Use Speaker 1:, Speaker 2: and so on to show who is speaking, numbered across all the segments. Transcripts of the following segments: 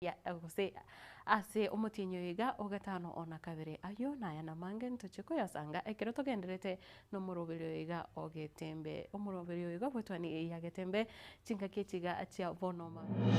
Speaker 1: Gose ase omotienyi oyo iga o gatano o na kabere. Ayio naya namange ntochie koyasanga ekero togenderete nomoroberi oyo iga o Getembe. Omoroberi oyo iga bw'etwani ya Getembe chingaki echi iga chia bono mambia.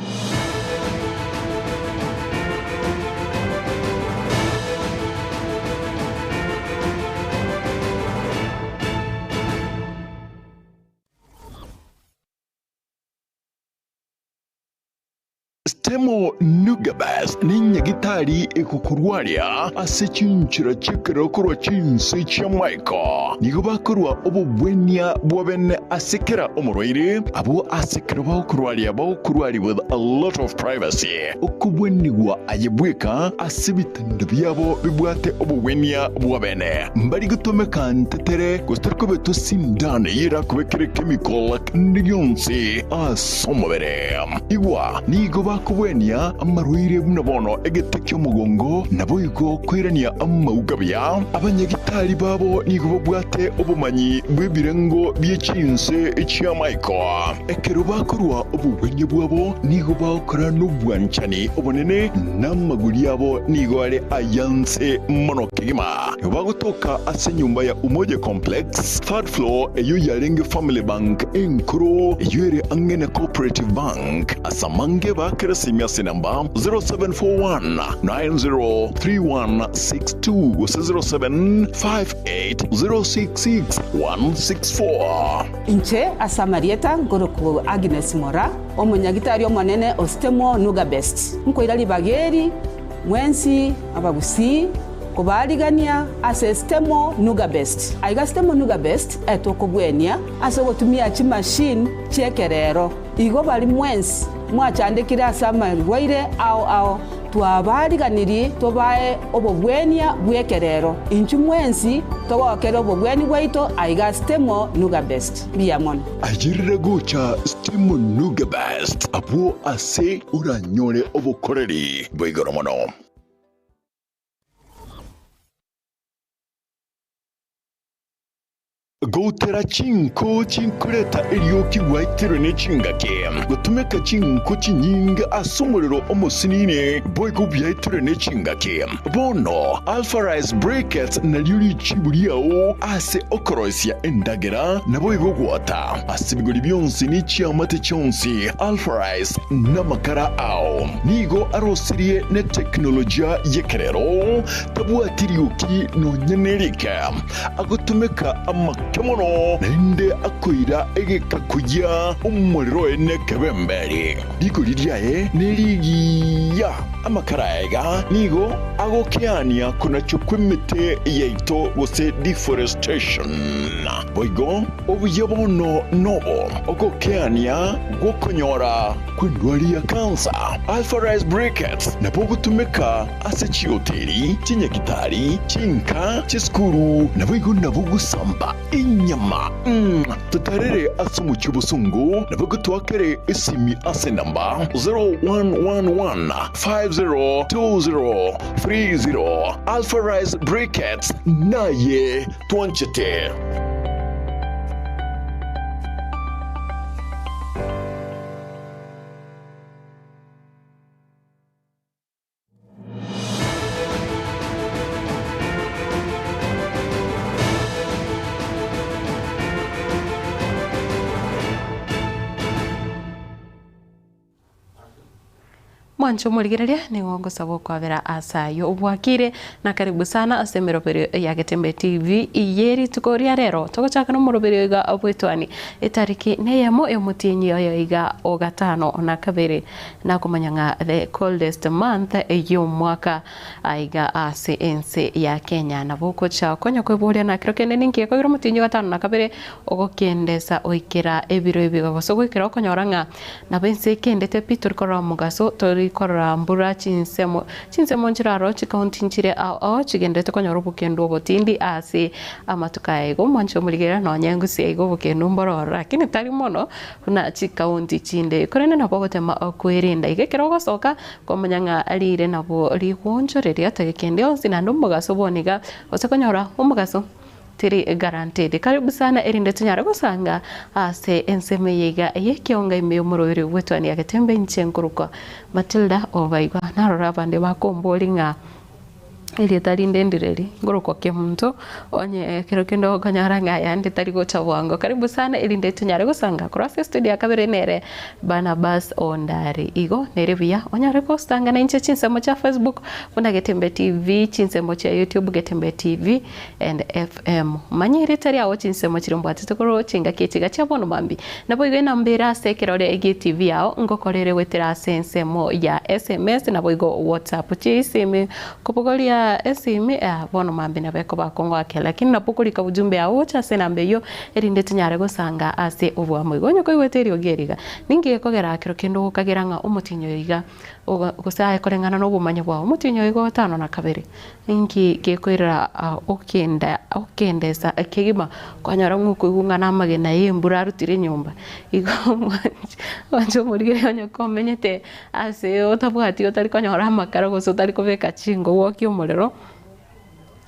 Speaker 2: Stemo Nugabes nenyagitari egokorwaria ase chinchera chi'ekerero korwa chinse chi'amaiko. Nigo bakorua obobwenia bwa bene ase kera omorwaire, abwo ase ekero bagokorwaria bagokorwaria with a lot of privacy. Okobwenigwa aye bweka ase ebitanda biabo bibwate obobwenia bwa bene. Mbari gotomeka ntetere gose tari kobetwa sindano eyio erakobekere chemical kende gionsi ase omobere. Igwa, nigo bakobwenia amarwaire buna bono egete ki'omogongo, naboigo koirania amauga buya. Abanyagitari babo nigo babwate obomanyi bw'ebirengo bie chinse chi'amaiko. Ekero bakorua obogwenia bwabo nigo bagokora nobwanchani obonene, na amagori abo nigo are ayanse mono kegima. Bagotoka ase enyomba ya Umoja Complex, third floor, eyio yarenge Family Bank enkoro, eyio ere ang'e na Cooperative Bank. Ase amange baakere esimi ase enamba 0741 903162 gose 0758 066 164.
Speaker 3: Inche ase amarieta nkorokwa Agnes Mora, omonyagitari omonene o Stemo Nuga Best. Nkoira ribaga eri mwensi abagusii kobaarigania ase Stemo Nuga Best. Aiga Stemo Nuga Best etokobwenia ase ogotumia chimachine chi'ekerero. Igo baria mwensi mwachandekire ase amarwaire ao ao, twabaariganirie tobae obobwenia bw'ekerero. Inchuo mwensi togokere obobweni bwaito aiga Stemo Nuga Best. Mbuya mono.
Speaker 2: Ayerera gocha Stemo Nuga Best abwo ase oranyore obokoreri bwa igoro mono. Goutera chinko chinkoreta erioki gwaitirwe ne chingaki, gotumeka chinko chinyinge ase omorero omosinini boigo biaitirwe ne chingaki. Bono Alpha Rice Briquettes nario richibu riao ase okoroisia endagera naboigo gwota ase ebigori bionsi ne chiamate chionsi. Alpha Rice namakara ao nigo arosirie ne teknolojia y'ekerero, tabwati rioki nonya nerike. Agotumeka amake mono, naende akoira egeka koyia omorero oye nekebemberi. Rigori riaye nerigiya. Amakara aiga nigo agokeania konachwa kw'emete yaito gose deforestation. Boigo obuya bono nobo ogokeania gw'okonyora kw'endwari ya kansa. Alpha Rice Briquettes nabo ogotumeka ase chihoteli, chinyagitari, chinka, chisukuru, naboigo nabo gosamba enyama. Totarere ase omochie obosongo, naboigo toakere esimi ase enamba 0111 502030. Alpha Rice Briquettes naye twanchete.
Speaker 1: Mwanche omorigereria, nigo ngosaba okwabera ase ayio obwakire, na karibu sana ase emeroberio ya Getembe TV ye rituko ria rero. Togochaka na omoroberio iga bw'etwani etariki neyemo y'omotienyi oyo iga o gatano na kabere. Nakomanya ng'a the coldest month y'omwaka aiga ase ense ya Kenya. Nabo ogocha konya kweboria nakero kende ninki gekoira omotienyi o gatano na kabere ogokendesa goikera ebiro ebi gose goikera okonyora ng'a nabo ense ekendete pi tori korora omogaso tori korora mbura chinsemo chinsemo nchire aro chikaunti nchire ao ao chigenderete konyora obokendu obotindi ase amatuko aya igo omwanche omorigereria nonye ngusia iga obokendu mboro ororo lakini tari mono Buna chikaunti chinde, korende nabo ogotema okwerinda. Iga ekero ogosoka, kwamanya ng'a riire nabo rigoonchoreria tari kende onsi naende omogaso bono iga, gose konyora omogaso. Teri guaranteed. Karibu sana erinde tonyare gosanga ase ensemo eye iga y'ekeonga ime y'omoroberi bw'etwani ya Getembe inche nkorokwa Matilda Obaigwa. Narora abande bakombori ng'a erieta rinde ndireri nkorokwa Kemunto onye ekero kende okonyora ng'a ayande tari gocha bwango. Karibu sana erinde tonyare gosanga korwa ase estudio ya kabere nere Barnabas Ondari. Igo nere buya onyare gosanga nainche chinsemo chia Facebook buna Getembe TV, chinsemo chia YouTube Getembe TV. And FM. Manya erieta riao chinsemo chiria mbwatete korwa chingaki echi iga chia bono mambia. Naboigo enamba ere ase ekerore gie TV yao ngokorere goetera ase ensemo ya SMS naboigo WhatsApp. Chisimi kobogoria esimi bono mambia nabo ekoba akong'u ake lakini nabo okorika ujumbe yao gocha ase enamba eyio erinde tonyare gosanga ase oboamo. Igo onye koigwete eriogi eri iga ninki gekogera kero kende ogokagera ng'a omotienyi oyo iga gose aye koreng'ana nobomanyi bwao omotienyi oyo iga otano na kabere. Ninki gekoirera okenda okendesa kegima kwanyora ng'a okoigwa ng'a namagena y'embura arutire nyomba? Igo omwanchi omwanchi omorigereria onye komenyete ase otabwati otari konyora amakara gose otari kobeka chinko gwokia omorero,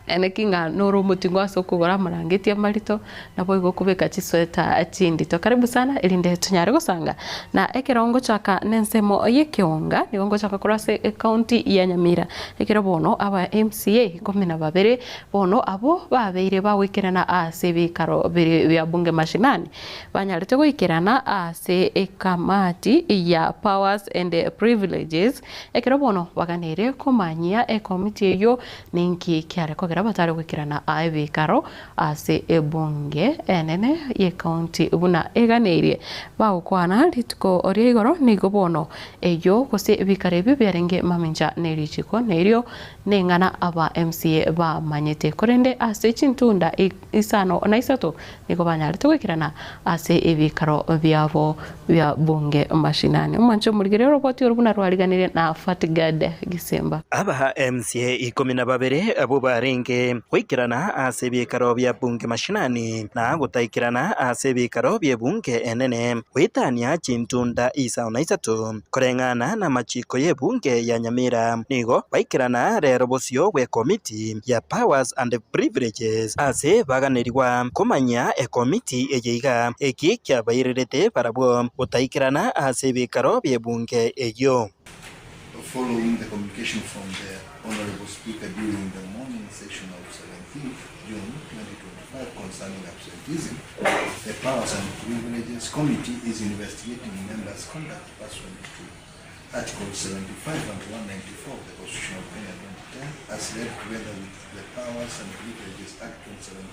Speaker 1: naki ng'a nore omoting'u ase okogora amarangeti amarito, naboigo okobeka chisweta chindito. Karibu sana erinde tonyare gosanga na ekero ngochaka nensemo y'ekeonga, nigo ngochaka korwa ase ecounty ya Nyamira, ekero bono aba MCA ikomi na babere bono abwo babeire bagoikerana ase ebikaro bire bia bunge mashinani, banyarete goikerana ase ekamati ya powers and privileges, ekero bono baganeire komanyia ekomiti eyio ninki kiare kogera batare goikerana ebikaro Ase ebunge enene y'ecounty buna eganeirie bagokwana rituko ria igoro nigo bono eyio gose ebikaro ebio biarenge mamincha ne richiko nerio neng'ana aba MCA bamanyete korende ase chintunda isano na isato nigo banyarete goikerana ase ebikaro biabo bia bunge mashinani. Omwancho omorigereria oroboti oro buna rwariganirie na Fatgad Gisemba.
Speaker 4: Aba MCA ikomi na babere abwo barenge goikerana ase ebiikaro bia bunge mashinani, na gotaikerana ase ebiikaro bi'ebunge enene, goetania chintunda isano na isato, koreng'ana namachiko y'ebunge ya Nyamira, nigo baikerana rero bosio bw'ekomiti ya Powers and Privileges ase baganerigwa komanya ekomiti eye iga, eki kiabairerete barabwo gotaikerana ase ebikaro bi'ebunge eyio.
Speaker 5: Following the communication from the Honourable Speaker during the morning session of 17th June 2025 concerning absenteeism, the Powers and Privileges Committee is investigating members' conduct pursuant to Article 75 and 194 of the Constitution of Kenya 2010 as read together with the Powers and Privileges Act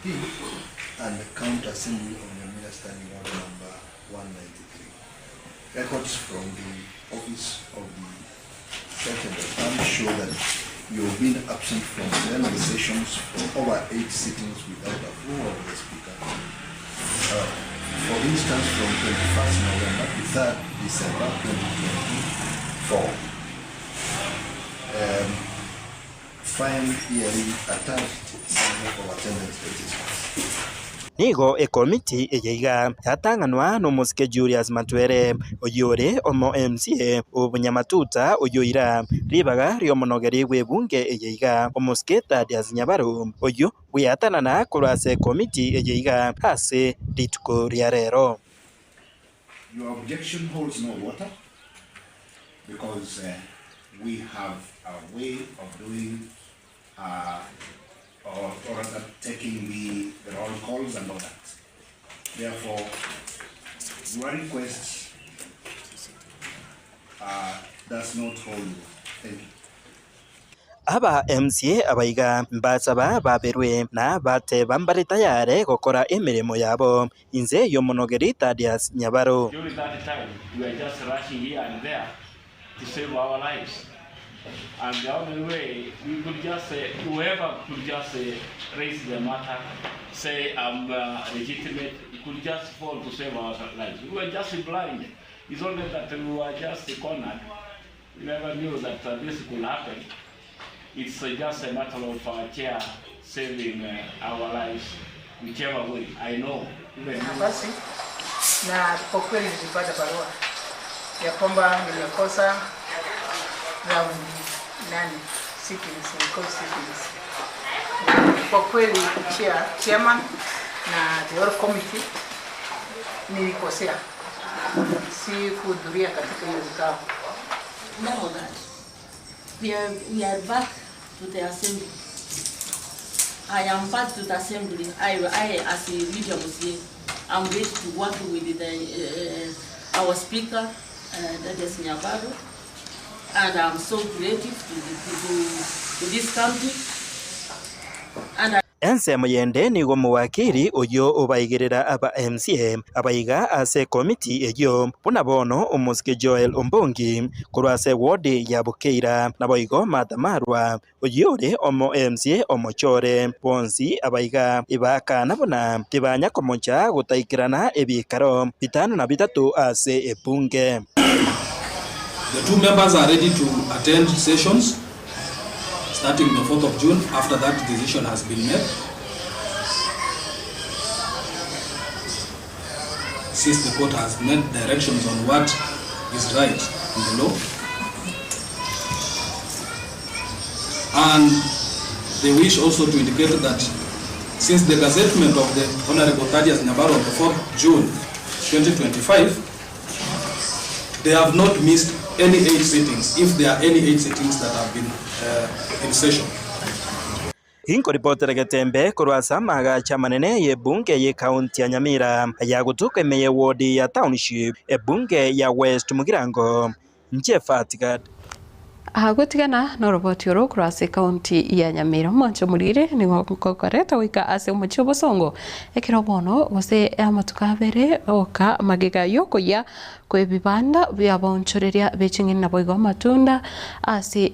Speaker 5: 2017 and the County Assembly of Nyamira Standing Order Number 193. Records from the Office of the Sergeant at Arms show that you have been absent from plenary sessions for over 8 sittings without approval of the Speaker. For instance, from 21st November to 3rd December 2024. Um, find herein attached summary of attendance registers.
Speaker 4: Nigo ekomiti eye iga yatang'anwa nomosike Julius Matwere, oyio ore omo MCA o Bunyamatuta oyio oira ribaga riomonogeri bw'ebunge eye iga, omosike Thaddeus Nyabaro, oyio bweatanana korwa ase ekomiti eye iga ase rituko ria rero.
Speaker 5: Your objection holds no water because we have a way of doing or, or rather taking the, the roll calls and all that. Therefore, your request does not hold water. Thank you.
Speaker 4: Aba MCA abaiga mbasaba baberwe na bateba mbare tayare gokora emeremo yabo inse y'omonogeri Thaddeus Nyabaro.
Speaker 6: During that time, we were just rushing here and there to save our lives. And the only way we could just, whoever could just raise the matter, say I'm legitimate, could just fall to save our lives. We were just blind. It's only that we were just cornered. We never knew that this could happen. It's just a matter of our chair saving our lives, whichever way. I know. Even
Speaker 7: nafasi na kwa kweli nilipata barua ya kwamba nimekosa round nane sittings, nilikosa sittings. Kwa kweli chair, chairman na the whole committee nilikosea, si kuhudhuria katika hiyo vikao.
Speaker 8: Now that we are back to the assembly. I am back to the assembly. I as a leader Musie, I'm ready to work with the, our speaker, that is Nyabaro, and I'm so grateful to this country. And I
Speaker 4: Ensemo yende nigo omowakiri oyo obaigerera aba MCA abaiga ase ekomiti eyio buna bono omosike Joel Ombongi korwa ase ward ya Bukeira naboigo Martha Marwa oyio ore omo MCA omochore bonsi abaiga ibakana buna tibanya komocha gotaikerana ebikaro bitano na bitato ase ebunge.
Speaker 9: The two members are ready to attend sessions starting the 4th of June after that decision has been made. Since the court has made directions on what is right in the law. And they wish also to indicate that since the gazettement of the Honorable Thaddeus Nyabaro on the 4th June 2025, they have not missed any 8 sittings, if there are any 8 sittings that have been in session.
Speaker 4: Inkoripotera Getembe korwa ase amagacha amanene ye ebunge ye county ya Nyamira ya gotuka ime ye ward ya township ebunge ya West Mugirango nche Fatigad.
Speaker 1: Agotigana noroboti oro korwa ase ekaunti ya Nyamira omonche omorire nigo ngokoreta goika ase omochie obosongo ekero bono gose amatuko abere oka magega yokoyia kwa ebibanda biabaonchoreria beching'eni naboigo amatunda ase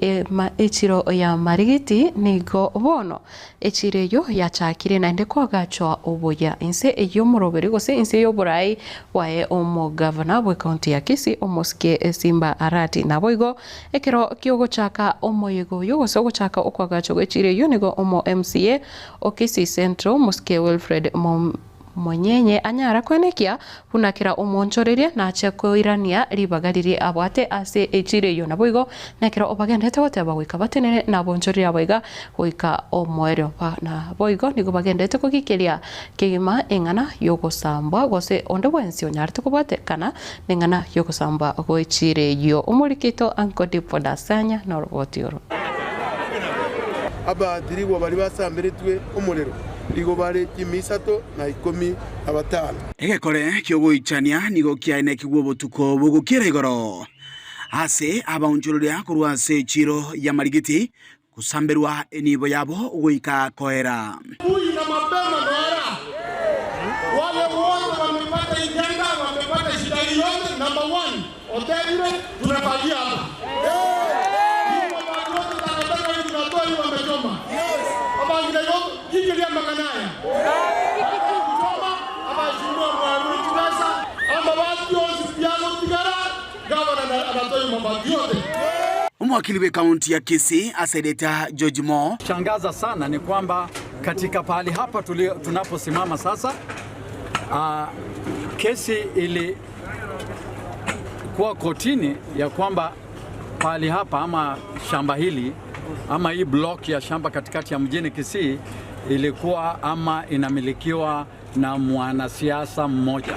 Speaker 1: echiro ya Marigiti nigo bono echiro eyo yachakire naende kwagachwa oboya inse ey'omoroberi gose inse y'oborai bwaye omogavana bwa ekaunti ya Kisii omosike Simba Arati naboigo ekero kiogochaka omoyego oyo gose ogochaka okwagachwa gwa echiro eyo nigo omo MCA o Kisii Central omosike Wilfred Monyenye anyara kwenekia buna kera omonchoreria nache koirania ribaga riria abwate ase echiro eyo naboigo nekero obagendete goteba goika batenene nabonchoreria abaiga goika omoerio naboigo nigo bagendete kogikeria kegima eng'ana yogosambwa gose onde bwensi onyarete kobwatekana neng'ana yogosambwa goechiro eyo omorikito Uncle Dipo Dasanya noroboti oro.
Speaker 10: Abaatirigwa baria basamberetwe omorero nigo bare chimia isato na ikomi na batano.
Speaker 11: Egekore ki'ogoichania nigo kiaenekigwe obotuko bogokiera igoro ase abaonchoreria korwa ase echiro y'amarigiti gosamberwa enibo yabo goika koera.
Speaker 12: Asubuhi na mapema Noara. Wale wote wamepata ijanga, wamepata shida hii yote, number one, hoteli tunafagia hapa. Hiyo mabati yote takataka hii tunatoa hii wamechoma. Abangina yote kikilia makanaya. Kuchoma, abashindwa mwaruni chibesa, amabati yose piano tigara, gavana anatoa hiyo mabati yote.
Speaker 11: Omwakili we kaunti ya Kisii asedeta George Mo.
Speaker 13: Shangaza sana ni kwamba katika pahali hapa tunaposimama sasa, kesi ilikuwa kotini ya kwamba pahali hapa ama shamba hili ama hii block ya shamba katikati ya mjini Kisii ilikuwa ama inamilikiwa na mwanasiasa mmoja.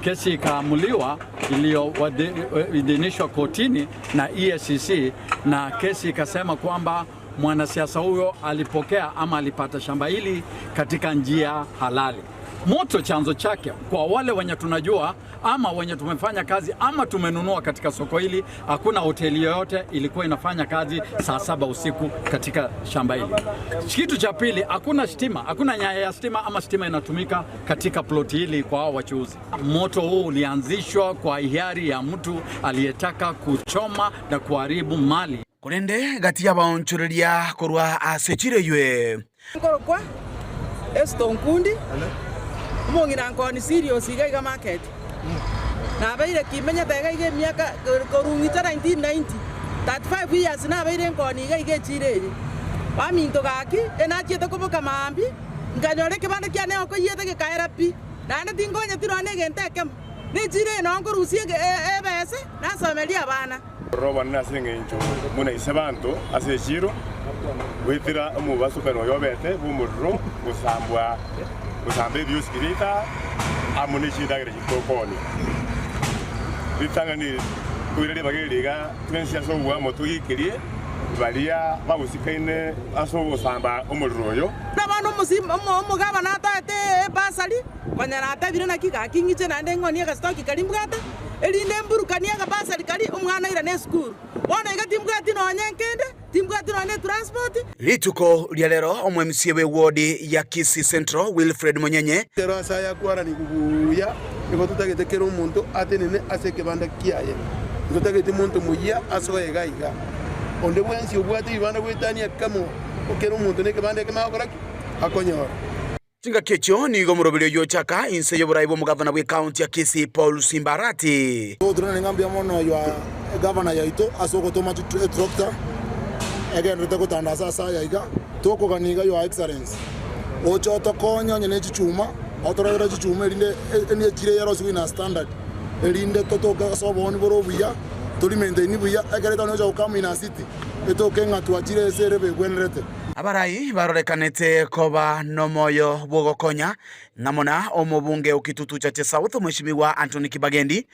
Speaker 13: Kesi ikaamuliwa iliyoidhinishwa kotini na EACC, na kesi ikasema kwamba mwanasiasa huyo alipokea ama alipata shamba hili katika njia halali. Moto chanzo chake kwa wale wenye tunajua ama wenye tumefanya kazi ama tumenunua katika soko hili, hakuna hoteli yoyote ilikuwa inafanya kazi saa 7 usiku katika shamba hili. Kitu cha pili, hakuna stima, hakuna nyaya ya stima ama stima inatumika katika ploti hili kwa hao wachuuzi. Moto huu ulianzishwa kwa hiari ya mtu aliyetaka kuchoma na kuharibu mali.
Speaker 11: Korende gati y'abaonchoreria korwa ase chireywe.
Speaker 3: Nkorokwa Eston Kundi. Omong'ina nkoni serious iga iga market. Nabeire kimenyete iga iga emiaka korung'ita 1990 35 years nabeire nkoni iga iga echiro eye. Baminto gaki enachiete koboka maambi nkanyora ekebande kiane okoiyete gekaera pi naende tingonyeti nonye na egento ekemo. Nechiro eye nonye nkorusia ebese nasomeria abana.
Speaker 14: Rora obonene ase engencho buna ise banto ase echiiro, goetera omobasokano oyo obete bw'omorero gosambwa gosamba ebiosi biria ita amo ne chindagera chiria tokoonia. Ritang'ani koira ribaga eri iga twensi ase oboamo togiikerie baria bagosikaine ase ogosamba omorero oyo.
Speaker 15: Na bono omogabana atoete ebasari, konya natebire naki gaki ng'iche naende ng'onie agasitoki karia mbwate, erinde mburukanie akabasari karia, omwana oirane esukuru. Bono iga timbwati nonya nkende, timbwati nonya netransport.
Speaker 11: Rituko ria rero omo-MCA bw'ewodi ya Kisii Central Wilfred Monyenye,
Speaker 10: Ekero ase aya akwaranigwe buya, nigo totagete kera omonto atenene ase ekebanda kiaye. Ntotageti monto moyia asoe iga iga. Onde bwensi obwate ebibanda goetania ekemo, kera omonto nekebanda ekemo agokora ki? Akonyora.
Speaker 11: Chingaki echio nigo omoroberi oyio ochaka inse y'oborai bw'omogavana bw'ekaunti ya Kisii Paul Simba Arati.
Speaker 16: Togoturana ng'a mbuya mono your governor yaito ase ogotoma etractor egenderete gotandasa ase aya iga, tokogania iga your excellency oche otokonye onye ne chichuma otoretere chichuma erinde echire yarosigwe in a standard erinde totoke ase obooni bore obuya tori maintain buya ekero etonya gocha gokama in a city etoke ng'a twachire ase ere begwenerete.
Speaker 11: Abarai barorekanete koba nomoyo bw'ogokonya, ng'amo na omobunge o Kitutu Chache South, Mweshimiwa Anthony Kibagendi.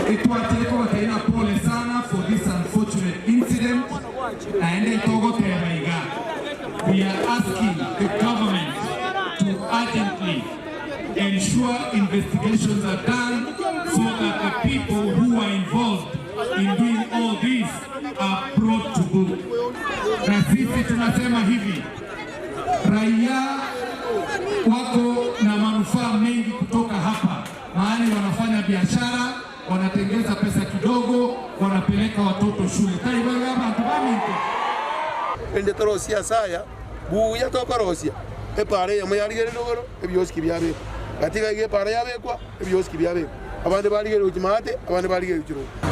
Speaker 17: Etwachire kobatebia ng'a pole sana for this unfortunate incident, naende togoteba iga, we are asking the government to urgently ensure investigations are done so that the people who were involved in doing all this are brought to book. Na sisi tunasema hivi, raia wako na manufaa mengi kutoka hapa, mahali wanafanya biashara, wanatengeza pesa kidogo, wanapeleka watoto shule. Taibaga bantu baminto.
Speaker 10: Erinde torosie ase aya buya tokorosia epaara eyemo yarigereria igoro, ebiosiki biabekwa. Gati iga iga epaara yabekwa, ebiosiki biabekwa. Abande barigereria gochia maate, abande barigereria gochia rogoro.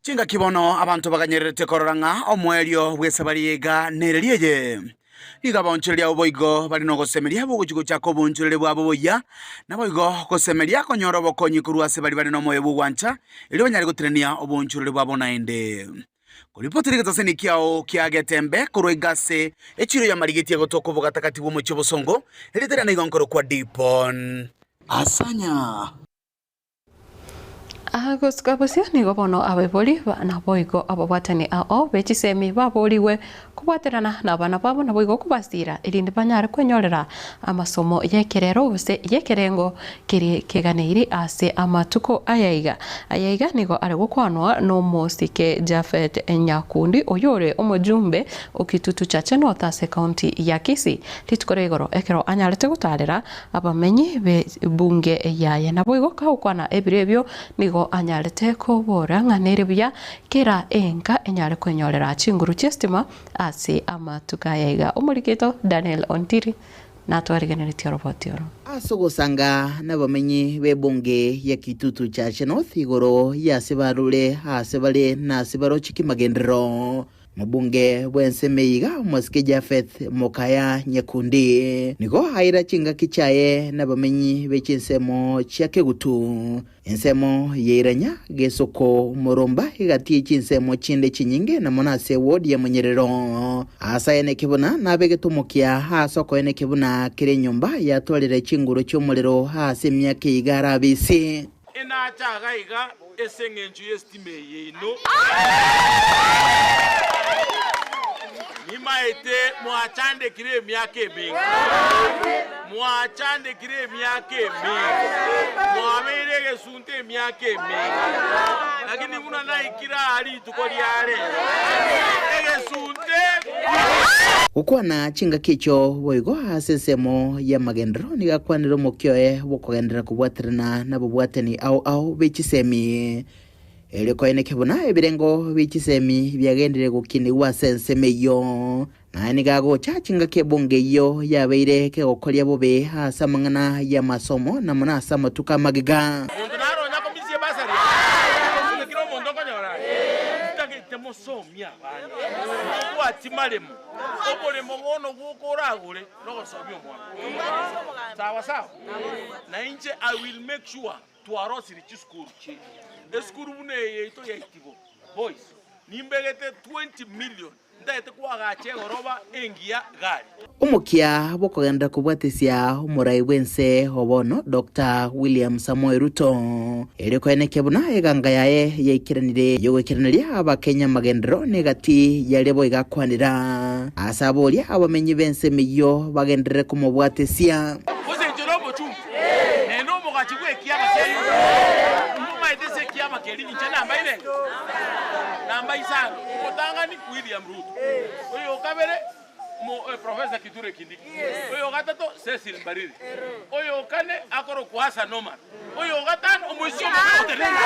Speaker 11: Chingaki bono abanto baganyererete korora ng'a omoerio bw'esabari iga nereri eye. Nigo abaonchoreria abo boigo bare nogosemeria bogochia gochaka oboonchoreri bwabo boyia, naboigo gosemeria konyora obokonyi korwa ase baria bare nomoyo bw'ogwancha, erio banyare gotenenia oboonchoreri bwabo naende. Koripotera egetaseni kiao kia Getembe korwa iga ase echiro ya Marigiti egotoka obogatagati bw'omochie obosongo, erieta riane igo nkorokwa Dipon. Asanya.
Speaker 1: Gosuka bosio nigo bono abaibori naboigo ababwatani ao be chisemi baborigwe kobwaterana nabana babo naboigo kobasiira erinde banyare kwenyorera amasomo y'ekerero gose y'ekerengo keria keganeiri ase amatuko ayaiga. Ayaiga nigo are gokwanwa nomosike Japhet Nyakundi oyore omojumbe o Kitutu Chache North ase ekaunti ya Kisii rituko ria igoro ekero anyarete gotarera Abamenyi b'ebunge yaye. Naboigo kagokwana ebiro ebio nigo anyarete kobora ng'a nere buya kera enka enyare kwenyorera chinguru chi'esitima ase amatuko aya iga. Omoriketo Daniel Ontiri natwarigeneretie oroboti oro.
Speaker 18: Ase ogosanga nabamenyi b'ebunge ya Kitutu Chache North igoro y'ase barure aase bare na ase baroche kimagenderero. Mobunge bw'ensemo eyeiga, omosike Japheth Mokaya Nyekundi, nigo aira chingaki chiaye nabamenyi be chinsemo chia Kegutu, ensemo ya Iranya, Gesuku, Murumba, egati ye chinsemo chinde chinyinge na mono ase eward ya Munyerero. Ase aye nekebuna nabegete omokia ase okoeneki buna kera enyomba yatwarire chinguru chi'omorero ase emiaka eyeiga arabe ise.
Speaker 19: Inache iga iga ase engencho y'esitima eye yaino. Nimaete mwachandekire emiaka emenge, mwachandekire emiaka emenge, mwabeire egesunte emiaka emenge, lakini buna naikire aa rituko ria rero, egesunte.
Speaker 18: Gokwana chingaki echio boigo ase ensemo y'amagenderero nigo akwanire omokia oye bw'okogenderera kobwaterana nabobwatani ao ao be chisemi, erio koeneke buna ebirengo bie chisemi biagenderire gokinigwa ase ensemo eyio. Naye nigo agocha chingaki ebunge eyio yabeire kegokoria bobe ase amang'ana y'amasomo na mono ase amatuko amagega.
Speaker 19: Monto naro onye akomisia ebasari eye, gose kera omonto okonyora aye, ntagete mosomie abana, mobwati maremo, oboremo bono bwoka oragore nogosomia omwana. Sawa sawa? Na inche I will make sure twarosirie chisukuru chiaito. Esukuru buna eye yaito ya Itibo Boys nimbegete 20 million ntagete koagacha egoroba engiya gari.
Speaker 18: Omokia bw'okogenderera kobwatisia omorai bw'ense o bono Doctor William Samoei Ruto, erio koenekia buna eganga yaye yaikeranire y'ogoikeraneria Abakenya amagenderero negati yaria boigo akwanera ase aboria abamenyi b'ense emeyio bagenderere komobwatesia.
Speaker 19: Gose inche nomochungu, naende omogachi bw'ekiama kia Yuda, imomaete ase ekiama keria inche namba ine, namba isano, omotang'ani William Ruto, oyo o kabere Professor Kithure Kindiki, oyo o gatato Cecil Mbarire, oyo o kane akorokwa Hassan Omar, oyo o gatano omoisia omobe otenenete.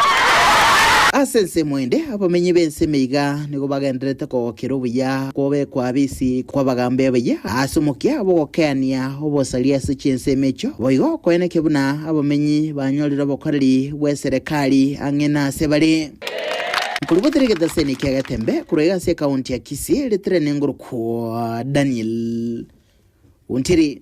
Speaker 18: Ase ensemo ende, abamenyi b'ensemo iga nigo bagendererete kogokera obuya kw'obekwa abisi kw'abagambi abayia ase omokia bw'ogokeania obosaria ase chinsemo echio, boigo koenekia buna abamenyi banyorire obokoreri bw'eserekari ang'e nase bare. Nkoribotera egetaseni kia Getembe korwa iga ase ekaunti ya Kisii, ritere nengorokwa Daniel Ontiri.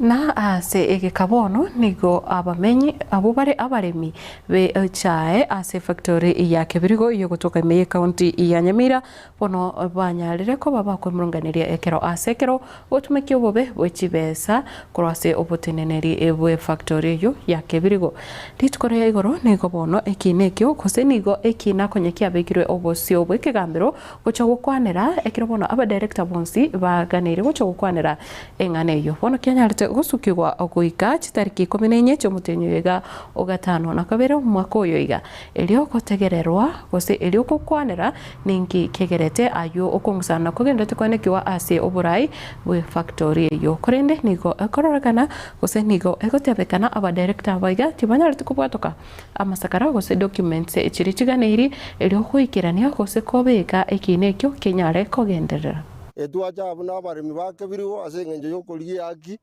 Speaker 1: Na ase egeka bono nigo abamenyi abwo bare abaremi be echae ase efactory ya Kebirigo eyogotoka ime y'ecounty ya Nyamira bono banyarire koba bakwemurunganeria ekero ase ekero gotumekia obobe bwe chibesa korwa ase oboteneneri bwe efactory eyio ya Kebirigo. Rituko ria igoro nigo bono ekiina ekio gose nigo ekiina konya kiabekirwe obosio bw'ekegambero Gocha gokwanera, ekero bono abadirector bonsi baganeire gocha gokwanera eng'ana eyio. Bono kianyarete gosukigwa goika chitariki ikomi na inye chi'omotienyi oyo iga o gatano na kabere omwaka oyo iga. Erio gotegererwa gose erio gokwanera ninki kegerete ayio okong'usana kogenderete koenekiwa ase oborai bwe factory eyio. Korende nigo ekororekana gose nigo egotebekana abadirector aba iga tibanyareti kobwatoka Amasakara gose documents chiria chiganeiri erio goikerania gose kobeka ekiina ekio kenyare kogenderera.
Speaker 20: Etwacha buna abaremi ba kebirigo ase engencho y'okorigia ehaki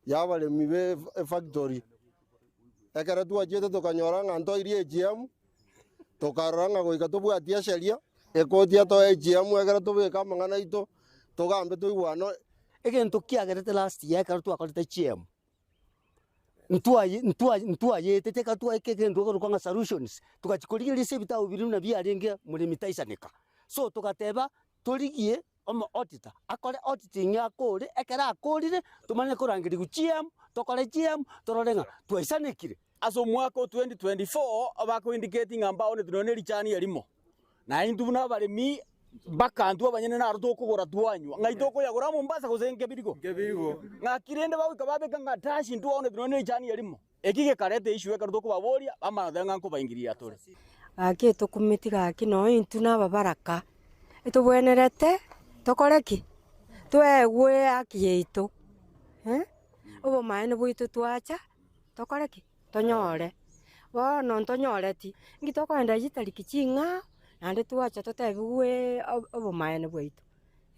Speaker 20: y'abaremi be efactory. Ekero twachiete tokanyora ng'a ntoirie AGM, tokarora ng'a goika tobwatie esheria, ekoti etoe AGM ekero tobeke amang'ana aito, togambe toigwane.
Speaker 21: Egento kiagerete last year ekero twakorete AGM, Ntwayetete ekero twaika egento ekorokwa ng'a solutions, togachia korigereria ase ebitabu biria buna biarenge moremi taisaneka. So togateba torigie omo auditor akore auditing akore, ekero akorire tomanye korangeria GM, tokore GM torore ng'a twaisanekire.
Speaker 22: Ase omwaka o 2024 bako indicate ng'a mbaoneti nonya ne richani erimo. Na intwe buna abaremi mpaka intwe abanyene naro tokogora twanywa. Ng'ai tokoyagora Mombasa gose Nkebirigo? Ng'aki rende bagoika babeka ng'a dash intwe bono nonya ne richani erimo. Eki gekareta issue ekero tokobaboria, bamanya goteba ng'a nkobaingiria tore.
Speaker 23: Gaki etokumeti gaki nonya intwe na ababaraka, etobwenerete tokore ki? Toegwe ehaki yaito, obomaene bwaito twacha tokore ki? Tonyore. Bono ntonyoreti, inki tokoenda chitariki ching'ao, naende twacha totebigwe obomaene bwaito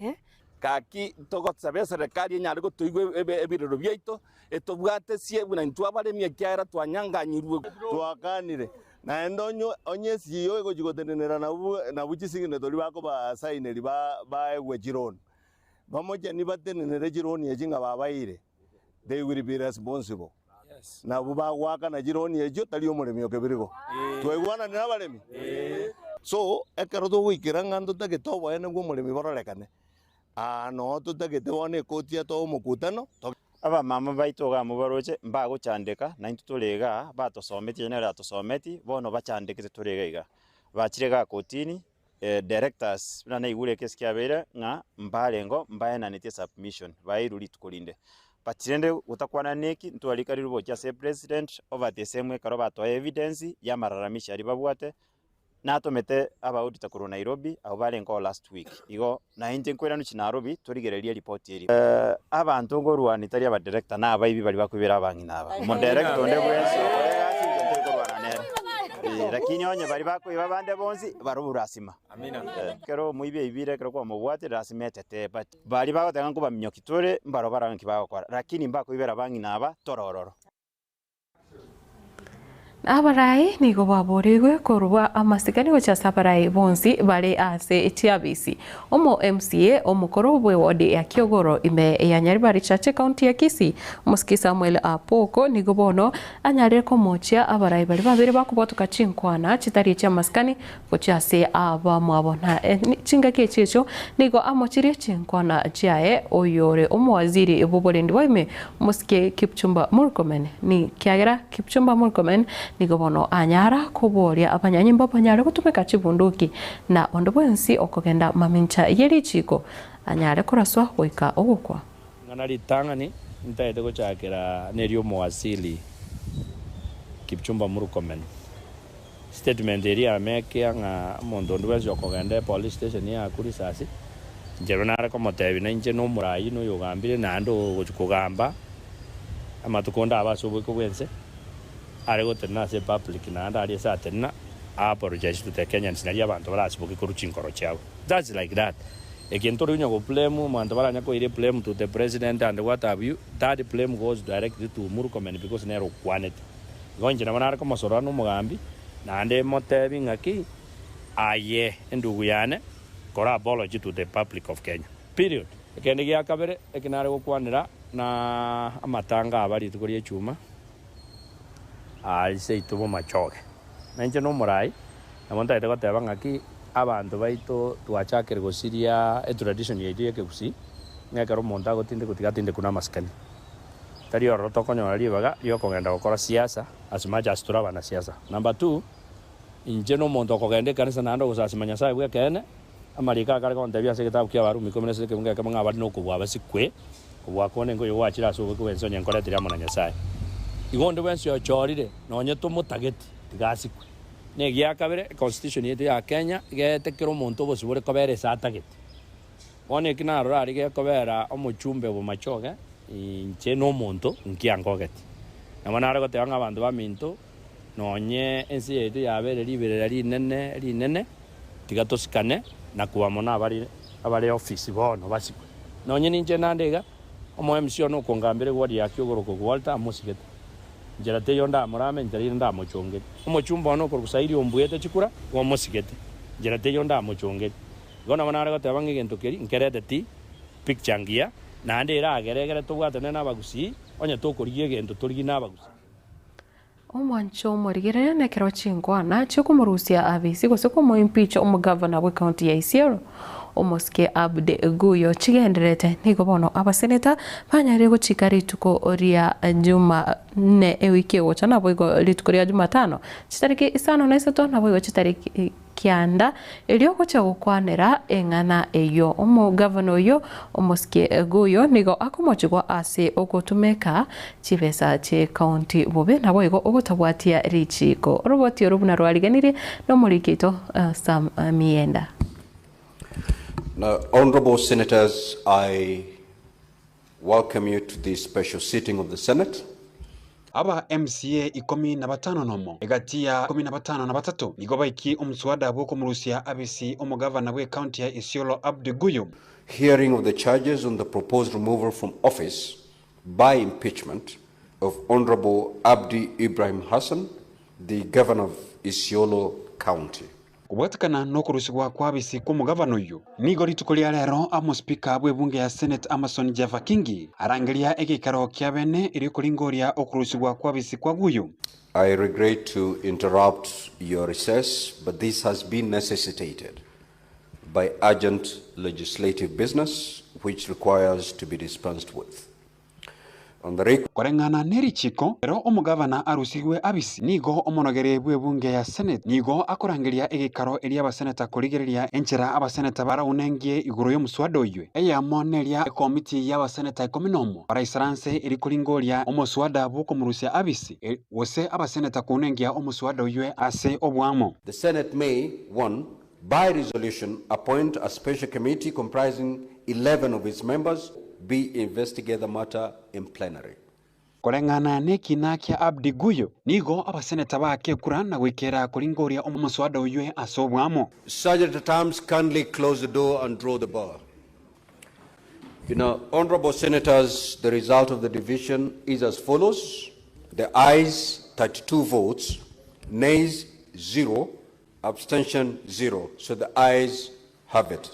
Speaker 23: eh.
Speaker 24: Gaki togosaba eserekari enyare gotoigwa ebirero biaito, etobwatesie buna intwe abaremi ekiagera twanyanganyirwe.
Speaker 20: Twakanire, naende onye esio egochia gotenenera nabwo chisignatory bakobasaineri baegwe chironi, bamocheni batenenere chironi echi ng'a babaeire, they will be responsible. Nabwo bagoakana chironi echio tari omoremi o kebirigo. Twaigwananire abaremi? So, ekero togoikera ng'a ntotagete oboene bwa omoremi bororekane, aa noo totagete bono ekoti etoe omokutano.
Speaker 25: Abamama baito iga mobaroche, mbagochandeka, naintwe tore igaa, batosometie onye nere atosometi, bono bachandekete tore iga iga. Bachire igaa kotini, directors buna naigure ekesi kiabeire ng'a mbarengo mbaenanetie submission, baeirwe rituko rinde. But rende gotakwana neki, ntwarikarire gochia ase president over the same ekero batoa evidence ya amalalamishi aria babwate, natomete aba auditor korwa Nairobi abwo barenge oo last week. Igo nainche nkoirana gochia Nairobi torigererie eripoti eria. Abanto nkorwania tari aba director na abaibi baria bakoibera abang'ina aba. Omodirector onde bwensi okore egasi inche ntari korwana nere. Lakini onye baria bakoiba abande bonsi barobwo lasima. Ekero omoibi aibire ekero kwamobwatire lasima etetee but baria bagoteba ng'a nkobaminyokia tore mbarobwo barore nki bagokora lakini mbakoibera abang'ina aba tore ororo.
Speaker 1: Abarai nigo baboorigwe korwa amasikani gochia ase abarai bonsi bare ase chiabisi. Omo MCA omokoro bw'ewodi ya Kiogoro ime ya Nyaribari Church ekaunti ya Kisii, Omosike Samuel Apoko nigo bono anyarire komochia abarai baria babere bakobwatoka chinkwana chitari echi'amasikani gochia ase abamwabo. Na chingaki echi echio nigo amochirie chinkwana chiaye oyore omowaziri bw'oborendi bwa ime, Omosike Kipchumba Murkomen. Ekiagera Kipchumba Murkomen nigo bono anyara koboria abanyanyimbo banyare gotumeka chibunduki na onde bwensi okogenda mamincha ye richiiko anyare koraswa goika ogokwa.
Speaker 25: Ing'ana ritang'ani ntaete gochakera neri'omowasili Kipchumba Murkomen. Statement eria yamekia ng'a omonto onde bwensi okogenda epolice station yaakwa risasi, inche nare komotebia na inche nomorayi na oyogambire naende ogochia kogamba amatuko onde abe ase oboiko bwense, are gotenena ase epublic naende aria ase atenena a apologize to the Kenyans nario abanto barasiboke korwa chinkoro chiabo. Just like that. Egento ore konya go blame omonto baranya koira eblame to the president and what have you, that blame goes directly to Murkomen because nere okwanete. Igo inche nabo nare komosorora nomogambi, naende motebi ng'aki, Aye, endugu yane, kora apology to the public of Kenya. Period. Ekende gia kabere eki nare gokwanera na amatanga aba rituko ria echuma aa seito bomachoge. Na inche nomorai, nabo ntagete goteba ng'aki abanto baito twachakire gosiria etradition yaito ya ekegusii, ng'a ekero omonto agotindekwa tiga atindekwe namasikani. Tari ororo tokonyora ribaga riokogenda gokora siasa as much as tore abanasiasa. Number two, inche nomonto okogenda ekanisa naende ogosasima Nyasae bw'ekeene, amariko aya kare gontebia ase egetabu kia Abarumi ikomi na isatu ekeungo ekemo ng'a abare nokobua abasikwe, kobua kwane nkoyo gwachire ase oboiko bw'ense onye nkoretire amo na Nyasae. Igo onde bwensi ochorire, nonye tomotageti, tiga asikwe. Na egia kabere, econstitution yaito ya Kenya, egeete kera omonto obosibore kobera ase atagete. Bono eki narora aria gekobera omochumbe bw'amachoge, inche nomonto nkiangogeti. Nabo nare goteba ng'a abanto baminto, nonye ense yaito yabeire riberera rinene rinene, tiga tosikane na koba mono abare abare ofisi bono basikwe. Nonye ninche nande iga, omo MC one okongambera egwari ya Kiogoro Walter amosigete. Nchera teiyo ndamorame, nchera ere ndamochongere. Omochumba one okorokwa Sairi ombuete chikura, igo omosigete. Nchera teiyo ndamochongere. Igo nabo nare goteba ng'a egento keria nkereteti picture ngiya, naende eragere egere tobwatane nabagusii, onye tokorigia egento torigie nabagusii.
Speaker 1: Omwancho omorigereria nekero chinkwana chiokomorusia abisi gose komoimpeacha omogavana bw'ecounty ya Isiolo omosike Abdi Guyo chigendererete nigo bono abaseneta banyarire gochika rituko ria Jumanne ewiki egocha naboigo rituko ria Jumatano chitariki isano na isato naboigo chitariki Kianda, erio gochia gokwanera eng'ana eyio. Omogavana oyio omosike Guyo nigo akomochigwa ase ogotumeka chibesa chi'ecounty bobe naboigo ogotabwatia richiiko. Oroboti oro buna rwariganirie nomoriki oito Sam Mienda.
Speaker 2: Now, Honorable Senators, I welcome you to this special sitting of the Senate.
Speaker 5: Aba MCA ikomi na batano nomo, egati ya ikomi na batano na batato, nigo baikie omoswada bw'okomorusia abisi omogavana bw'ecounty ya Isiolo Abdi Guyo.
Speaker 2: Hearing of the charges on the proposed removal from office by impeachment of Honorable Abdi Ibrahim Hassan, the Governor of Isiolo County.
Speaker 5: Kobwatekana nokorusigwa kw'abisi kw'omogavana oyio, nigo rituko ria rero omospeaker bw'ebunge ya Senate Amason Jaffa Kingi arangeria egeikaro kia bene erio koringoria okorusigwa kw'abisi kwa Guyo.
Speaker 2: I regret to interrupt your recess, but this has been necessitated by urgent legislative business which requires to be dispensed with.
Speaker 5: Koreng'ana nerichiko, ekero omogavana arusigwe abisi, nigo omonogere bw'ebunge ya Senate nigo akorangeria egeikaro eria abaseneta korigereria enchera abaseneta baraunengie igoro y'omoswada oyio. Eyemo neria ekomiti y'abaseneta ikomi nomo baraisaranse eri koringoria omoswada bw'okomorusia abisi, gose abaseneta kounengia omoswada oyio ase oboamo.
Speaker 2: The Senate may, one, by resolution appoint a special committee comprising 11 of its members, B, investigate the matter in plenary.
Speaker 5: Koreng'ana n'ekina kia Abdi Guyo, nigo abaseneta baake ekura na goikera koringoria omoswada oyio ase oboamo.
Speaker 2: Sergeant at Arms kindly close the door and draw the bar. You know, honorable senators, the result of the division is as follows. The ayes, 32 votes. Nays 0, abstention 0. So the ayes have it.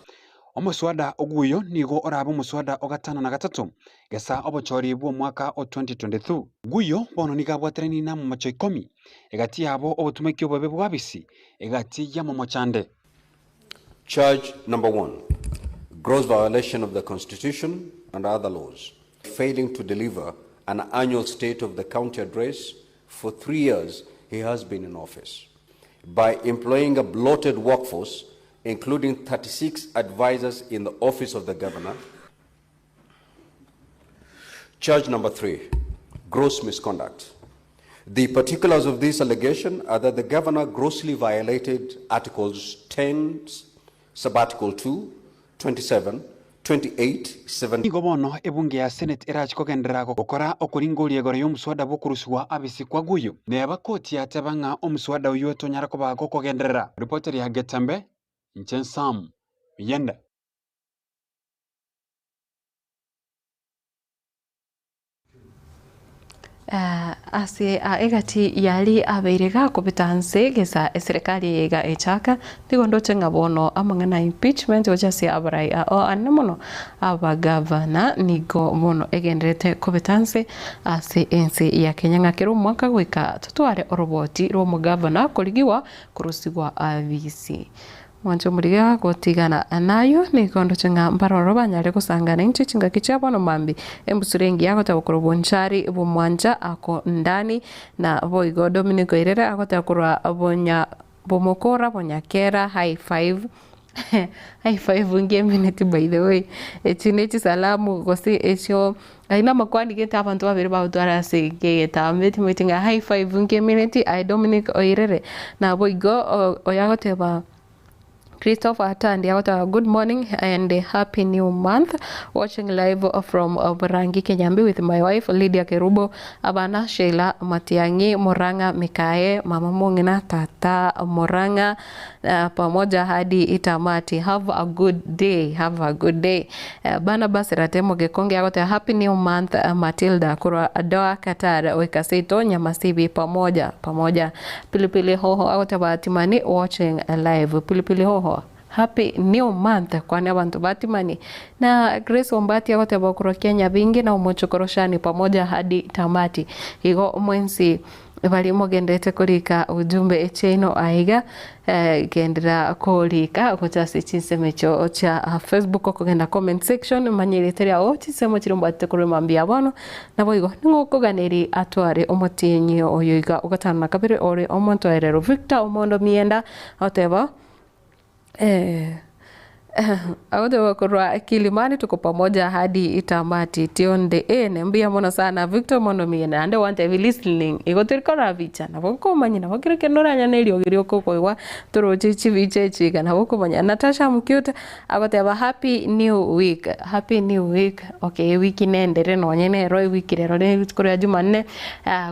Speaker 5: Omoswada oguyo nigo orabe omoswada o gatano na gatato gesa obochori bw'omwaka o 2022. Guyo bono nigo abwaterani namomocho ikomi, egati yabo obotumeki obobe bw'abisi, egati y'amomochande.
Speaker 2: Charge number 1, gross violation of the Constitution and other laws, failing to deliver an annual State of the County address for 3 years he has been in office, by employing a bloated workforce, including 36 advisors in the office of the governor. Charge number 3, gross misconduct. The particulars of this allegation are that the governor grossly violated Articles 10, Subarticle 2, 27, 28, 7.
Speaker 5: Nigo bono ebunge ya Senate erache kogenderera gokora okoringoria igoro y'omoswada bw'okorusigwa abisi kwa Guyo. Neba koti yateba ng'a omoswada oyio tonyara koba gokogenderera. Ripoti ya Getembe, inche Sam Miyende.
Speaker 1: Ase egati y'aria abeire gakobeta nse gesa eserekari eye iga echaka, nigo ndoche ng'a bono amang'ana a impeachment gochia ase abarai ao anene mono abagavana nigo bono egendererete kobeta nse ase ense ya Kenya ng'a kera omwaka goika totware oroboti rw'omogavana korigiwa korusigwa abisi. Mwanche omorigia gotigana nayio, nigo ndoche ng'a mbaroro banyare gosangana inche chingaki chia bono mambia. Embusuro engiya agoteba korwa bonchari bw'omwancha ako ndani, na boigo Dominic Oirere agoteba korwa bonya bomokora bonyakera high five high five ngemineti by the way. Echi ne chisalamu gose echio ayio namakwani gete abanto babere bagotwara ase egetambe timanyeti ng'a high five ngemineti aye Dominic Oirere. Naboigo oyo agoteba. Christopher Atandi agoteba good morning and happy new month watching live from Burangi Kenyambi with my wife Lydia Kerubo abana Sheila Matiang'i Murang'a Mikaye mama Mong'ina tata Murang'a pamoja hadi itamati have a good day have a good day Barnabas Ratemo Gekonge agoteba happy new month Matilda korwa Doha Qatar goika seito Nyamasibi pamoja pamoja Pilipili hoho agoteba Timani watching live Pilipili hoho happy new month kwane abanto ba Timani na Grace Ombati agoteba okorwa Kenya bingi na omochokoro Shani pamoja hadi tamati igo mwensi bari mogenderete korika ujumbe echiaino aiga Genderera korika gocha ase chinsemo echio chia Facebook okogenda comment section manya erieta riao chinsemo chiria ombatete korwa mambia ya bono naboigo ning'o okoganeria atware omotienyi oyo iga ogatano na kabere ore omontoerero Victor Omondo Mienda agoteba Agoteba korwa Kilimani tuko pamoja hadi tamati tionde ene mbuya mono sana Victor mono miye naende gwantebi listening igo tori korora bicha nabo nkomanya nabo kero kende oranyane eriogi rioka okoigwa toroche chibicha echi iga nabo okomanya. Natasha Mcute agoteba happy new week happy new week okay ewiki nendere nonye nero ewiki rero ne rituko ria jumanne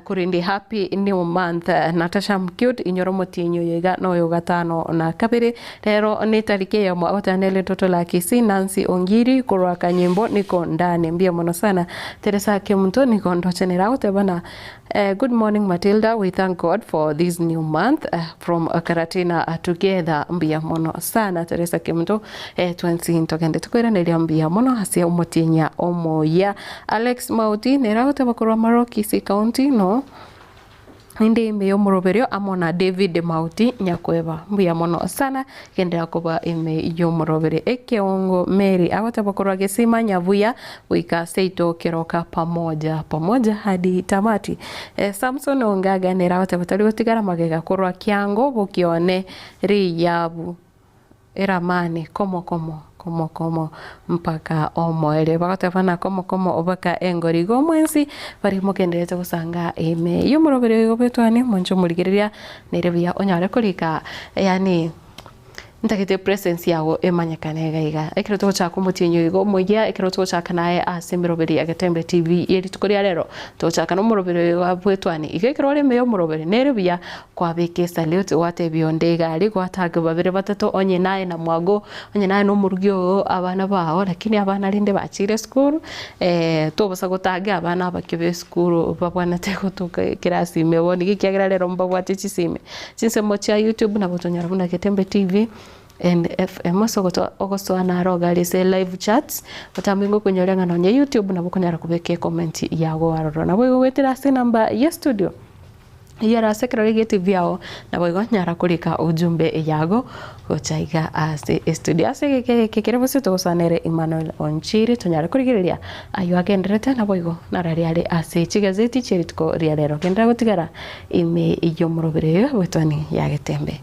Speaker 1: korende happy new month Natasha Mcute inyora omotienyi oyo iga noyo gatano na kabere. Rero netariki eyemo agotanere ritoto la Kisii Nancy Ongiri korwa Kanyimbo niko ndani mbuya mono sana Teresa Kemunto nigo ndochenera agoteba na Good morning Matilda we thank God for this new month from Karatina together mbuya mono sana Teresa Kemunto twensi ntogende tokoiraneria mbuya mono ase omotienya omoyia Alex Mauti nere agoteba korwa Marok Kisii County no Inde ime y'omoroberio amo na David Mauti Nyakweba. Mbuya mono sana, genderera koba ime y'omoroberio. Ekeongo Mary agoteba korwa Gesima Nyabuya goika seito keroka pamoja pamoja hadi tamati. Samson Ongaga nere agoteba tari gotigara magega korwa Kiango Bokione Riyabu. Eramani komo komo, komo komo mpaka omoerio. Bagoteba na komo komo baka engori. Igo mwensi baria mogendererete gosanga ime y'omoroberi oyo obetwane, monche omorigereria nere buya onyare korika yaani Ntagete presence yago emanyekane iga iga. Ekero togochaka omotienyi oyo iga omoyia, ekero togochaka naye ase emeroberi ya Getembe TV ye rituko ria rero, togochaka na omoroberi oyo iga bwetwani. Iga ekero ore ime y'omoroberi, nere buya kwabeka esalute gwatebia onde iga aria, gwataka babere batato onye naye na mwago, onye naye na omorugi oo abana bao, lakini abana rende bachire esukuru, tobosa gotagia abana abake ba esukuru babwanete gotoka ekerasi ime bono iga ekiagera rero mbabwate chisime. Chinsemo chia YouTube nabo tonyora buna Getembe TV and FM ase ogosoa naro iga aria ase live chats, botambe ngokonyoria ng'a nonye YouTube nabo okonyara kobeka ecomment yago aroro. Nabo igo goetera ase enamba ya studio eyio ere ase ekerore gie TV yao, naboigo nyara korika ujumbe yago gocha iga ase estudio. Ase egeka eke kere bosio togosoa nere Emmanuel Onchiri tonyare korigereria ayio agendererete naboigo narari are ase chigazeti chie rituko ria rero. Genderera gotigara Ime y'omorobere oyo bw'etwani ya Getembe.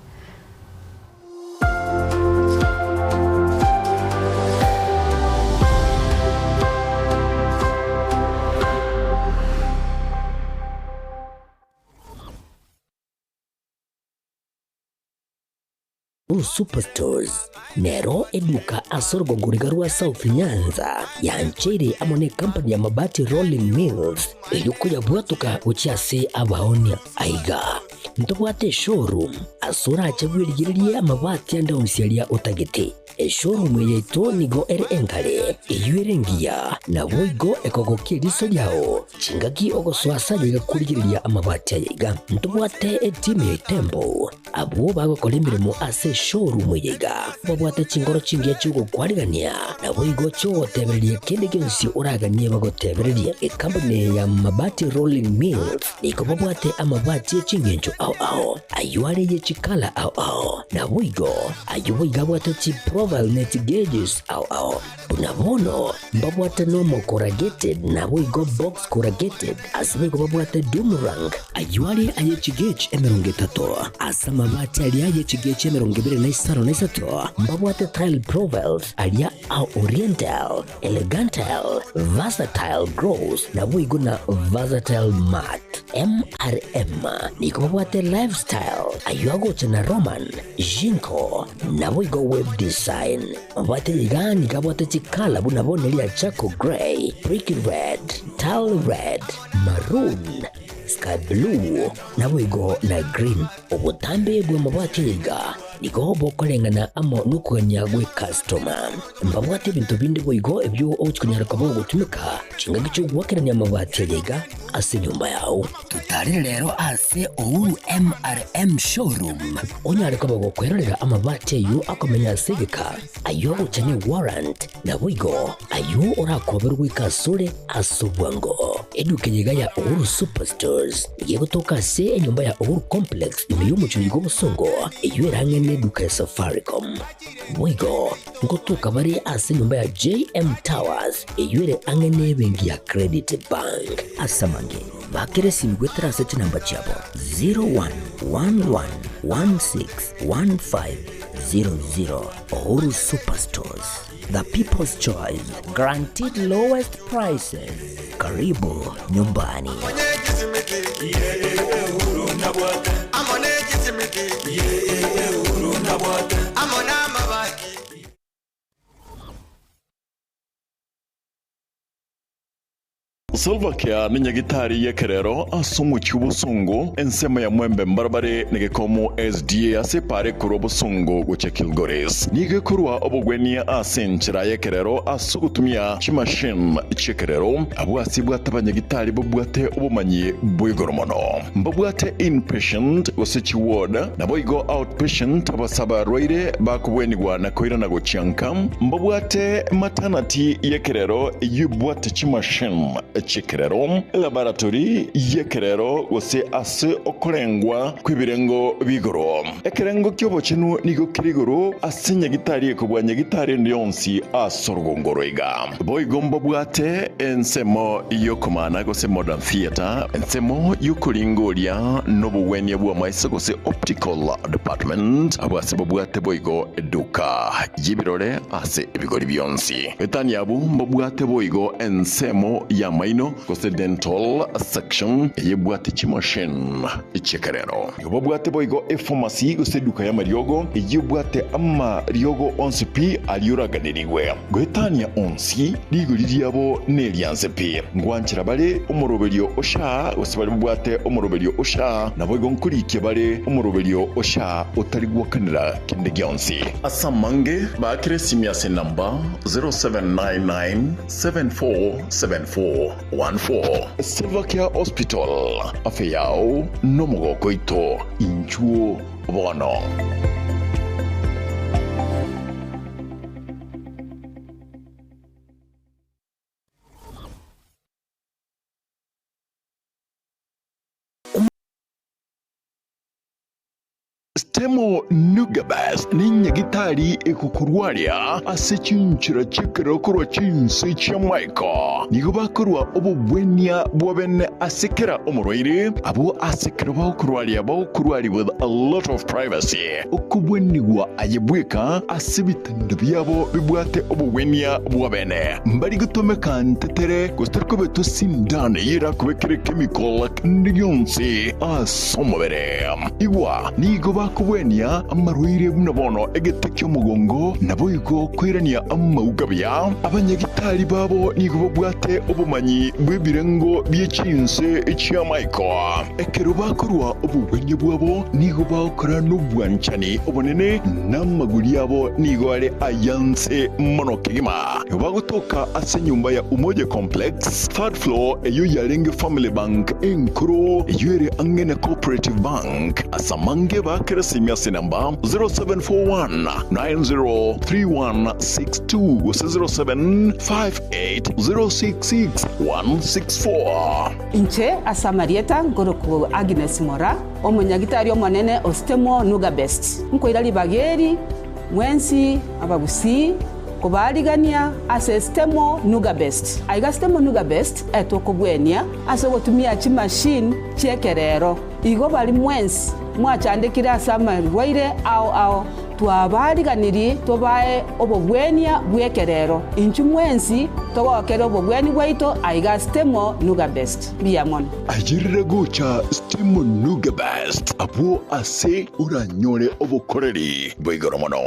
Speaker 4: Blue Superstores nero eduka ase orogongo riga rwa South Nyanza yancheire amo ne company ya Mabati Rolling Mills erio koyabwatoka gochia ase abaonia. Aiga ntobwate eshowroom ase orache bwerigererie amabati ande onsi aria otagete. Eshowroom eye yaito nigo ere enkare, eyio ere engiya, naboigo ekogokia eriso riao. Chingaki ogosoa ase aye iga korigereria amabati aya iga. Ntobwate etimu ya Itembo. Abwo bagokora emeremo ase eshowroom eye iga babwate chinkoro chingiya chi'ogokwarigania, naboigo chi'ogotebereria kende gionsi oraganie bagotebererie. Ekampuni eye ya Mabati Rolling Mills nigo babwate amabati e chingencho ao ao, ayio are ye chikala ao ao, naboigo ayio boigo abwate chiprofile ne chigauges ao ao. Buna bono mbabwate nomo corrugated naboigo box corrugated, ase boigo babwate doom rank, ayio are aye chigauge 30, ase amabati aria aye chigauge 25, mbabwate tile profiles aria a oriental, elegantile, versatile gross, naboigo na versatile matte. MRM nigo babwate lifestyle, ayio agocha na Roman, Jinko, naboigo web design. Mabwate iga nigo abwate chikala buna bono ria charcoal grey, brick red, tile red, maroon, sky blue, naboigo na green. Obotambe bw'amabati aya iga nigo bokoreng'ana amo nokogania gw'ecustoma. Mbabwate ebinto binde boigo ebio ogochia konyara koba ogotumeka chingaki chi'ogoakerania amabati aya iga ase enyomba yao. Totarire rero ase Uhuru MRM Showroom onyare koba gokwerorera amabati ayio akomenya ase egeka, ayio agocha ne warrant, naboigo ayio orakoberwe goika asore ase obwango. Eduka eye iga ya Uhuru Superstores nigo egotoka ase enyomba ya Uhuru Complex ime y'omochie oyo bw'obosongo eyio ere ang'e neduka ya Safaricom. Boigo ngotoka bare ase enyomba ya JM Towers eyio ere ang'e nebenki ya Credit Bank. Ase amange, bakera esimi goetera ase chinamba chiabo 0111161500. Uhuru Superstores, the people's choice, guaranteed lowest prices. Karibu nyumbani.
Speaker 6: Salva Kiir nenyagitari y'ekerero ase omochie obosongo ensemo ya Mwembe mbarabare negekomo SDA ase epaara ekorwa obosongo gochia Kilgoris. Nigo ekorwa obogwenia ase enchera y'ekerero ase ogotumia chimachine chi'ekerero. Abwo ase ebwate abanyagitari babwate obomanyi bwa igoro mono. Mbabwate inpatient gose chiward, naboigo outpatient abase abarwaire bakobwenigwa na koirana gochia nka. Mbabwate maternity y'ekerero eyio ebwate chimachine chi'ekerero, elaboratory y'ekerero gose ase okorengwa kw'ebirengo bi'igoro. Ekerengo ki'obochenu nigo kere igoro ase nyagitari ekobua nyagitari ende yonsi ase orogongo oro iga. Boigo mbabwate ensemo y'okomana gose modern theatre, ensemo y'okoringoria nobogwenia bw'amaiso gose optical department, abwo ase babwate boigo eduka y'ebirore ase ebigori bionsi. Etani abwo mbabwate boigo ensemo y'amaino. y'amaino gose dental section eyebwate chimachine chi'ekerero. Nigo babwate boigo epharmacy gose eduka y'amariogo eyio ebwate amariogo onsi pi aria oraganерigwe. Goetania onsi, rigori riabo nerianse pi. Ngwanchera bare omoroberio o SHA gose baria babwate omoroberio o SHA, naboigo nkorikia bare omoroberio o SHA otari gwakanera kende gionsi. Ase amange, baakere esimi ase enamba 0799747414. Silvercare Hospital, afya yao nomogoko oito, inchuo bono. Stemo Nugabes nenyagitari egokorwaria ase chinchera chi'ekerero korwa chinse chi'amaiko. Nigo bakorua obobwenia bwa bene ase kera omorwaire, abwo ase ekero bagokorwaria bagokorwaria with a lot of privacy. Okobwenigwa aye bweka ase ebitanda biabo bibwate obogwenia bwa bene. Mbari gotomeka ntetere gose tari kobetwa sindano eyio erakobekere chemical kende gionsi ase omobere. Igwa, nigo bakobwenia amarwaire buna bono egete ki'omogongo, naboigo koirania amauga buya. Abanyagitari babo nigo babwate obomanyi bw'ebirengo bie chinse chi'amaiko. Ekero bakorua obogwenia bwabo nigo bagokora nobwanchani obonene, na amaguri abo nigo are ayanse mono kegima. Nigo bagotoka ase enyomba ya Umoja Complex, third floor, eyio yarenge Family Bank enkoro, eyio ere ang'e na Cooperative Bank. Ase amange baakere esimi ase enamba 0741 903162 gose 0758 066 164.
Speaker 3: Inche ase amarieta nkorokwa Agnes Mora, omonyagitari omonene o Stemo Nuga Best. Nkoira ribaga eri mwensi abagusii kobaarigania ase Stemo Nuga Best. Aiga Stemo Nuga Best etokobwenia ase ogotumia chimachine chi'ekerero. Igo baria mwensi mwachandekire ase amarwaire ao ao, Twabaariganirie tobae obogwenia bw'ekerero, inchuo mwensi togokere obogwenia bwaito aiga Stemo Nuga Best. Mbuya mono.
Speaker 6: Ayerera gocha Stemo Nuga Best abwo ase oranyore obokoreri bwa igoro mono.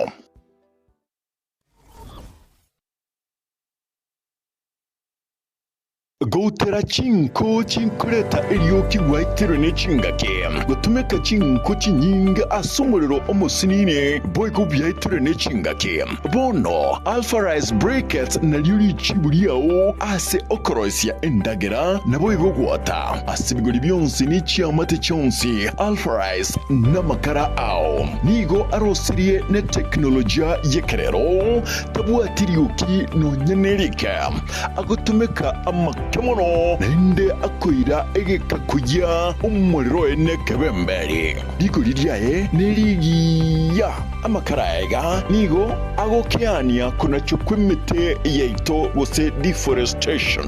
Speaker 6: Goutera chinko chinkoreta erioki gwaitirwe ne chingaki, gotumeka chinko chinyinge ase omorero omosinini, boigo biaitirwe ne chingaki. Bono Alpha Rice Briquettes nario richibu riao ase okoroisia endagera, naboigo gwota ase ebigori bionsi ne chiamate chionsi. Alpha Rice namakara ao nigo arosirie ne teknolojia y'ekerero, tabwati rioki nonya nerike. Agotumeka amake mono, naende akoira egeka koyia omorero oye nekebemberi. Rigori riaye nerigiya. Amakara aiga nigo agokeania konachwa kw'emete yaito gose deforestation.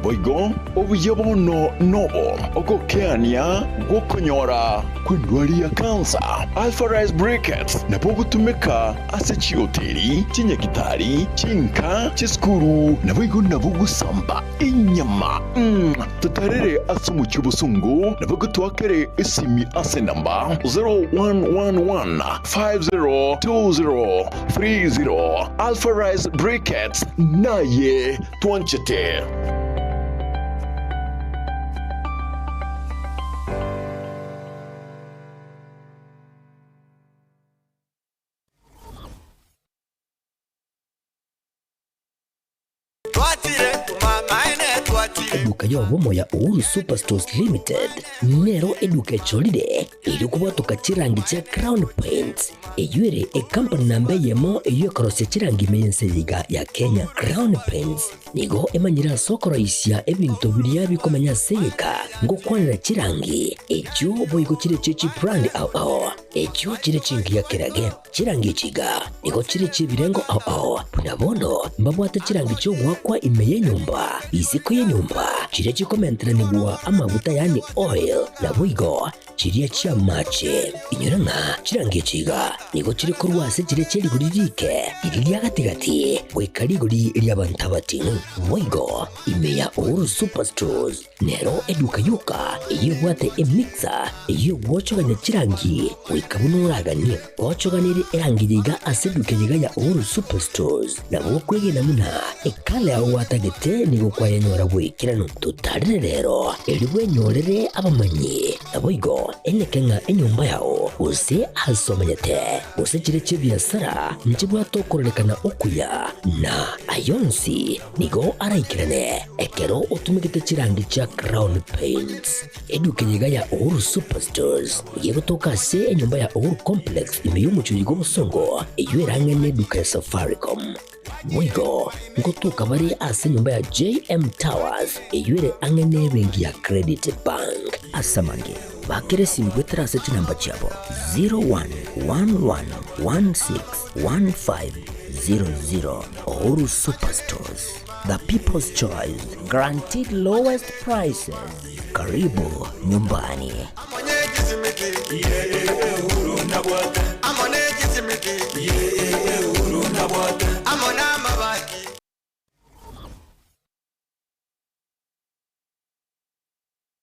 Speaker 6: Boigo obuya bono nobo ogokeania gw'okonyora kw'endwari ya kansa. Alpha Rice Briquettes nabo ogotumeka ase chihoteli, chinyagitari, chinka, chisukuru, naboigo nabo gosamba enyama. Totarere ase omochie obosongo, naboigo toakere esimi ase enamba 0111 502030. Alpha Rice Briquettes naye twanchete.
Speaker 4: Eduka y'obomo ya Uhuru Superstores Limited nero eduka echorire erio kobwatoka chirangi chia Crown Paints eyio ere ecompany namba eyemo eyio ekorosia chirangi ime y'ense eye iga ya Kenya. Crown Paints nigo emanyire ase okoroisia ebinto biria bikomenya ase egeka ngokwanera chirangi echio boigo chire chie chibrand ao ao. Echio chire chingiya kerage, chirangi echi iga nigo chire chi'ebirengo ao ao, buna bono mbabwate chirangi chi'ogoakwa ime y'enyomba, isiko y'enyomba, chiria chikomenteranigwa amaguta yaani oil, naboigo. chiria chi'amache. Inyora ng'a chirangi echi iga nigo chire korwa ase chiria chie rigori riike, riria ria gati-gati, goika rigori ri'abanto abating'u. Boigo ime ya Uhuru Superstores nero eduka yoka eyio ebwate emixer eyio egwochogania chirangi goika buna oraganie. Gochoganirie erangi eye iga ase eduka eye iga ya Uhuru Superstores, nabo okwegena buna ekala yao gwatagete nigo kwayenyora boikeranu. Totarire rero erio bwenyorere abamanyi, naboigo eneke ng'a enyomba yao gose ase omenyete, gose chiria chi'ebiasara nchibwate okororekana okuya, na ayonsi nigo araikerane ekero otumegete chirangi chia Crown Paints. Eduka eye iga ya Uhuru Superstores nigo egotoka ase enyomba ya Uhuru Complex ime y'omochie oyo bw'obosongo, eyio erang'e neduka ya Safaricom. Boigo ngotoka bare ase enyomba ya JM Towers eyio ere ang'e nebenki ya Credit Bank. Ase amange, bakera esimi goetera ase chinamba chiabo 0111161500. Uhuru Superstores, the people's choice, guaranteed lowest prices. Karibu nyumbani.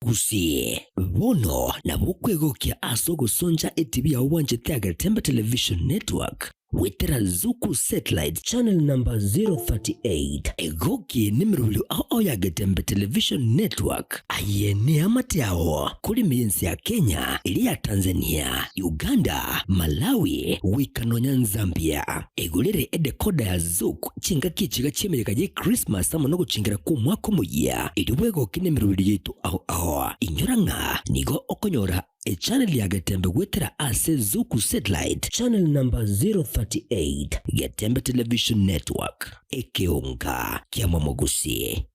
Speaker 4: Gusii, bono nabo okwegokia ase ogosoncha etibi yao bwanchete ya Getembe Television Network goetera Zuku Satellite channel number 038. Egoki nemerobio ao ao ya Getembe Television Network. Aye neamate ao kore ime y'ense ya Kenya, eria ya Tanzania, Uganda, Malawi, goika nonya Nzambia. Egorere edecoder ya Zuku chingaki echiga chi'emeyega ye Christmas amo nogochengera kw'omwaka omoyia, erio bwegoke nemerobio yaito ao ao. Inyora ng'a nigo okonyora Echannel ya Getembe goetera ase Zuku Satellite channel number 038, Getembe Television Network, ekeonga kia Momogusi.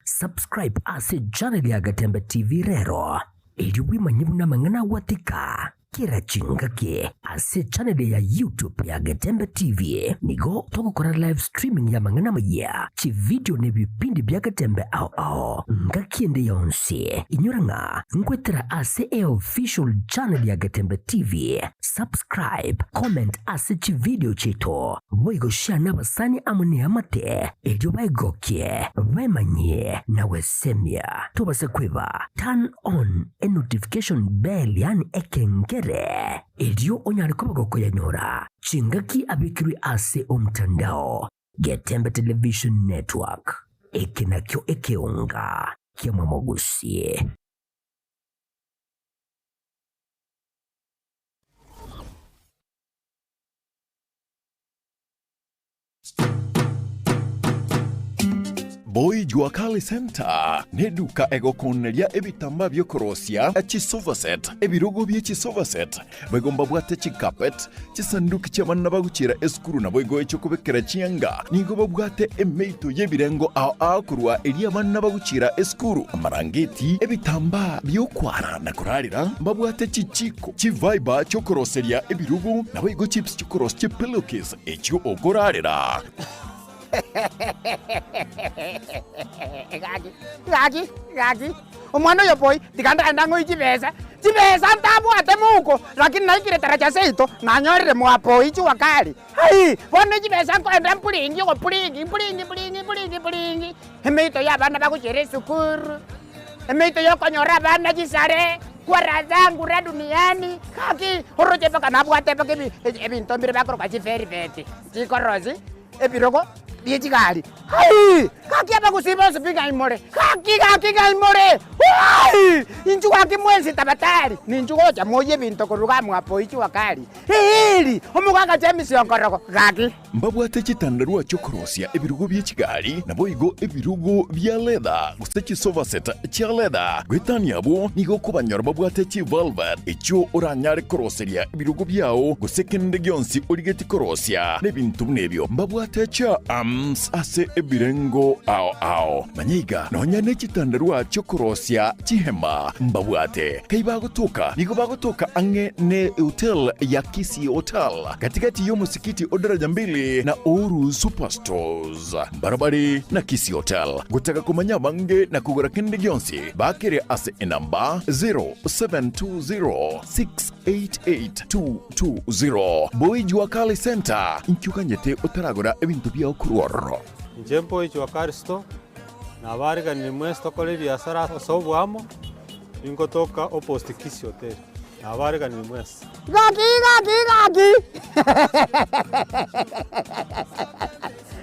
Speaker 4: Subscribe ase channel ya Getembe TV rero, erio bwemanye buna amang'ana agwatika kera chingaki ase channel ya YouTube ya Getembe TV. Nigo togokora live streaming ya amang'ana amayia, chividio na ebipindi bia Getembe ao ao ngaki ende yonsi. Inyora ng'a nkwetera ase eofficial channel ya Getembe TV. Subscribe, comment ase chividio chiaito, boigo share nabasani amo neamate, erio baegokie, baemanyie na gwesemia. Tobase kweba, turn on e notification bell yaani ekengere, erio onyare koba gokoyanyora chingaki abekirwe ase omtandao. Getembe Television Network, eke nakio ekeonga ki'Omomogusie.
Speaker 6: Boy Jua Kali Center neduka egokoneria ebitambaa biokorosia chisofa set, ebirogo bie chisofa set, boigo mbabwate chicarpet, chisanduki chi'abana bagochiera esukuru naboigo echiokobekera chianga. Nigo babwate emeito y'ebirengo ao ao korwa eria abana bagochiera esukuru, amarangeti, ebitambaa bi'okwara na korarera, mbabwate chichiko, chiviber chi'okoroseria ebirogo, naboigo chips chi'okorosia chipillowcase echio okorarera.
Speaker 7: Gaki, gaki, gaki, omwana oyo boy, tiga ndagende ang'oe chibesa, chibesa ntabwate mouko, lakini naikire taracha seito, nanyorire mwa boy jua kali, aii, bono chibesa nkoenda mpuringi ogopuringi mpuringi mpuringi mpuringi mpuringi, emeito ya abana bagochiera esukuru, emeito ya okonyora abana chisare, kwara zangu ra duniani, gaki, oroche mpaka nabwate mpaka ebi ebinto mbire bakoroka chivelvet, chikorosi. Ebirogo bie chigari. Aii! Gaki abagusii bonsi pi ng'ai more? Gaki gaki ng'ai more? Aii! Inchuo gaki mwensi tabatari, ninchu gocha moyie ebinto korwa igaa mwapo ichua kari. Eeri! Omogaka James Onkorogo, gaki.
Speaker 6: Mbabwate chitandarua chi'okorosia ebirogo bie chigari, naboigo ebirogo bia leather, gose chisofa set chia leather. Goetania abwo, nigo okobanyora babwate chivelvet, echio oranyare koroseria ebirogo biao, gose kende gionsi origetie korosia, na ebinto buna ebio. Mbabwate chia. items ase ebirengo ao ao. Manya iga, nonya ne chitandarua chi'okorosia chihema mbabwate. Kai bagotoka? Nigo bagotoka ang'e ne hotel ya Kisii Hotel, gatigati y'omosikiti o Daraja Mbili na Uhuru Superstores. Mbarabare na Kisii Hotel. Gotaka komanya abange na kogora kende gionsi, bakere ase enamba 0720688220. Boy Jua Kali Center, inki oganyete otaragora ebinto biao korwa ororo?
Speaker 8: Inche Boy Jua Kali Store, nabaariganirie mwensi tokore ebiasara ase oboamo, ningotoka opposite Kisii Hotel, nabaariganirie mwensi.
Speaker 7: Gaki gaki gaki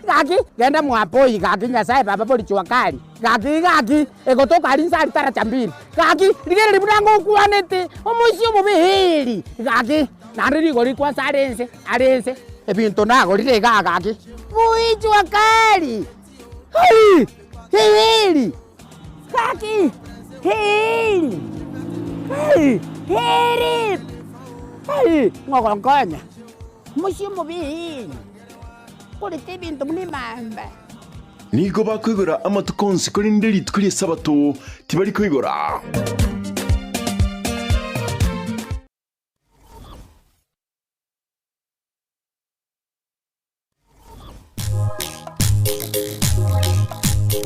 Speaker 7: gaki genda mwapoi gaki Nyasaye baba bori jua kali gaki gaki egotoka aria inse aria taracha mbili gaki rigereria buna ngokwanete omoisia omobe gaki naende rigori kwansa are inse are inse ebinto nagorire igaa gaki bui jua kali hai heri gaki heri hai heri hai ng'ogonkonya omoisia omobe korete ebinto buna emambe.
Speaker 6: Nigo bakoigora amatuko onsi, korende rituko ri'Esabato tibari koigora.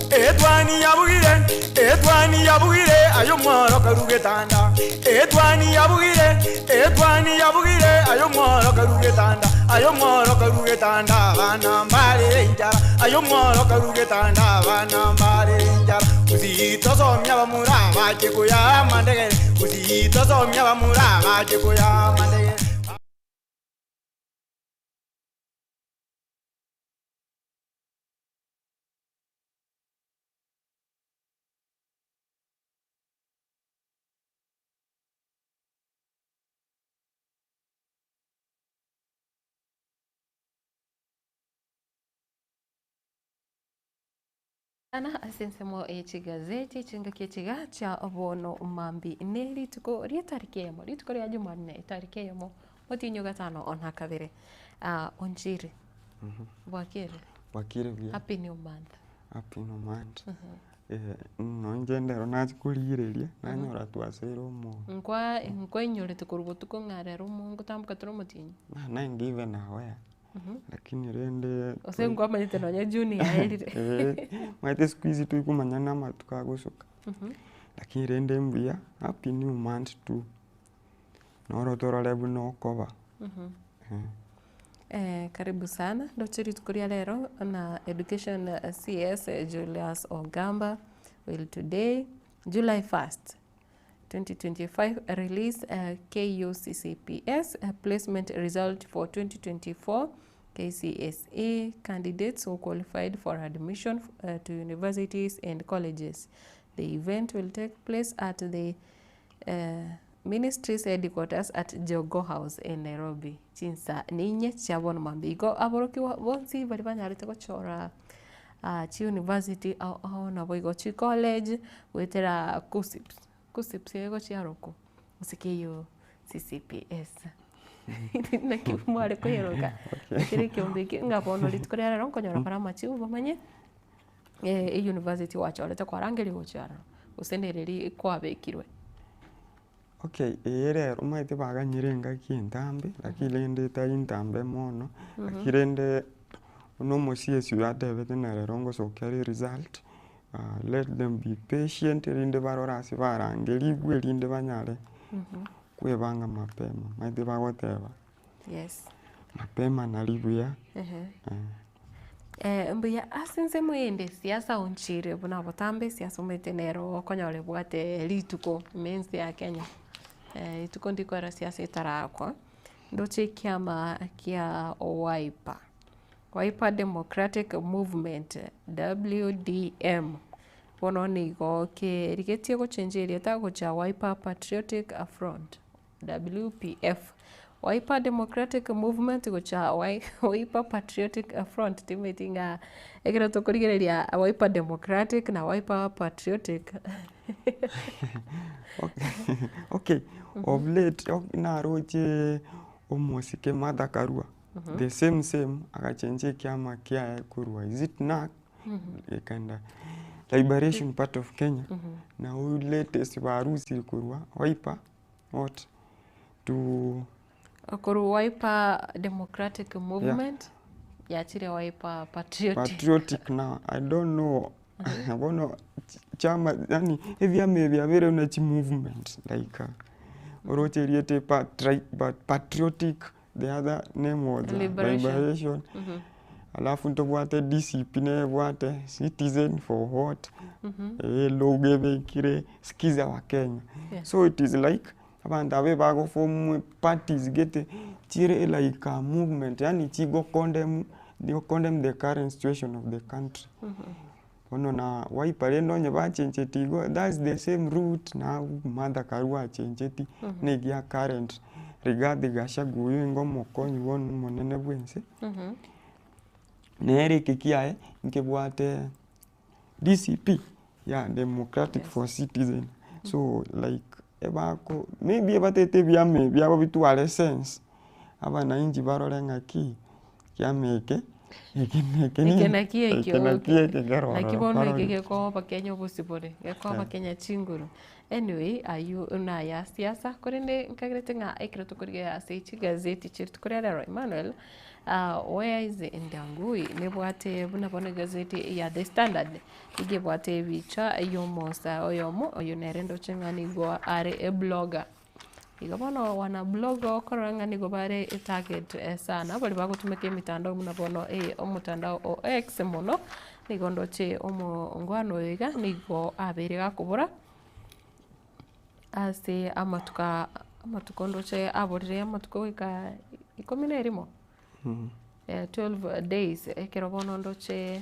Speaker 9: Etwani yabugire, etwani yabugire, ayo mworo karugetanda. Etwani yabugire, etwani yabugire, ayo mworo karugetanda. Ayo mworo karugetanda, abana mbare enchara. Ayo mworo karugetanda, abana mbare enchara. Usitosomia bamura bache kuya mandegere. Usitosomia bamura bache kuya mandegere.
Speaker 1: Ana ase ensemo ye chigazeti chingaki echiga chia bono mambi ne rituko ria etariki eyemo rituko ria jumanne etariki eyemo motienyi o gatano na kabere. Ah, Onchiri bwakire?
Speaker 12: Bwakire buya.
Speaker 1: Happy new month.
Speaker 12: Happy new month. Nonye ndero nachia korigereria, nanyora twasoire omo.
Speaker 1: Nkwa nkoinyorete korwa botuko ng'a rero omo ngotamboka tore omotienyi.
Speaker 12: Na naende even aware, lakini rende.
Speaker 1: Gose nkwamanyete nonye June yaerire.
Speaker 12: Eh, omanyete siku hizi toikomanya na amatuko agosoka, lakini rende mbuya, happy new month tu, noro torore buna okoba.
Speaker 1: Eh, karibu sana ndoche rituko ria rero na education CS Julius Ogamba will today July 1st 2025 release KUCCPS placement result for 2024 KCSE candidates who qualified for admission to universities and colleges. The event will take place at the ministry's headquarters at Jogoo House in Nairobi chinsa ninye chia bono mambia. Igo aborokigwa bonsi baria banyarete gochora chiuniversity ao ao naboigo chicollege goetera KUCCPS, KUCCPS egochiarokwa gose KUCCPS naki mware koyeroka kere ekeombe eke ng'a bono rituko ria rero nkonyora bare amachibu bamanye euniversity gwachorete kwarangeria gochia aroro gose nereri kwabekirwe.
Speaker 12: Okay, eye rero omanyete baganyire engaki entambe, lakini rende etari ntambe mono, lakini rende buna omosiesi oyo atebete na rero ngosokia are result, let them be patient erinde barore ase barangerigwe erinde banyare kwebanga mapema, omanyete bagoteba mapema nari buya.
Speaker 1: Mbuya ase ensemo eyende siasa onchire buna botambe siasa omanyete nero okonyora ebwate rituko ime ense ya Kenya. Rituko ndikoera siasa etarakwa, ndoche ekiama kia Wiper, Wiper Democratic Movement, WDM, bono nigo kerigetie gochenjia erieta gochia Wiper Patriotic Front, WPF. Wiper Democratic Movement gochia Wiper Patriotic Front timanyeti ng'a ekero tokorigereria Wiper Democratic na Wiper Patriotic.
Speaker 12: Okay, of late naroche omosike Martha Karua. The same same agachenjia ekiama kiaye korwa is it NARC gekaenda Liberation Party of Kenya, na oywo latest barusire korwa Wiper what to.
Speaker 1: Korwa Wiper Democratic Movement yachire Wiper Patriotic.
Speaker 12: Patriotic now I don't know bono chama yaani ebiama ebi biabeire buna chimovement like oroche erieta patri patriotic the other name was
Speaker 1: Liberation.
Speaker 12: liberation alafu ntobwate DCP nebwate citizen for what elogo ebekire skiza wakenya so it is like abanto aba ebagoform parties gete chire like a movement yaani chigokondem chigokondem the current situation of the country. Bono na Wiper rende onye bachencheti igo that's the same route na Martha Karua achencheti na egia current Rigathi Gachagua oyo inga omokonyi bono omonene bwa ense, nere eke kiaye nkebwate DCP yeah Democratic for Citizen so like ebako maybe ebatete ebiama ebi biabo bitware sense, abananchi barore ng'aki kiama eke eke eke
Speaker 1: Eke naki ekio
Speaker 12: eke naki eke kero
Speaker 1: Naki
Speaker 12: ororo
Speaker 1: bono eke
Speaker 12: barore.
Speaker 1: gekoa abakenya obosibore, gekoa abakenya chinguru. Anyway, aywo naya siasa, korende nkagerete ng'a ekero tokorigereria ase chigazeti chiria tokoria rero Emmanuel, where is Ndangui nebwate buna bono egazeti ya The Standard, nigo ebwate ebicha ya omosae oyomo, oyo nere ndoche ng'a nigo are eblogger. Igo bono wana blogger okorora ng'a nigo bare etarget sana, baria bagotumeka emitandao buna bono omotandao o X mono, nigo ndoche omongwana oyo iga nigo abeire gakobora, ase amatuko aa amatuko ndoche aborire amatuko goika ikomi na erimo, 12 days ekero bono ndoche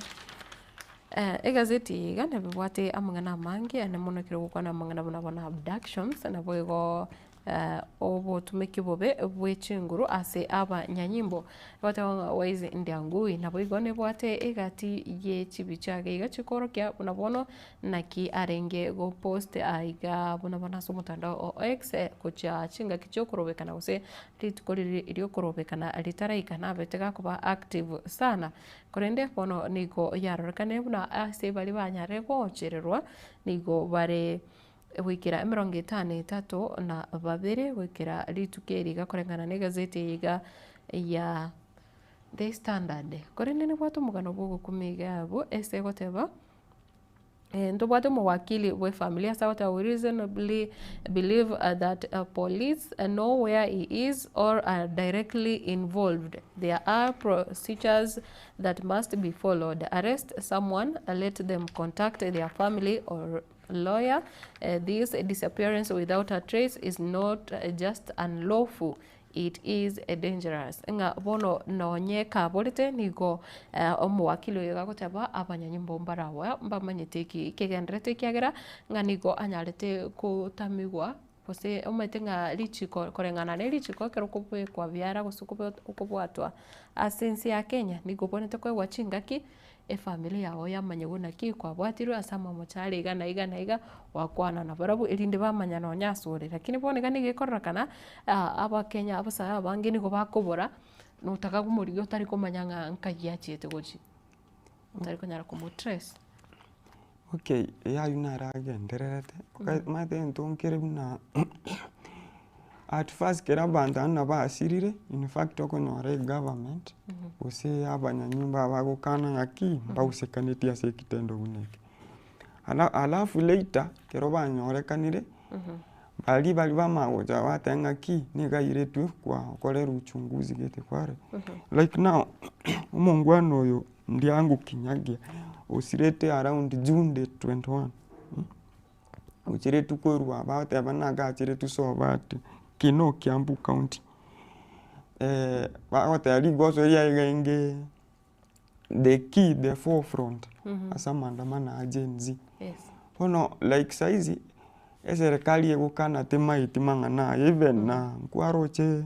Speaker 1: egazeti eye iga nabibwate amang'ana amange ane mono ekero ogokwana amang'ana buna bono abductions, nabo igo obotumeki obobe bwe chinguru ase abanyanyimbo, egoteba ng'a Wise Ndiangui nabo igo nebwate egati ye chibicha iga iga chikorokia buna bono naki arenge gopost aiga buna bono ase omotandao o X gochia chingaki chiokorobekana gose rituko riria riokorobekana ritaraika nabete gakoba active sana. Korende bono nigo yarorekanire buna ase baria banyarire gochererwa nigo bare goikera emerongo etano etato na babere goikera rituko eri iga koreng'ana na egazeti eye iga ya The Standard. Korende nibwate omogano bwa ogokumia iga abwo ase egoteba. Ntobwate omowakili bwe efamiri ase agoteba we reasonably believe that police know where he is or are directly involved. There are procedures that must be followed. Arrest someone, let them contact their family or lawyer. This disappearance without a trace is not just unlawful, it is dangerous. Ng'a bono nonye kaborete nigo omowakili oyo iga agoteba abanyanyimbo mbarawa mbamanyete eki kegenderete ekiagera ng'a nigo anyarete kotamigwa gose omanyete ng'a richiko koreng'ana ne richiko ekero okobekwa biara gose okobwatwa ase ense ya Kenya nigo obwenerete koegwa chingaki efamiri yago yamanya buna ki kwabwatirwe ase amamocho are iga na iga na iga, gwakwana nabarabwo erinde bamanya nonya ase ore. Lakini bono iga nigo ekororekana abakenya abasae abange nigo bakobora, notaka komorigia otari komanya ng'a nkai achiete gochia, otari konyara komotrace.
Speaker 12: Okay, eyio naragendererete, omanyete egento nkere buna at first kera abanto abwo nabasirire, in fact okonyora egovernment gose abanyanyimbo aba bagokana ng'aki mbausekaneti ase ekitendo buna eke. Ala alafu later ekero banyorekanire, baria baria bamanya gocha bateba ng'aki nigo airetwe kwa okorerwa uchunguzi gete kwarora. Like now omongwana oyo Ndiangu Kinyagia osirete around June the 21, ochiretwe korwa bagoteba naki achiretwe sobo ati Kinoo Kiambu county, bagoteba rigoso riaye riarenge the key the forefront ase amaandamano a Gen Z. Bono like saizi eserekari egokana temaeti mang'ana aya even na nkwaroche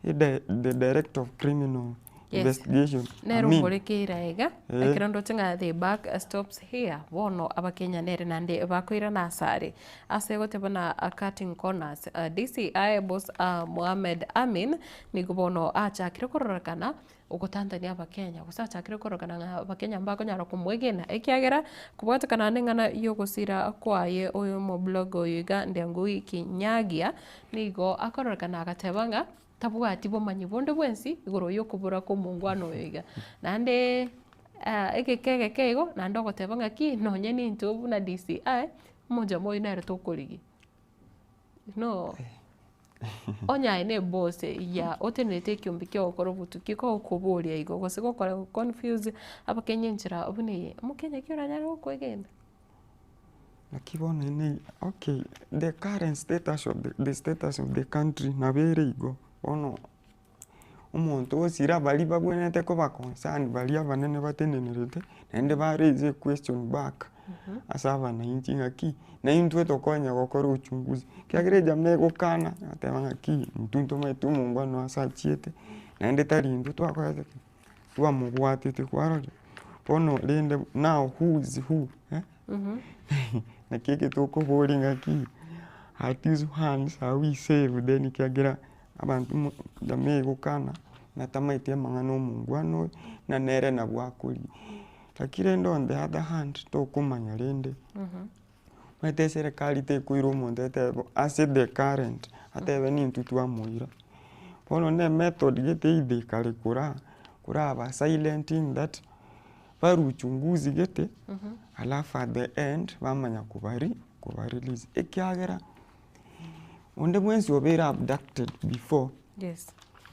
Speaker 12: the director of criminal. Investigation.
Speaker 1: Nere
Speaker 12: Amin.
Speaker 1: omborekeire aiga,
Speaker 12: Eh.
Speaker 1: ekero ndoche ng'a the buck stops here, bono abakenya nere naende bakoirana asare. Ase goteba na cutting corners, DCI boss Mohamed Amin nigo bono achakire kororekana ogotantania abakenya gose achakire kororekana ng'a abakenya mbakonyara komwegena ekiagera kobwatekana neng'ana yogosira kwaye oyo omoblogger oyo iga Ndiangui Kinyagia, nigo akororekana agateba ng'a tabwati bomanyi bonde bwensi igoro yokobora kwa omongwana oyo iga. Naende egeka egeke igo, naende ogoteba ng'aki nonye nintwe buna DCI, omonchama oyio nere tokorigia. No, onye aye na eboss ya otenerete ekiombe kia ogokora obotuki kogokoboria igo gose gokora goconfuse abakenya enchera buna eye, omokenya ki oranyare gokoegena?
Speaker 12: Naki bono ene okay the current status of the the status of the country nabo ere igo, bono omonto osira baria babwenerete koba concerned baria abanene batenenerete, naende ba raise equestion back ase abananchi ng'aki, naintwe tokonya gokora uchunguzi, ekiagera ejamaa egokana yateba ng'aki intwe ntomaete omongwana ase achiete, naende tari intwe twakorete ki? Twamobwatete kwarorire. Bono rende now who is who eh, naki eke tokoboria ng'aki at whose hands are we safe then ekiagera abanto mo jamaa egokana natamaeti amang'ana omongwana oyo, na nere nabwo akoria. Lakini rende on the other hand tokomanya rende, omanyete eserekari tekoira omonto etebe ase the current, atebe nintwe twamoira. Bono na emethod gete either ekare kora koraba silent in that, bare uchunguzi gete, alafu at the end bamanya kobari kobarelease ekiagera. Onde bwensi obeire abducted before,
Speaker 1: Yes.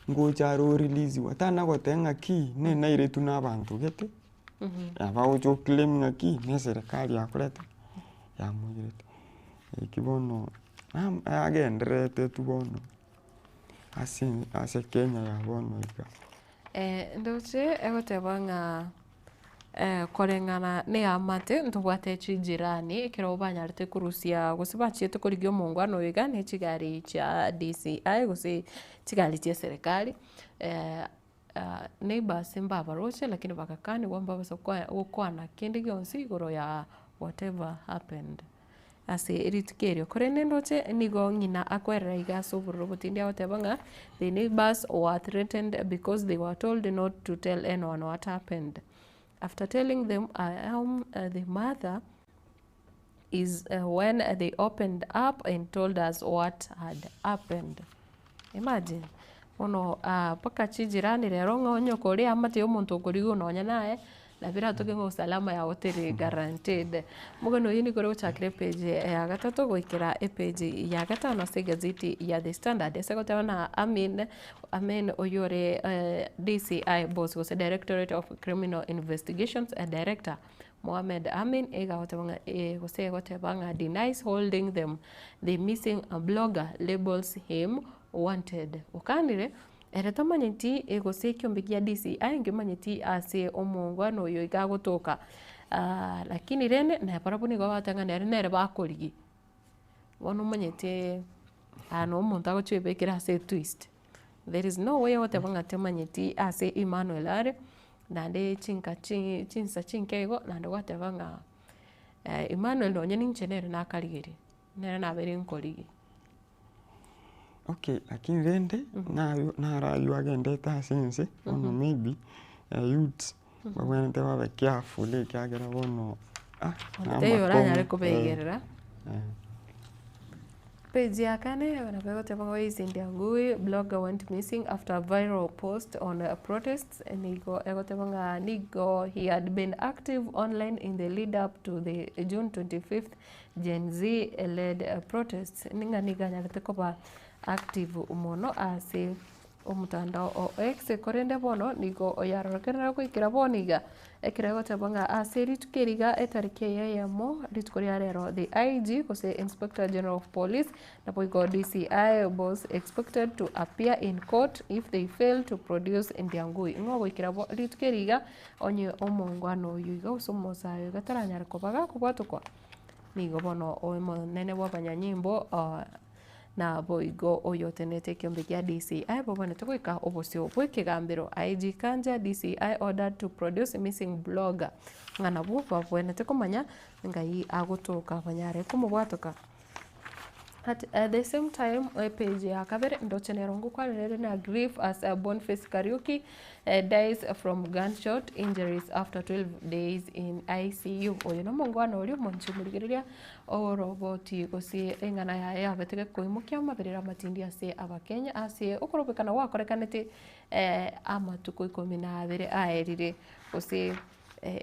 Speaker 12: ngocha are oreleasiwa, tana goteba ng'aki ne nairetwe na abanto gete, abagocha goclaim ng'aki na eserekari yakorete ki? Yamoirete. Eki bono nam agendererete tu bono ase ase Kenya ya bono iga.
Speaker 1: Ndoche egoteba ng'a koreng'ana na eamate ntobwate chijirani ekero banyarete korusia gose bachiete korigia omongwana oyo iga ne chigari chia DCI gose chigari chia eserekari, neighbours mbabaroche lakini bagakanigwa mbabasa gokwana kende gionsi igoro ya whatever happened. Ase rituko erio. Korende ndoche nigo ng'ina akoerera iga ase obororo obotindi agoteba ng'a the neighbours were threatened because they were told not to tell anyone what happened. After telling them I am the mother is when they opened up and told us what had happened. Imagine, bono mpaka chijirani rero ng'a onye okore eamate ya omonto okorigwa nonya naye, nabo eratoke ng'a usalama yago teri guaranteed. Omogano oyio nigo ore gochakera epage ya gatato goikera epage ya gatano ase egazeti ya The Standard ase egoteba ng'a Amin, Amin oyio ore DCI boss gose Directorate of Criminal Investigations director Mohamed Amin iga agoteba ng'a eh gose egoteba ng'a denies holding them the missing blogger labels him wanted. Okanire ere tamanyeti gose ekiombe gia DCI nkemanyeti ase omongwana oyo iga agotoka lakini rende nabarabwo nigo bagoteba ng'a nere nere bakorigia. Bono omanyete aya na omonto agochia oebekera ase etwist. There is no way ogoteba ng'a tamanyeti ase Emmanuel are, naende chinka chi chinsa chinke igo, naende gwateba ng'a Emmanuel nonye ninche nere nakarigeria, nere nabeire nkorigia.
Speaker 12: Okay, lakini rende nayo naro aywo agendete ase ense, bono maybe youths babwenerete babe careful ekiagera bono ah
Speaker 1: Onde taiyo oranyare
Speaker 12: namakong'u
Speaker 1: kobaigerera. Page ya kane nabo egoteba ng'a Ways Ndiangui blogger went missing after a viral post on protests nigo egoteba ng'a nigo he had been active online in the lead up to the June 25th Gen Z led protests ng'a nigo anyarete koba active mono ase omotandao o X korende bono nigo oyarorekanire goikera bono iga ekero egoteba ng'a ase rituko eri iga etariki eye eyemo rituko ria rero the IG gose Inspector General of Police naboigo DCI boss expected to appear in court if they fail to produce Ndiangui. Ng'o goikera bo rituko eri iga onye omongwana oyio iga gose omosae oyo iga taranyare koba gakobwatokwa nigo bono omonene bwa abanyanyimbo. Naboigo oyotenenete ekeombe gia DCI babwanete goika obosio bw'ekegambero. IG Kanja, DCI ordered to produce missing blogger. Ng'a nabwo babwenerete komanya ngai agotoka banyare komobwatoka. At the same time epage ya kabere ndoche nero ngokwanera ere na grief as Boniface Kariuki dies from gunshot injuries after 12 days in ICU. Oyo nomongwana oria omonche omorigereria Oroboti gose eng'ana yaye yabete gekoimokia amaberero amatindi ase Abakenya ase okorobekana gwakorekanete amatuko ikomi na abere aerire gose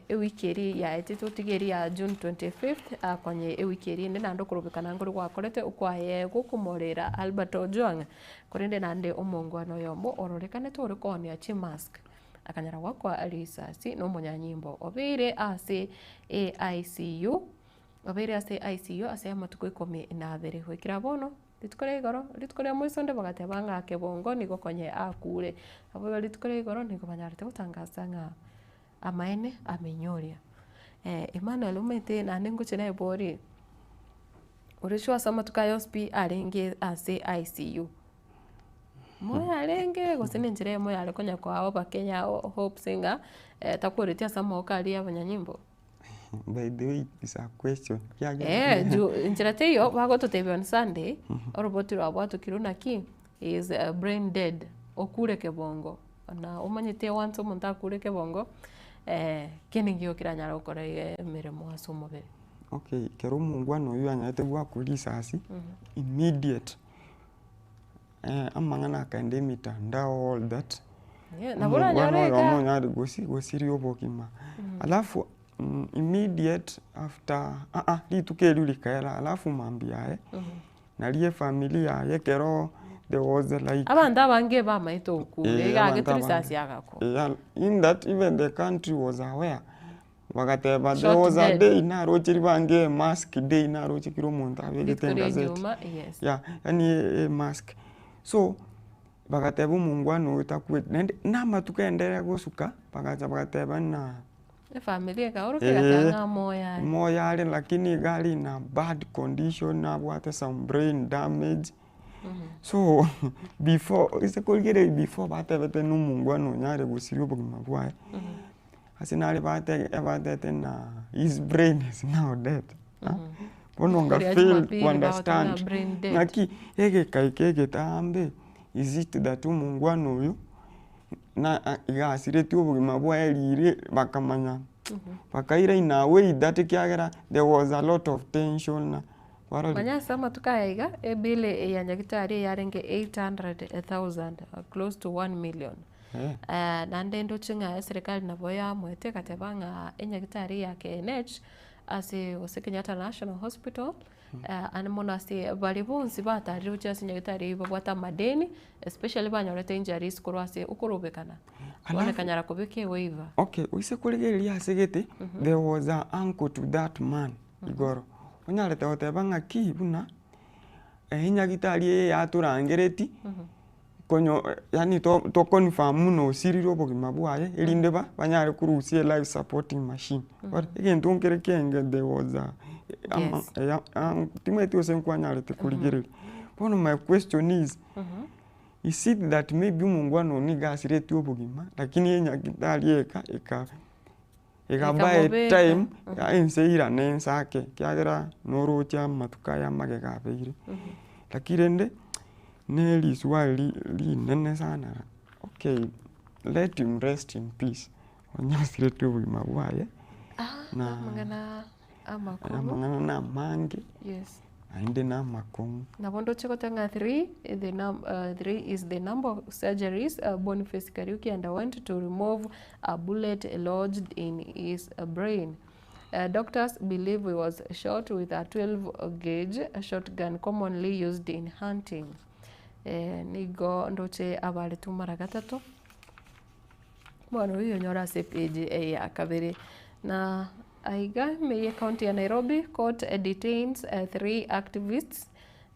Speaker 1: ewiki eria yaetete otige eria ya June 25th akonye ewiki eria ende naende okorobekana nkore gwakorete okwaye gokomorera Albert Ojwang korende naende omongwana oyomo ororekanete ore koonia chimask akanyara goakwa risasi na omonyanyimbo obeire ase ICU. Obeire ase ICU ase amatuko ikomi na abere. Goikera bono, rituko ria igoro, rituko ria moiso onde bagateba ng'a kebongo nigo konye akure. Nabo igo rituko ria igoro nigo banyarete gotangasa ng'a amaene amenyoria. Emmanuel omanyete naende ngochia naeborie, ore sure ase amatuko aya yonsi pi arenge ase ICU? Moyo arenge gose na enchera eyemo yare konya koa abakenya hopes ng'a takworeti ase amagoko aria ya abanyanyimbo?
Speaker 12: By the way it's a question.
Speaker 1: Eh, juu enchera teiyo bagototebia on Sunday, oroboti rwabwatokirwe naki he is brain dead, okure kebongo. Na omanyete once omonto akure kebongo, kende nkeiyo keranyare gokora emeremo ase omobere.
Speaker 12: Okay, ekero omongwana oyio anyarete goakwa risasi, immediate amang'ana akaenda emitandao all that,
Speaker 1: Yeah, nabo oranyore
Speaker 12: omongwana
Speaker 1: iga.
Speaker 12: oyomo onyare gosi gosiria obogima. Alafu immediate after aa rituko erio rikaera alafu mambia yaye, naria efamiri yaye ekero there was like.
Speaker 1: Abanto abange bamaete okure,
Speaker 12: Eh,
Speaker 1: iga
Speaker 12: abanto
Speaker 1: agetwe
Speaker 12: abange.
Speaker 1: risasi agakwa.
Speaker 12: Yeah, in that even the country was aware, bagateba there
Speaker 1: Shot
Speaker 12: was a
Speaker 1: dead.
Speaker 12: day naroche ribange emask day naroche kera omonto abegete
Speaker 1: Rituko ria
Speaker 12: engazeti.
Speaker 1: Ijumaa, yes.
Speaker 12: Yeah, yaani emask. So, bagateba omongwana oyo takweti, naende na amatuko aenderere gosuka, bagacha bagateba ng'a
Speaker 1: Efamiri ekaorokia egateba ng'a moyo are.
Speaker 12: Moyo are lakini iga are in a bad condition nabwate some brain damage. So before ase korigereria before batebete na omongwana onyare gosiria obogima bwaye, ase nare bate batebete ng'a his brain is now dead. Bono nga
Speaker 1: Koria
Speaker 12: fail
Speaker 1: Jumapili
Speaker 12: to
Speaker 1: bagoteba
Speaker 12: understand
Speaker 1: ng'a brain dead.
Speaker 12: ng'aki egeka eke egetambe is it that omongwana oyo na iga asiretie obogima bwaye riire bakamanya bakaira in a way that ekiagera there was a lot of tension na kwarorire.
Speaker 1: Manya ase amatuko aya iga, ebill ya nyagitari eyarenge 800,000, close to 1 million. Naende ndoche ng'a eserekari nabo yamoete egateba ng'a enyagitari ya KNH ase gose Kenyatta National Hospital, ande mono ase baria bonsi batarire gochia ase nyagitari eyio babwate amadeni, especially banyorete injuries korwa ase okorobekana, bono
Speaker 12: Alafu
Speaker 1: ekanyara kobeka ewaiver.
Speaker 12: Okay, oise korigereria ase gete, there was a uncle to that man igoro, onyarete goteba ng'aki buna enyagitari eye yatorangereti. Konyo yaani to to confirm buna osirire obogima bwaye erinde ba banyare korusia elife supporting machine. Bono egento nkere kiaenge there was a ama
Speaker 1: Yes.
Speaker 12: eya timanyeti gose nkwanyarete korigereria. Bono my question is, is it that maybe omongwana oyo nigo asiretie obogima lakini enyagitari eka eka eka buy
Speaker 1: Ekamobeka.
Speaker 12: time ense eirane ense ake ekiagera noroche amatuko aya amagega abeire. Lakini rende. Ne riswali rinene sana okay let him rest in peace onye osiretie obogima bwaye na
Speaker 1: Amang'ana amakong'u.
Speaker 12: amang'ana na amange
Speaker 1: Yes.
Speaker 12: naende na amakong'u.
Speaker 1: Nabo ndoche goteba ng'a three, the num three is the number of surgeries Boniface Kariuki underwent to remove a bullet lodged in his brain. Doctors believe he was shot with a 12 gauge shotgun commonly used in hunting. Nigo ndoche abaretwe mara gatato. Omwana oyio onyore ase epage ya kabere. Na aiga ime ye county ya Nairobi, court detains 3 activists.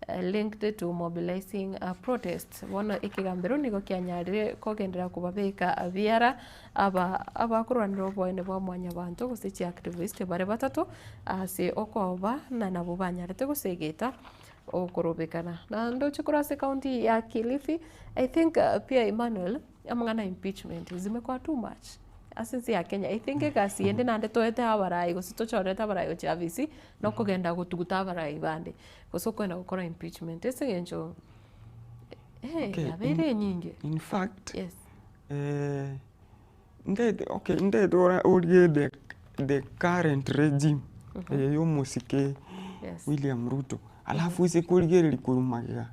Speaker 1: Linked to mobilising protests. Bono ekegambero nigo kianyarire kogenderera kobabeka biara aba abakorwanera oboene bwa mwanyabanto gose chiactivist bare batato ase okoba na nabwo banyarete gosegeta okorobekana. Na ndoche korwa ase county ya Kilifi, I think pia Emmanuel amang'ana ya impeachment zimekuwa too much ase ense ya Kenya. I think egasi ende naende toete abarai gose tochorete abarai gochia ofisi nokogenda gotuguta abarai bande. Gose okoenda gokora impeachment ase eng'encho eh
Speaker 12: Okay,
Speaker 1: yabeire enyinge.
Speaker 12: In fact,
Speaker 1: Yes.
Speaker 12: eh, ntaete okay ntaete ora orie the the current regime eye ya omosike
Speaker 1: Yes.
Speaker 12: William Ruto, alafu ase korigereria korwa magega,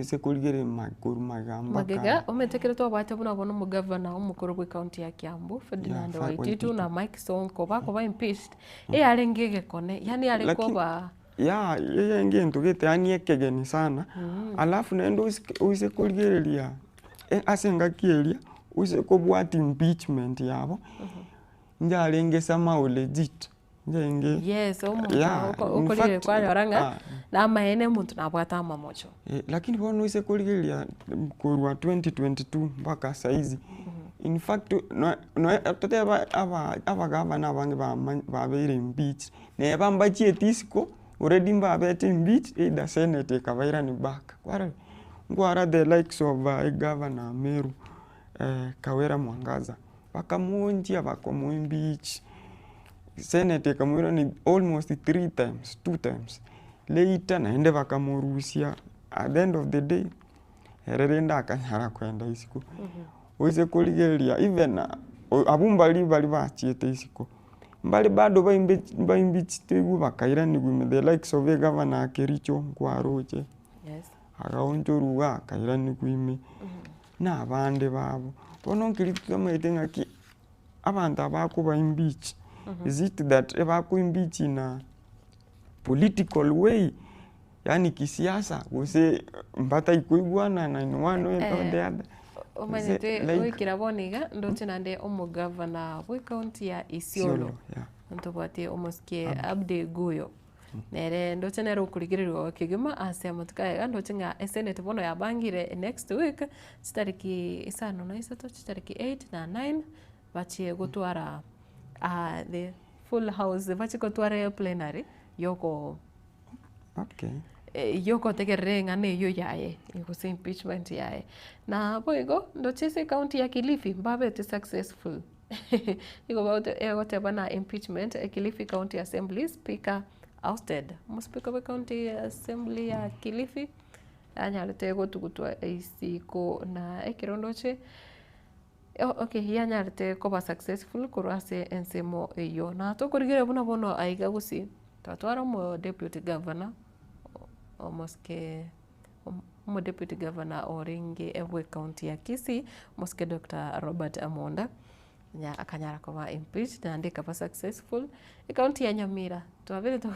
Speaker 12: ase korigereria ma korwa magega mpaka
Speaker 1: Magega, omanyete ekero twabwate buna bono omogavana omokoro bwe county ya Kiambu, Ferdinand
Speaker 12: Yeah, Fa-
Speaker 1: Waititu na Mike Sonko bakoba impeached, eyarenge egekone, yaani yare
Speaker 12: Lakini-
Speaker 1: koba.
Speaker 12: Yah eye ngento gete yaani ekegeni sana, alafu naende osike oise korigereria ase engaki eria, oise kobwati impeachment yabo, njarenge somehow legit, njarenge
Speaker 1: Yes, omonto
Speaker 12: yeah,
Speaker 1: oko-
Speaker 12: in
Speaker 1: okorire
Speaker 12: fact
Speaker 1: kwanyora ng'a
Speaker 12: ah.
Speaker 1: namaene omonto nabwate amamocho.
Speaker 12: Lakini bono oise korigereria korwa 2022 mpaka saizi, in fact no noe totebe aba abagavana abange bamany babeire impeached. Neba mbachieti isiko, already mbabete impeached either senate ekabairani back, kwarora? Nkwara the likes of egavana Meru Kawira Mwangaza, bakamoonchia bakamoimpeach, senate ekamoirani almost three times, two times, later naende bakamorusia, at the end of the day, ere rende akanyara kogenda isiko. Oise korigereria even abwo mbari baria bachiete isiko. Mbare bado baimbichete bakairanigwa ime the likes of egavana ya Kericho nkwaroche, agaonchorwa iga akairanigwa ime, na abande babo. Bono nkeri tomaete ng'aki abanto aba bakoba impeach, is it that ebako impeach in a political way, yaani kisiasa gose mbatai koigwanana in one way or the other.
Speaker 1: Omanyete
Speaker 12: Like-
Speaker 1: goikera bono iga ndoche naende omogavana bwe county ya Isiolo
Speaker 12: Isiolo, yeah.
Speaker 1: ntobwate omosike Abdi Guyo nere ndoche nere okorigereriwa kegima ase amatuko aya iga ndoche ng'a esenate bono yabangire next week chitariki isano na isato chitariki eight na nine bachie gotwara the full house bachie gotwara plenary yoko
Speaker 12: Okay.
Speaker 1: Yogotegerera eng'ana eyio yaye, gose impeachment yaye. Na boigo, ndoche ase ecounty ya Kilifi, mbabete successful. Nigo bagote egoteba na impeachment, Kilifi County Assembly speaker ousted. Omospeaker bwe county assembly ya Kilifi, anyarete gotugutwa isiko na ekero ndoche, okay yanyarete koba successful korwa ase ensemo eyio. Na tokorigereria buna bono aiga gusii, Twatwara omo deputy governor, omosike omo deputy governor orenge bwe county ya Kisii, omosike Doctor Robert Amonda, nya akanyara koba impeached naende ekaba successful. Ecounty ya Nyamira, twabere to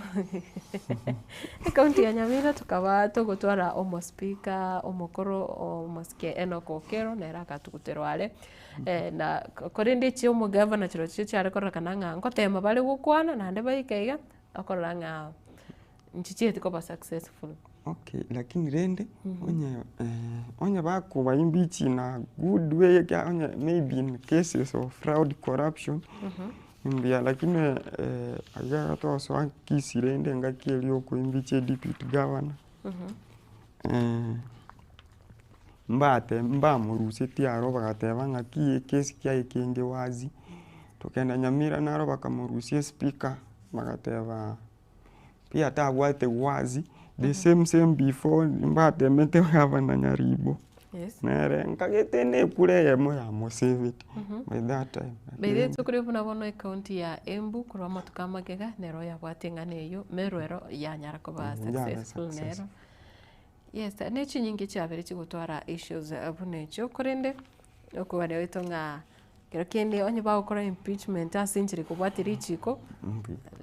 Speaker 1: ecounty ya Nyamira tokaba togotwara omo speaker omokoro omosike Enock Okello nere akatuguterwa are. Na korende echi omogavana chirochio chiare kororekana ng'a ngotema bare gokwana naende baika iga, okorora ng'a nchichieti koba successful.
Speaker 12: Okay, lakini rende, onye onye bakoba impeach in a good way ekiagera onye maybe in cases of fraud, corruption, mbuya lakini iga togosoa kisii rende engaki eria okoimpeach deputy governor. Mbate mbamorusetie aro bagateba ng'aki ekesi kiaye kenge wazi, tokagenda Nyamira naro bakamorusia espika, bagateba pia tabwate wazi, the same same before mbatemete gavana Nyaribo,
Speaker 1: Yes.
Speaker 12: nere nkagete na ekura eyemo yamosavete by that time.
Speaker 1: By the way, tokore buna bono ecounty ya Embu korwa amatuko amagega nero yabwate eng'ana eyio, Meru ero yanyara koba
Speaker 12: Yaba
Speaker 1: successful
Speaker 12: success.
Speaker 1: nero. Yes, ne chinyinga chiabere chigotwara issues buna echio, korende okogania gwaito ng'a ekero kende onye bagokora impeachment ase enchera ekobwatia richiko,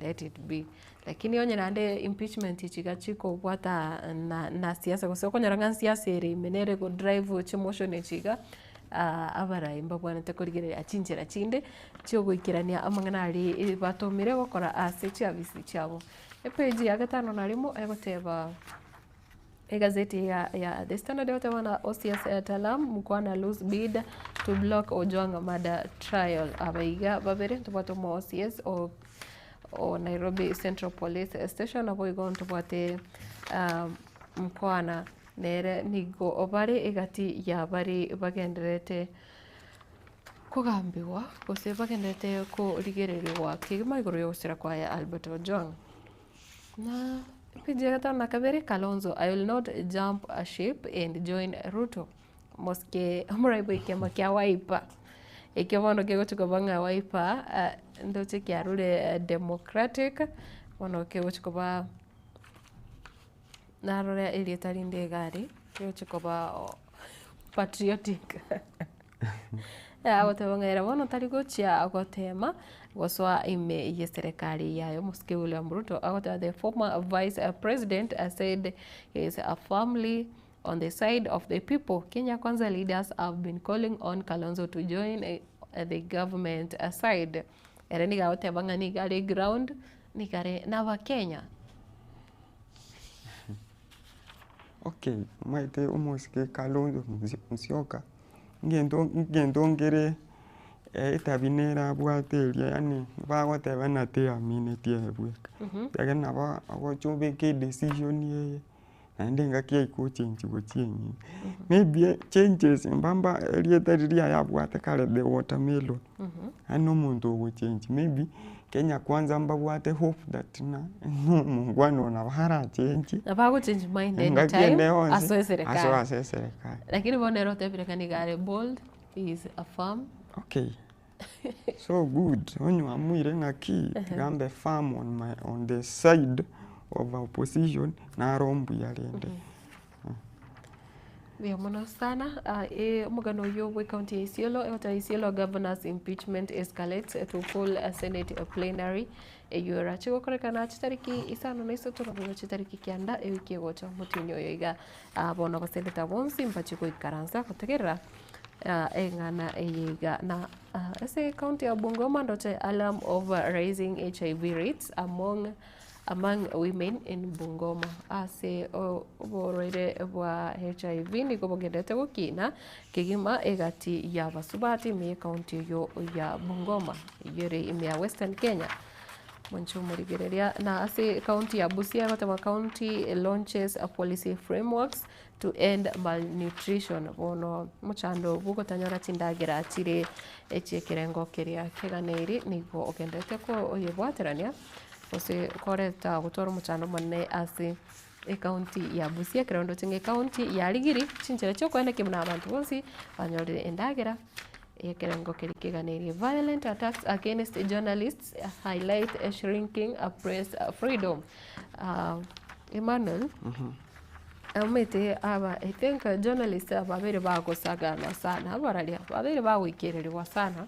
Speaker 1: let it be. Lakini onye naende impeachment echi iga chikobwata na na siasa gose okonyora ng'a siasa ere ime nere ego drive chimotion echi iga, abarai mbabwenerete korigereria chinchera chinde chiogoikerania amang'ana aria batomire gokora ase chiafisi chiabo. Epage ya gatano na rimo egoteba. Egazeti ya, ya The Standard egoteba na OCS Talam Mkwana lose bid to block Ojwang murder trial. Abaiga babere ntobwate omo OCS o, o Nairobi Central Police Station naboigo ntobwate um, Mkwana nere nigo bare egati ya bari bagendererete kogambigwa gose bagendererete korigererigwa kegima igoro y'ogosira kwaye Albert Ojwang. Na page ya gatano na kabere Kalonzo I will not jump a ship and join Ruto. Mosike omorai bwa ekiama kia Wiper. Ekio bono kegochi koba ng'a Wiper uh, ndoche kiarure Democratic bono kegochi koba narora erieta rinde iga aria kegochi koba patriotic. Agoteba ng'a ere bono tari gochia gotema gosoa ime y'eserekari yaye omosike William Ruto agoteba the former vice president said he is a firmly on the side of the people. Kenya Kwanza leaders have been calling on Kalonzo to join the government side. Ere nigo agoteba ng'a nigo are ground nigo are n'abakenya.
Speaker 12: Okay, omanyete omosike Kalonzo Musyoka, ngento ngento nkere etabi nere abwate eria yaani bagoteba ng'a teamineti ere bweka. Ekiagera nabo ogocha obeke edecision eye, naende engaki yaika ochengi gochia enyinga. Maybe changes mbamba erieta riria aye abwate kare the watermelon, yaani omonto ogochengi maybe Kenya kwanza mbabwate hope that ng'a omongwana oyo nabo arachengie,
Speaker 1: Nabo agochange mind
Speaker 12: engaki
Speaker 1: anytime
Speaker 12: ende yonsi
Speaker 1: asoe eserekari.
Speaker 12: asoe ase eserekari.
Speaker 1: Lakini bono ere otebire ng'a nigo are bold, he is a firm.
Speaker 12: Okay, so good onye oamuire ng'aki tiga mbe firm on my on the side of opposition naro mbuya rende.
Speaker 1: Mbuya mono sana. Ah, eh, omogano oyio bwe county ya Isiolo egoteba Isiolo governor's impeachment escalates to full senate plenary eyio erache gokorekana chitariki isano na isato naboigo chitariki kianda ewiki egocha omotienyi oyo iga. Ah, bono abaseneta bonsi mbache goikaransa gotegerera ah, eng'ana eye iga na ah, ase county ya Bungoma ndoche alarm over rising HIV rates among Among women in Bungoma. Ase oborwaire bwa HIV nigo bogenderete gokina kegima egati y'abasubati ime y'ecounty eyio ya Bungoma eyio ere ime ya Western Kenya. Monche omorigereria na ase ecounty ya Busia egoteba county launches policy frameworks to end malnutrition bono omochando bw'ogotanyora chindagera chire echiekerengo keria keganeiri nigo ogenderete koyebwaterania. Gose koreta gotwara omochando omonene ase ecounty ya Busia, ekero ndoche ng'a ecounty yarigiri chinchera chia okoenekia buna abanto bonsi banyorire endagera ekerengo keria keganeirie. Violent attacks against journalists highlight a shrinking press freedom. Emmanuel, omanyete aba I think journalists babeire bagosagana sana abararia babeire bagoikereriwa sana.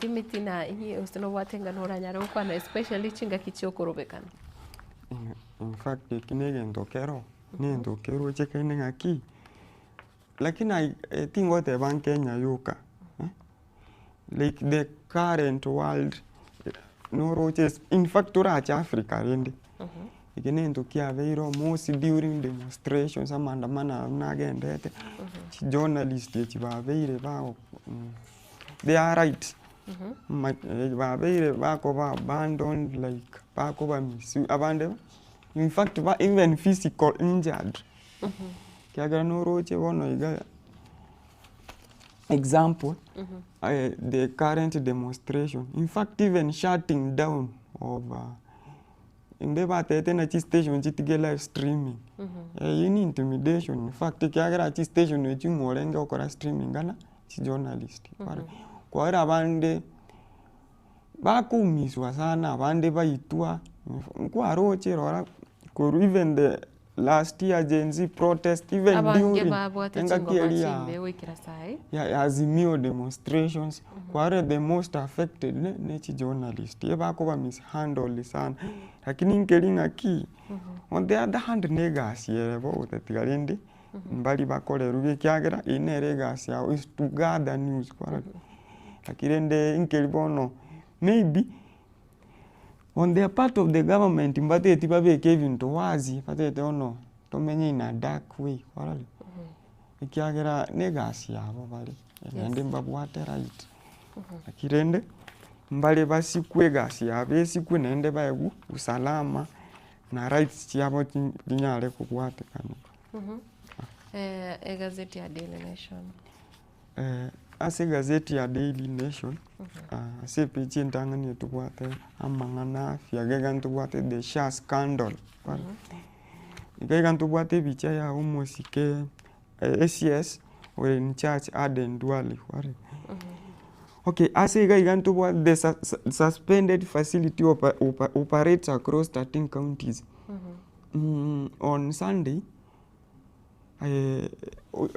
Speaker 1: Timothy na inye gose nobwate ng'a noranyare gokwana especially chingaki chiokorobekana.
Speaker 12: In fact eki na egento kero, na egento kerochekaine ng'aki, lakini aye tingoteba nkenya yoka, like the current world noroche in fact torache Africa rende, eke na egento kiabeire almost during demonstrations amaandamano aywo nagendete, chijournalist echi babeire bago. They are right, babeire bakoba abandoned like bakoba misu abande in fact ba even physical injured, ekiagera noroche bono iga example, the current demonstration, in fact even shutting down of inde batebete ng'a chistation chitige live streaming, eyio ni intimidation in fact ekiagera chistation echio ng'o orenge gokora streaming ng'a chijournalist kwahera abande bakuumiswa sana abande baitwa, nkwaroche rora korwa even the last year Gen Z protest even
Speaker 1: Abange
Speaker 12: during
Speaker 1: babwate
Speaker 12: engaki
Speaker 1: chingoma
Speaker 12: eria ya
Speaker 1: chimbe goikera saii.
Speaker 12: ya Azimio demonstrations, kwarora the most affected ne chijournalist, ebakoba mishandled sana, lakini nkeri ng'aki, on the other hand na egasi ere bo gotatiga rende mbari bakorerwa ekiagera eyio nere egasi yabo is to gather news kwarora. Lakini rende nkeri bono maybe on the part of the government mbateti babeke ebinto wazi batete bono. Tomenye in a dark way kwarorire, ekiagera na egasi yabo bare, naende mbabwate right. Lakini rende, mbare basikwe egasi yabo esikwe naende baegwe usalama na rights chiabo chi chinyare kobwatekana.
Speaker 1: Egazeti ya Daily Nation.
Speaker 12: Ase egazeti ya Daily Nation, ase epeji entang'ani etobwate amang'ana afya iga iga ntobwate the SHA scandal, iga iga ntobwate ebicha ya omosike ACS ore in charge Aden Duale. Okay ase iga iga ntobwate the suspended facility operates across 13 counties on Sunday.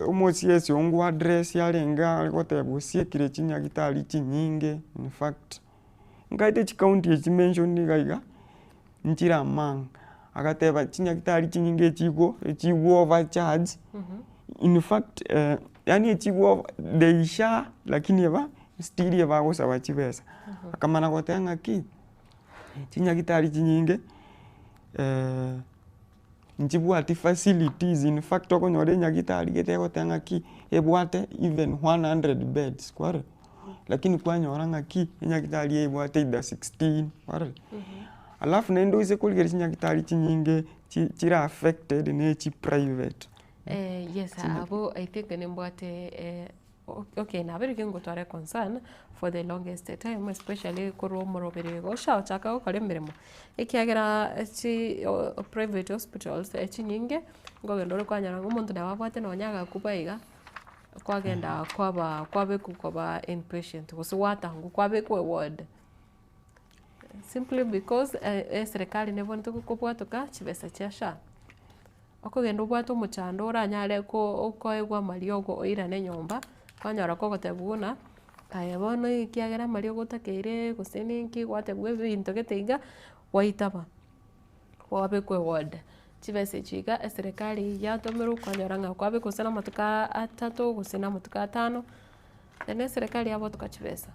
Speaker 12: Omosiesi oo ngwa address arenge are goteba osiekire chinyagitari chinyinge in fact, nkaete chikaunti echi mention iga iga, nchire among, agateba chinyagitari chinyinge echigo echigwo overcharge, in fact yaani echigwo they sha lakini eba still ebagosaba chibesa. Akamana goteba ng'aki, chinyagitari chinyinge. Nchibwati facilities in fact okonyora enyagitari gete egoteba ng'aki ebwate even 100 beds kwarora, lakini kwanyora ng'aki enyagitari ebwate either 16 kwarora. Alafu naende oise korigereria chinyagitari chinyinge chi chire affected na echi private.
Speaker 1: Yes abwo I think nimbwate Okay nabeire gingotwara econcern for the longest time especially korwa omoroberi iga oshagochaka gokora emeremo, ekiagera chi private hospitals chinyinge, nkogenda ore kwanyora ng'a omonto nabo abwate nonye agakuba iga, kwagenda kwaba kwabekwa koba inpatient gose gwatangwa kwabekwa eward, simply because eserekari nebwenerete kobwatoka chibesa chia SHA. Okogenda obwate omochando oranyare koegwa amariogo oirane nyomba, kwanyora kogotebiwa buna, aye bono ekiagera amariogo otakeire gose ninki gwatebiwa ebinto gete iga, gwaitaba, kwabekwa eward. Chibesa echi iga eserekari yatomerwa kwanyora ng'a kwabekwa gose na amatuko atato gose na amatuko atano, naende eserekari yabotoka chibesa.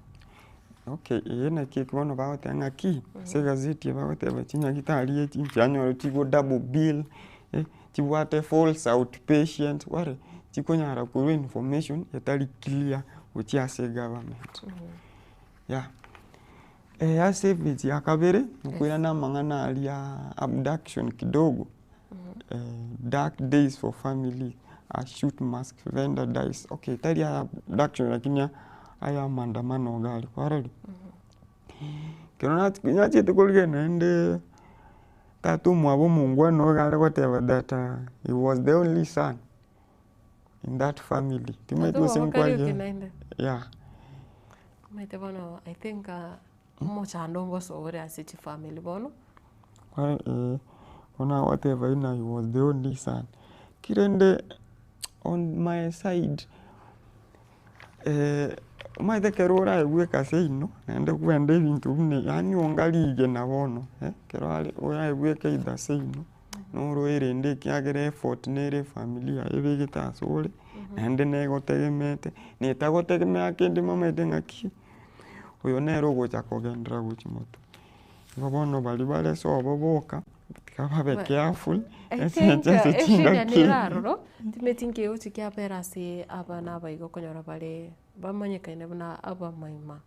Speaker 12: Okay, eye naki eke bono bagoteba ng'aki, ase egazeti eye bagoteba chinyagitari echi nchianyora chigo double bill, chibwate false outpatient kwarora, chikonyara korwa information etari clear gochia ase egovernment. Yeah, ase epage ya kabere, nkoirana amang'ana aria abduction kidogo, dark days for family, a shoot mask vendor dies, okay tari aya abduction lakini aya maandamano iga aria kwarorire. Ekero nachiete korigereria naende tata omwabo omongwana iga are goteba that he was the only son in that family, timanyeti
Speaker 1: Tata
Speaker 12: gose
Speaker 1: omwabo Kariuki
Speaker 12: nkwarigete
Speaker 1: naende?
Speaker 12: yeah.
Speaker 1: Omanyete bono I think omochando ngosoa ore ase chifamiri bono.
Speaker 12: Bono agoteba buna he was the only son. Ki rende on my side, omanyete ekero oraigwe ekaseino naende kwenda ebinto buna ebi yaani onga rigena bono ekero are oraigwe either seino, noro erende ekiagera effort nere efamiri yaye ebegete ase ore, naende negotegemeete, na etagotegemea kende momanyete ng'aki, oyo nere ogocha kogenderera gochia motwe. Igo bono baria bare sobo boka, tiga babe careful,
Speaker 1: I
Speaker 12: ase
Speaker 1: think
Speaker 12: ase
Speaker 1: eshida
Speaker 12: chingaki
Speaker 1: nere aroro, timeti nkegochi kiabera ase abana aba igo okonyora bare bamanyekaine buna abamaima,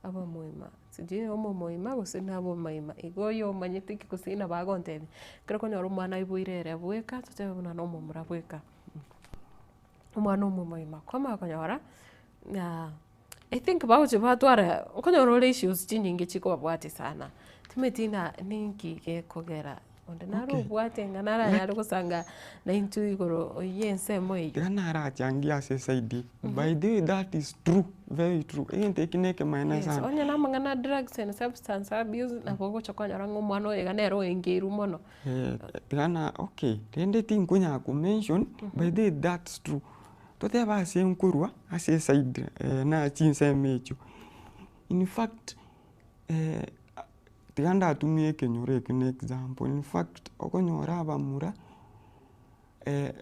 Speaker 1: abamoima, sijui omomoima gose na abomaima, igo oyo omanyete ki gose nabo agontebia. Ekero okonyora omwana aiboire ere bweka, totebe buna na omomura bweka, omwana omomoima, kwamanya konyora I think bagochia batwara okonyora ore issues chinyinge chikobabwatia sana, timanyeti ng'a ninki gekogera onde nare
Speaker 12: Okay.
Speaker 1: obwate ng'a naranyare gosanga naintwe igoro ya ensemo eywo.
Speaker 12: Tiga narachangie ase eside eye, by the way that is true, very true, egento eki na ekemaene
Speaker 1: Yes,
Speaker 12: sana.
Speaker 1: onye na amang'ana a drugs and substance abuse, nabo ogocha kwanyora ng'a omwana oyo iga nere oengeirwe mono.
Speaker 12: Tiga na okay, rende tinkonyara ko mention, by the way that's true. Totebe ase nkorwa ase eside na chinsemo echio, in fact tiga ndatumie ekenyoro ekio na example, in fact okonyora abamura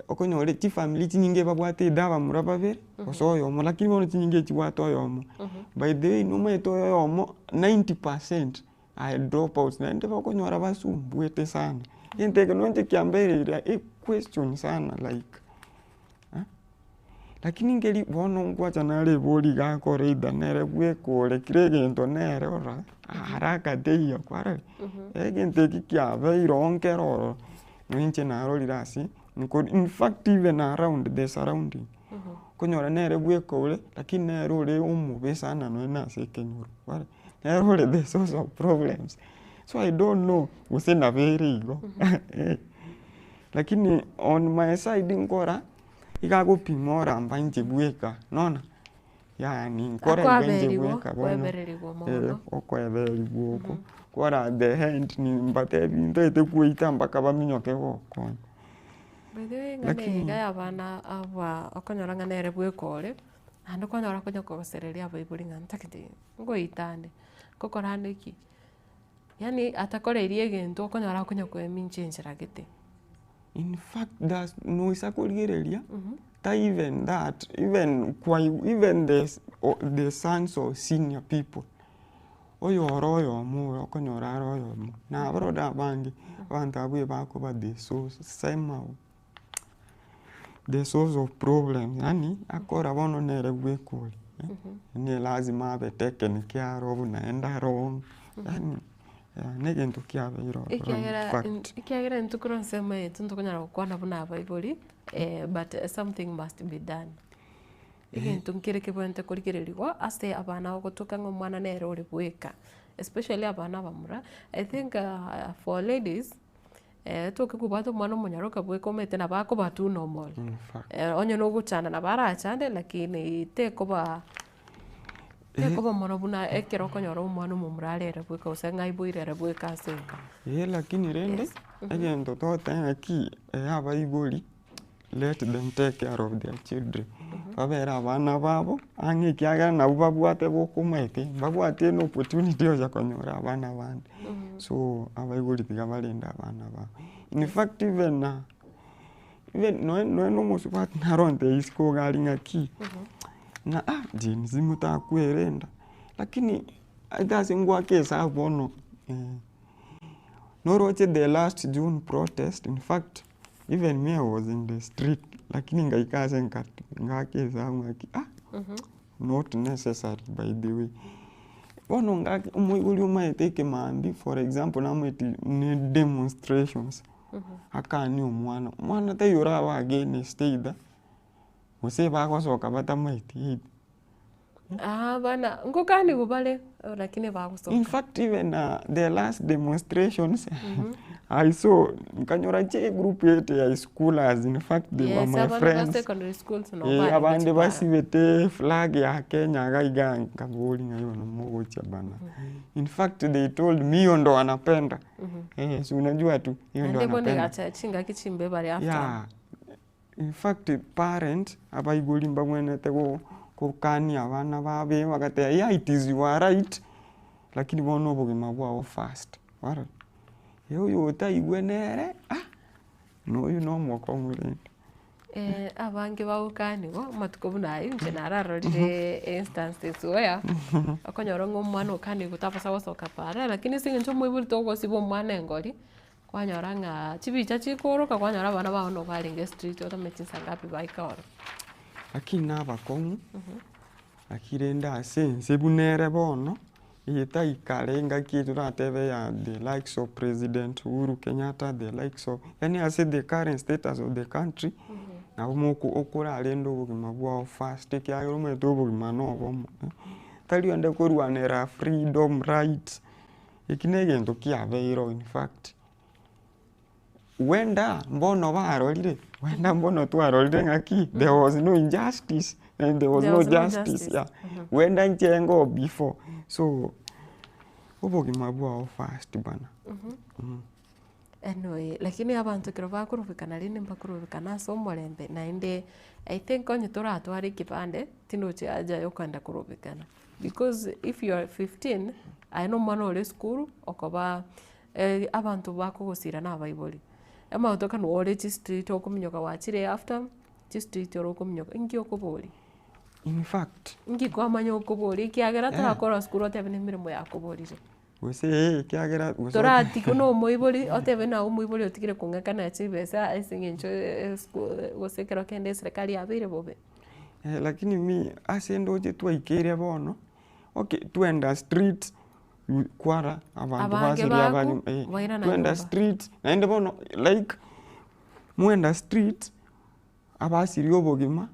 Speaker 12: okonyora chifamiri chinyinge babwate either abamura babere gose oyomo, lakini bono chinyinge echibwate oyomo. By the way nomanyete oyomo 90 percent are drop outs naende okonyora basumbuete sana. Egento eke nonye kiambereire equestion sana like eh, lakini nkeri bono nkwacha nare ebori iga akore either nere bweka ore kera egento nere ora haraka teiyo kwarora, egento eki kiabeire oo nkere ororo, nonye inche narorire ase nko infact even around the surrounding, okonyora nere bweka ore, lakini nere ore omobe sana nonye na ase ekenyoro, kwarora, nere ore the source of problems. So I don't know gose nabo ere igo lakini on my side nkora, iga agopima oramba inche bweka, nona yaani nkore iga inche
Speaker 1: Akoaberigwa,
Speaker 12: bweka bono
Speaker 1: koebererigwa mono.
Speaker 12: okoebererigwa oko, kora at the end nimbatebi ntaete koita mpaka baminyoke gokonya.
Speaker 1: By the way ng'a
Speaker 12: Lakini
Speaker 1: iga ya abana aba okonyora ng'a nere bweka ore, naende okonyora konya kogosereria abaibori ng'a ntagete ngoitande, ngokora ande ki. Yaani atakoreirie egento okonyora akonya koemincha enchera gete.
Speaker 12: In fact that's noisa korigereria, ta even that, even kwai even the the sons of senior people, oyore oyomo oyo okonyora are oyomo, nabarore abange, abanto abwo ebakoba the source somehow, the source of problems yaani akora bono nere bweka oria, ne lazima abe taken care of naende arong'e, yaani na egento kiabeire ororo in
Speaker 1: Ekiagera
Speaker 12: fact.
Speaker 1: ekiagera intwe korwa ensemo eye tintokonyara gokwana buna abaibori, but something must be done. Egento nkere kebwenerete korigereriwa ase abana ogotoka ng'a omwana nere ore bweka, especially abana abamura, I think for ladies, toke kobwata omwana omonyaroka bweka omanyete nabo akoba tu normal. Onye na ogochanda nabo arachande lakini tekoba tekoba mono buna ekero okonyora omwana omomura are ere bweka gose ng'a aiboire ere bweka ase enka.
Speaker 12: Eh lakini rende, egento togoteba ng'aki, abaibori let them take care of their children, babere abana babo ang'e ekiagera nabwo babwate bokomaete, mbabwati any opportunity yocha konyora abana bande. So abaibori tiga barende abana babo. In fact even even nonye nonye na omosubati naronte isiko iga aria ng'aki, ng'a ah Gen Z motakwerenda, lakini ase ngoaka esabu bono noroche the last June protest in fact. Even me I was in the street lakini ngaika ase ngaka esabu ng'aki ah not necessary by the way. Bono ngaki omoibori omaete ekemambia for example namaete ne demonstrations, akanie omwana, omwana taiyo orabe against either, gose bagosoka batamaeti either.
Speaker 1: Aa bana, ngokanigwa bare, lakini bagosoka.
Speaker 12: In fact even the last demonstrations I saw nkanyora chi group ete ya schoolers in fact they were
Speaker 1: Yes,
Speaker 12: my
Speaker 1: abana ba
Speaker 12: friends.
Speaker 1: secondary schools nabo
Speaker 12: Eh,
Speaker 1: barenge
Speaker 12: abande
Speaker 1: chibara.
Speaker 12: basibete flag ya Kenya iga iga nkabori ng'a igo mogochia bana. In fact they told me hiyo ndo wanapenda. Eh, si unajua tu hiyo ndo
Speaker 1: Naende bono
Speaker 12: wanapenda.
Speaker 1: egacha chingaki chimbe bare after.
Speaker 12: Yeah. In fact parent, abaibori mbabwenerete go gokania abana babe bagateba yeah it is your right, lakini bono obogima bwao first, kwarora. Oyo otaigwe nere ah, na oywo na omokong'u rende.
Speaker 1: Abange bagokaniwa amatuko buna aywo inche nararorire instances where, okonyora ng'a omwana okanigwe tabasa gosoka para, lakini ase eng'encho omoibori togosiba omwana engori, Kwanyora ng'a chibicha chikoroka kwanyora abana bao nigo barenge street otamanyeti chinsa ngapi baika ororo.
Speaker 12: Lakini na abakong'u, lakini rende ase ense buna ere bono, eye taikare engaki toratebe ya the likes of President Uhuru Kenyatta, the likes of yaani ase the current status of the country, nabo moko okorarende obogima bwao first ekiagera omanyete obogima na obomo, tari onde korwanera freedom right. Eki negento kiabeireo in fact, wenda mbono barorire, wenda mbono twarorire ng'aki there was no injustice and there was
Speaker 1: There
Speaker 12: no
Speaker 1: was no
Speaker 12: justice
Speaker 1: justice.
Speaker 12: yeah. Wenda inche before, so obogima bwao first bana.
Speaker 1: Anyway, lakini abanto ekero bakorobekana rende mbakorobekana ase omorembe naende I think onye toratware ekebande tinochi haja ya okogenda korobekana. Because if you are 15, aye na omwana ore esukuru okoba abanto bakogosira na abaibori. Amato ekero ore chistreet okominyoka gwachire after, chistreet ore okominyoka, inki okoboria?
Speaker 12: In fact.
Speaker 1: Inki kwamanya okoboria ekiagera torakora sukuru otebe na emeremo yakoborire.
Speaker 12: Gose ee ekiagera gose
Speaker 1: Toratigwe na omoibori otebe ng'a omoibori otigire kong'akana chibesa ase eng'encho eschool gose ekero kende eserekari yabeire bobe.
Speaker 12: Lakini mi ase ndoche twaikeire bono, okay twenda street kwara abanto
Speaker 1: Abange
Speaker 12: basiria
Speaker 1: baku,
Speaker 12: abare
Speaker 1: bairana
Speaker 12: twenda
Speaker 1: nyomba.
Speaker 12: street naende bono like mwenda street abasirie obogima,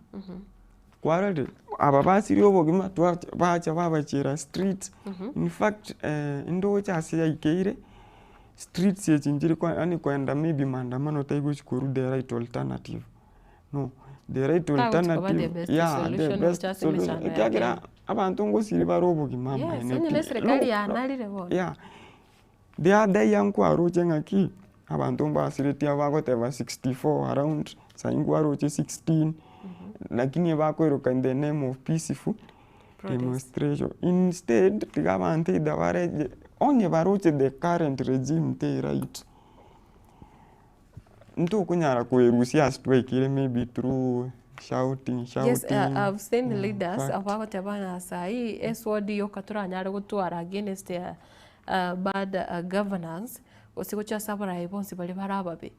Speaker 12: kwarorire aba basirie obogima twacha bacha babachiera street, in fact ndoche ase yaikeire, streets echi nchiri ko yaani koenda maybe maandamano taigochi korwa the right alternative, no the right
Speaker 1: Tagochi koba the
Speaker 12: alternative
Speaker 1: best
Speaker 12: yeah the
Speaker 1: solution
Speaker 12: best
Speaker 1: gocha ase
Speaker 12: solution
Speaker 1: emechando ya
Speaker 12: ekiagera
Speaker 1: Kenya.
Speaker 12: abanto ngosiri bare obogima
Speaker 1: Yes,
Speaker 12: amaene
Speaker 1: onye
Speaker 12: pi.
Speaker 1: na eserekari
Speaker 12: Look,
Speaker 1: yanarire bono.
Speaker 12: yeah. The other year nkwaroche ng'aki, abanto mbasiretie abagoteba 64 around, sai nkwaroche 16, lakini ebakoiroka in the name of peaceful demonstration. Instead, tiga abanto either bare onye baroche the current regime teri right, ntokonyara koerusia ase twaikire maybe through shouting
Speaker 1: Yes, uh,
Speaker 12: shouting,
Speaker 1: I've seen
Speaker 12: yeah,
Speaker 1: leaders
Speaker 12: fact.
Speaker 1: abagoteba ng'a saii esword yoka toranyare gotwara against uh, bad uh, governance gose gochia ase abarai bonsi baria bare ababe,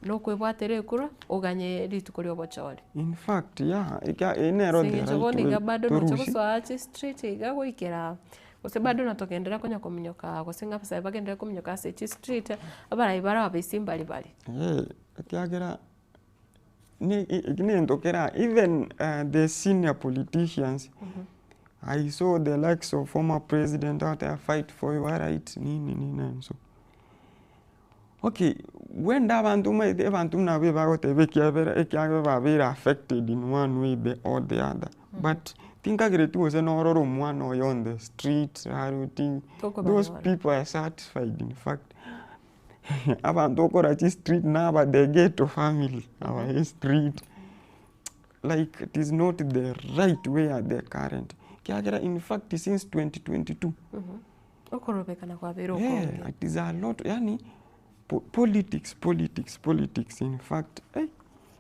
Speaker 1: nokoebwatera ekura oganye rituko ria obochore.
Speaker 12: In fact, yeah, eka eye nero
Speaker 1: Ase
Speaker 12: the
Speaker 1: eng'encho
Speaker 12: right
Speaker 1: bono
Speaker 12: way
Speaker 1: iga bado nocha
Speaker 12: torusie.
Speaker 1: gosoa chistreet iga goikera gose bado natogenderera konya kominyoka gose ng'a abasae bagenderere kominyoka ase chistreet, abarai bare abaisi mbari bare.
Speaker 12: Eh, ekiagera ne eki negento kera even the senior politicians, I saw the likes of former president agoteba fight for your right nini nini and so. Okay, wenda abanto omanyete abanto buna abwo ebagoteba ekiabera ekiagera babeire affected in one way the or the other, but tinkagereti gose norore omwana oyo on the street aruti, those
Speaker 1: Tokobanyora.
Speaker 12: people are satisfied in fact. Abanto okora chistreet na aba the ghetto family, aba estreet, like it is not the right way at the current, ekiagera in fact since 2022.
Speaker 1: Okorobekana kwabeire
Speaker 12: Yeah,
Speaker 1: okonge.
Speaker 12: it is a lot yani po politics politics politics in fact eh.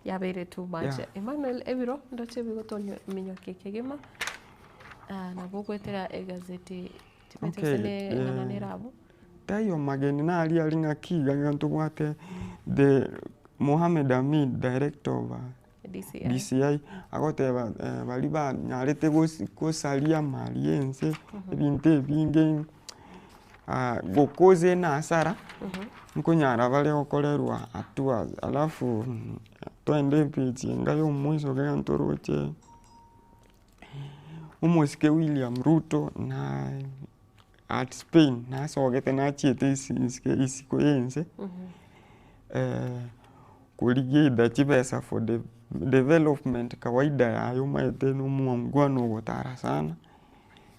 Speaker 1: Yabeire too much.
Speaker 12: Yeah.
Speaker 1: Emmanuel ebiro ndoche bigotominyokia kegima ah, nabo ogoetera egazeti timanyeti
Speaker 12: Okay,
Speaker 1: gose ne eng'ana
Speaker 12: eh,
Speaker 1: nere abwo.
Speaker 12: Taiyo mageni naria ari ng'aki iga iga ntobwate the Mohamed Amin director of
Speaker 1: DCI.
Speaker 12: DCI agoteba baria banyarete gosaria amari ya ense ebinto ebinge gokoza enasara nkonyara bare gokorerwa hatua alafu twende epeji enga ya omoiso iga ntoroche omosike William Ruto na at Spain nasogete nachiete isi isiko ya ense. Korigia either chibesa for de development kawaida yaye omanyete na omongwana ogotara sana,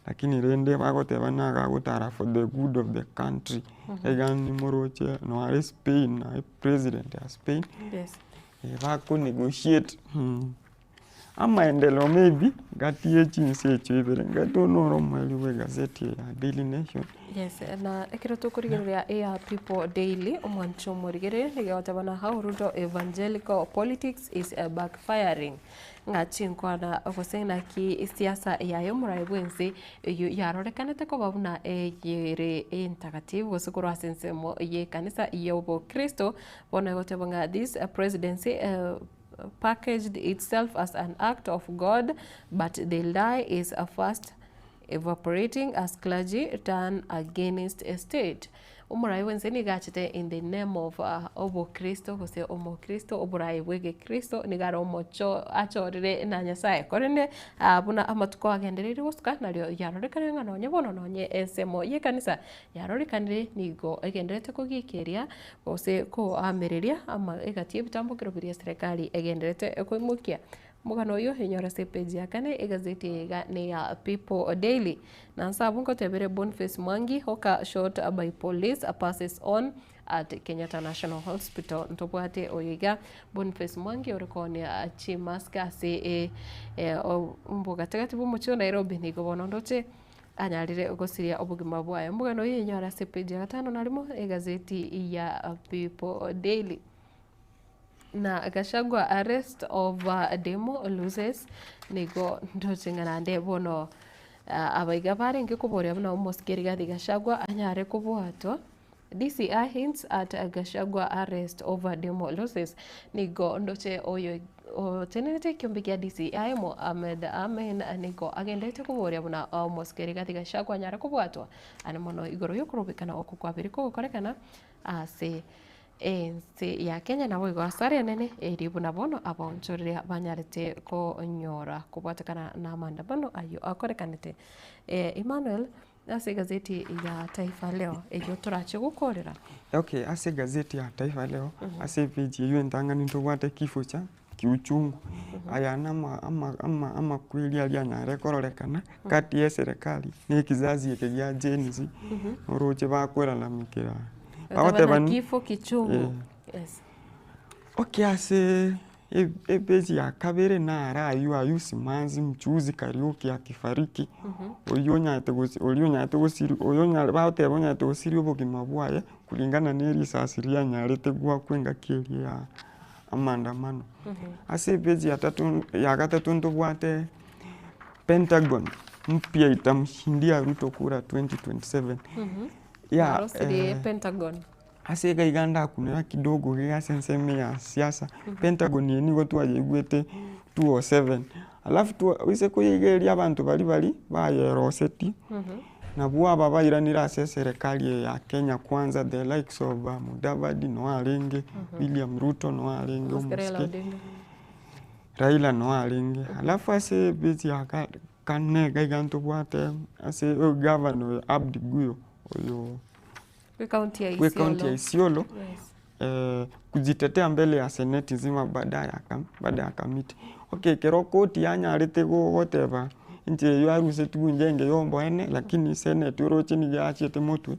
Speaker 12: lakini rende bagoteba nigo agotara for the good of the country, iga nimoroche noare Spain naye president ya Spain,
Speaker 1: Yes.
Speaker 12: bako negotiate amaendeleo maybe gati ya chinse echio ibere, gati oyo noro omoerio bwa egazeti eye ya Daily Nation.
Speaker 1: Yes, na ekero tokorigereria eya People Daily, omwancho omorigereria nigo egoteba na how Ruto evangelical politics is backfiring, ng'a chinkwana gose naki esiasa yaye omorai bwense eyio yarorekanete koba buna eyere entagatifu gose korwa ase ensemo ya ekanisa ya obokristo, bono egoteba ng'a this presidency packaged itself as an act of God but the lie is fast evaporating as clergy turn against state. Omorai bwense nigo achete in the name of obokristo gose omokristo oborai bwa egekristo nigo are omocho achorire na Nyasaye korende buna amatuko agendereire gosuka nario yarorekanire ng'a nonye bono nonye ensemo ya ekanisa yarorekanire nigo egendererete kogikeria gose koamereria ama egati y'ebitambokero biria eserekari egendererete koimokia. Omogano oyo enyore ase epage ya kane egazeti eye iga neya People Daily. Na nse abwo ngotebere Boniface Mwangi Hawker shot by police passes on at Kenyatta National Hospital. Ntobwate oyo iga Boniface Mwangi ore koonia chimask ase obogatagati bw'omochie o Nairobi nigo bono ndoche anyarire gosiria obogima bwaye. Omogano oyo enyore ase epage ya gatano na rimo egazeti ya People Daily. Na Gachagua arrest of demo loses nigo ndoche ng'a naende bono. Abaiga barenge koboria buna omosike Rigathi Gachagua anyare kobwatwa. DCI hints at Gachagua arrest over demo losses. Nigo ndoche oyo otenerete ekiombe kia DCI Mohamed Amin nigo agenderete koboria buna omosike Rigathi Gachagua anyare kobwatwa ane mono igoro yokorobekana oko kwabere kogokorekana ase ense ya Kenya naboigo asare enene eri buna bono abaonchoreria banyarete konyora kobwatekana na amaandamano ayio akorekanete. Emmanuel ase egazeti ya Taifa Leo eyio torache gokorera.
Speaker 12: Okay, ase egazeti ya Taifa Leo, ase epage eyio entang'ani ntobwate kifo cha kiuchungu. Aya nama ama ama amakweri aria anyare kororekana kati ya eserekari na ekizazi eke gia Gen Z, oroche bakoralamikera
Speaker 1: Bagoteba ni kifo kichungu. Yes.
Speaker 12: Okay ase epage ya kabere naro aywo aywo Simanzi Mchuzi Kariuki akifariki, oywo onyarete gosi oria onyarete gosiria oyo onyare bagoteba onyarete gosiria obogima bwaye kulingana na erisasi rianyarete goakwa engaki eria ya amaandamano. Ase epage ya tatu ya gatato ntobwate Pentagon mpya itamshindia Ruto kura 2027.
Speaker 1: Ya Narosirie Pentagon.
Speaker 12: Ase iga iga ndakunera kidogo iga ase ensemo ya siasa, Pentagon eye nigo twayeigwete 207, alafu twa oise koyeigereria abanto baria baria bayerosetie, nabwo aba bairanire ase eserekari eye ya Kenya Kwanza the likes of Mudavadi noo arenge, William Ruto noo arenge
Speaker 1: Omosike Raila
Speaker 12: omosike,
Speaker 1: Odinga.
Speaker 12: Raila noo arenge. Alafu ase epeji ya ka kane iga iga ntobwate ase ogavana oyo Abdi Guyo oyo.
Speaker 1: Bw'ekaunti ya
Speaker 12: bw'ekaunti ya
Speaker 1: Isiolo.
Speaker 12: Isiolo
Speaker 1: Yes.
Speaker 12: eh, kujitetea mbele ya seneti nzima baada ya kam baada ya kamiti. Okay, ekero koti yanyarete go goteba inche eywo arusetigwe inche enge ya oboene lakini seneti oroche nigo yachiete motwe,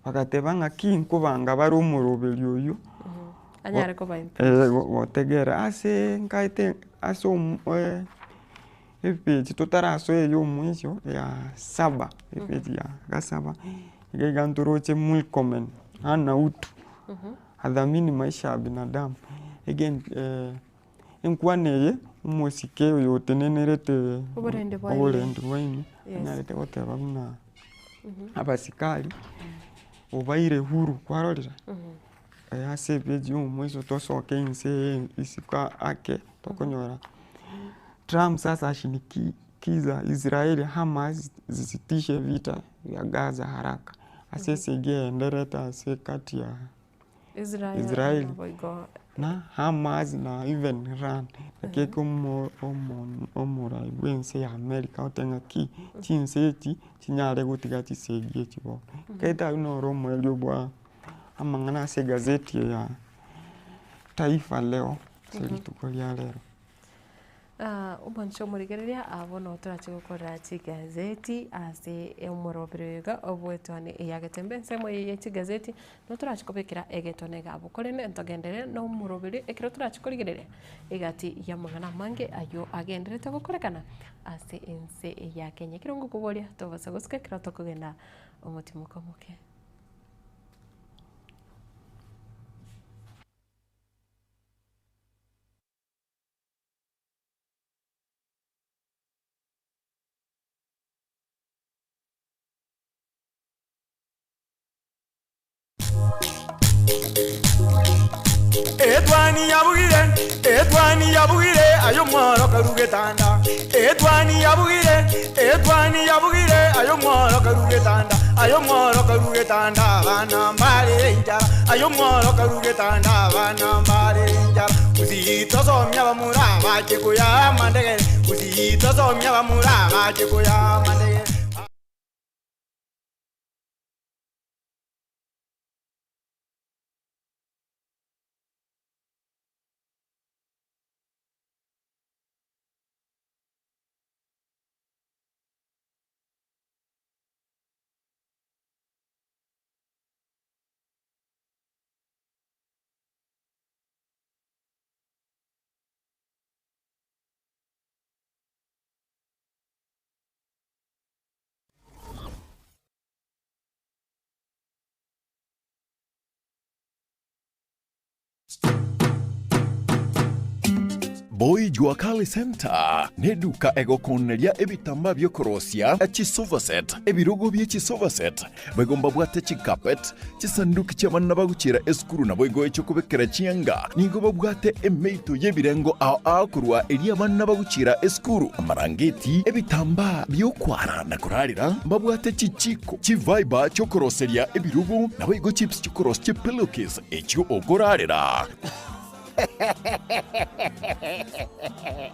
Speaker 12: bagateba ng'aki nkobanga bare omoroberi oywo
Speaker 1: Anyare koba impeached.
Speaker 12: gotegera ase nkaete ase omo Epeji totarasoa eye omwisho ya saba, epeji ya gasaba, iga iga ntoroche Murkomen hana utu, athamini maisha ya binadamu. Again enkwana eye omosike oyo otenenerete
Speaker 1: Oborendi bwa ime.
Speaker 12: oborendi bwa ime,
Speaker 1: Yes.
Speaker 12: anyarete goteba buna abasikari obaire huru kwarorire, ase epeji ya omwisho tosoke inse eye isiko ake tokonyora. Trump sasa ashinikiza Israeli Hamas zisitishe vita vya Gaza haraka ase esegi egendererete ase kati ya
Speaker 1: Israel
Speaker 12: Israeli
Speaker 1: naboigo
Speaker 12: na Hamas na even Iran. Naki eke omo omo omorai bwa ense ya America agotebi ng'a ki chinse echi chinyare gotiga chisegi echi bono. Gete aywo noro omoerio bwa amang'ana ase egazeti eye ya Taifa Leo ase rituko ria rero.
Speaker 1: Omwancho omorigereria bono torache gokorera chigazeti ase omoroberi oyo iga obwetwane eya getembe ensemo eye ye chigazeti nigo torache kobekera egetone iga abwo korende ntogenderere na omoroberi ekero torache korigereria egati ya amang'ana amange aywo agendererete gokorekana ase ense ya Kenya. Ekero ngokoboria tobasa gosika ekero tokogenda omotimoko omoke.
Speaker 9: Etwani yabugire, etwani yabugire, aye omworo karu getanda. Etwani yabugire, etwani yabugire, aye omworo karu getanda. Aye omworo karu getanda, abana mbare enchara. Aye omworo karu getanda, abana mbare enchara. Gusii tosomia bamura bache koya amandegere. Gusii tosomia bamura bache koya amandegere.
Speaker 6: Boy Jua Kali Center neduka egokoneria ebitambaa biokorosia chisofa set, ebirogo bie chisofa set, Boigo mbabwate chicarpet, chisanduki chi'abana bagochiera esukuru naboigo echi'okobekera chianga. Nigo babwate emeito y'ebirengo ao ao korwa eria abana bagochiera esukuru, amarangeti, ebitambaa bi'okwara na korarera. Mbabwate chichiko, chiviber chi'okoroseria ebirogo, naboigo chips chi'okorosia chipillowcase echio okorarera.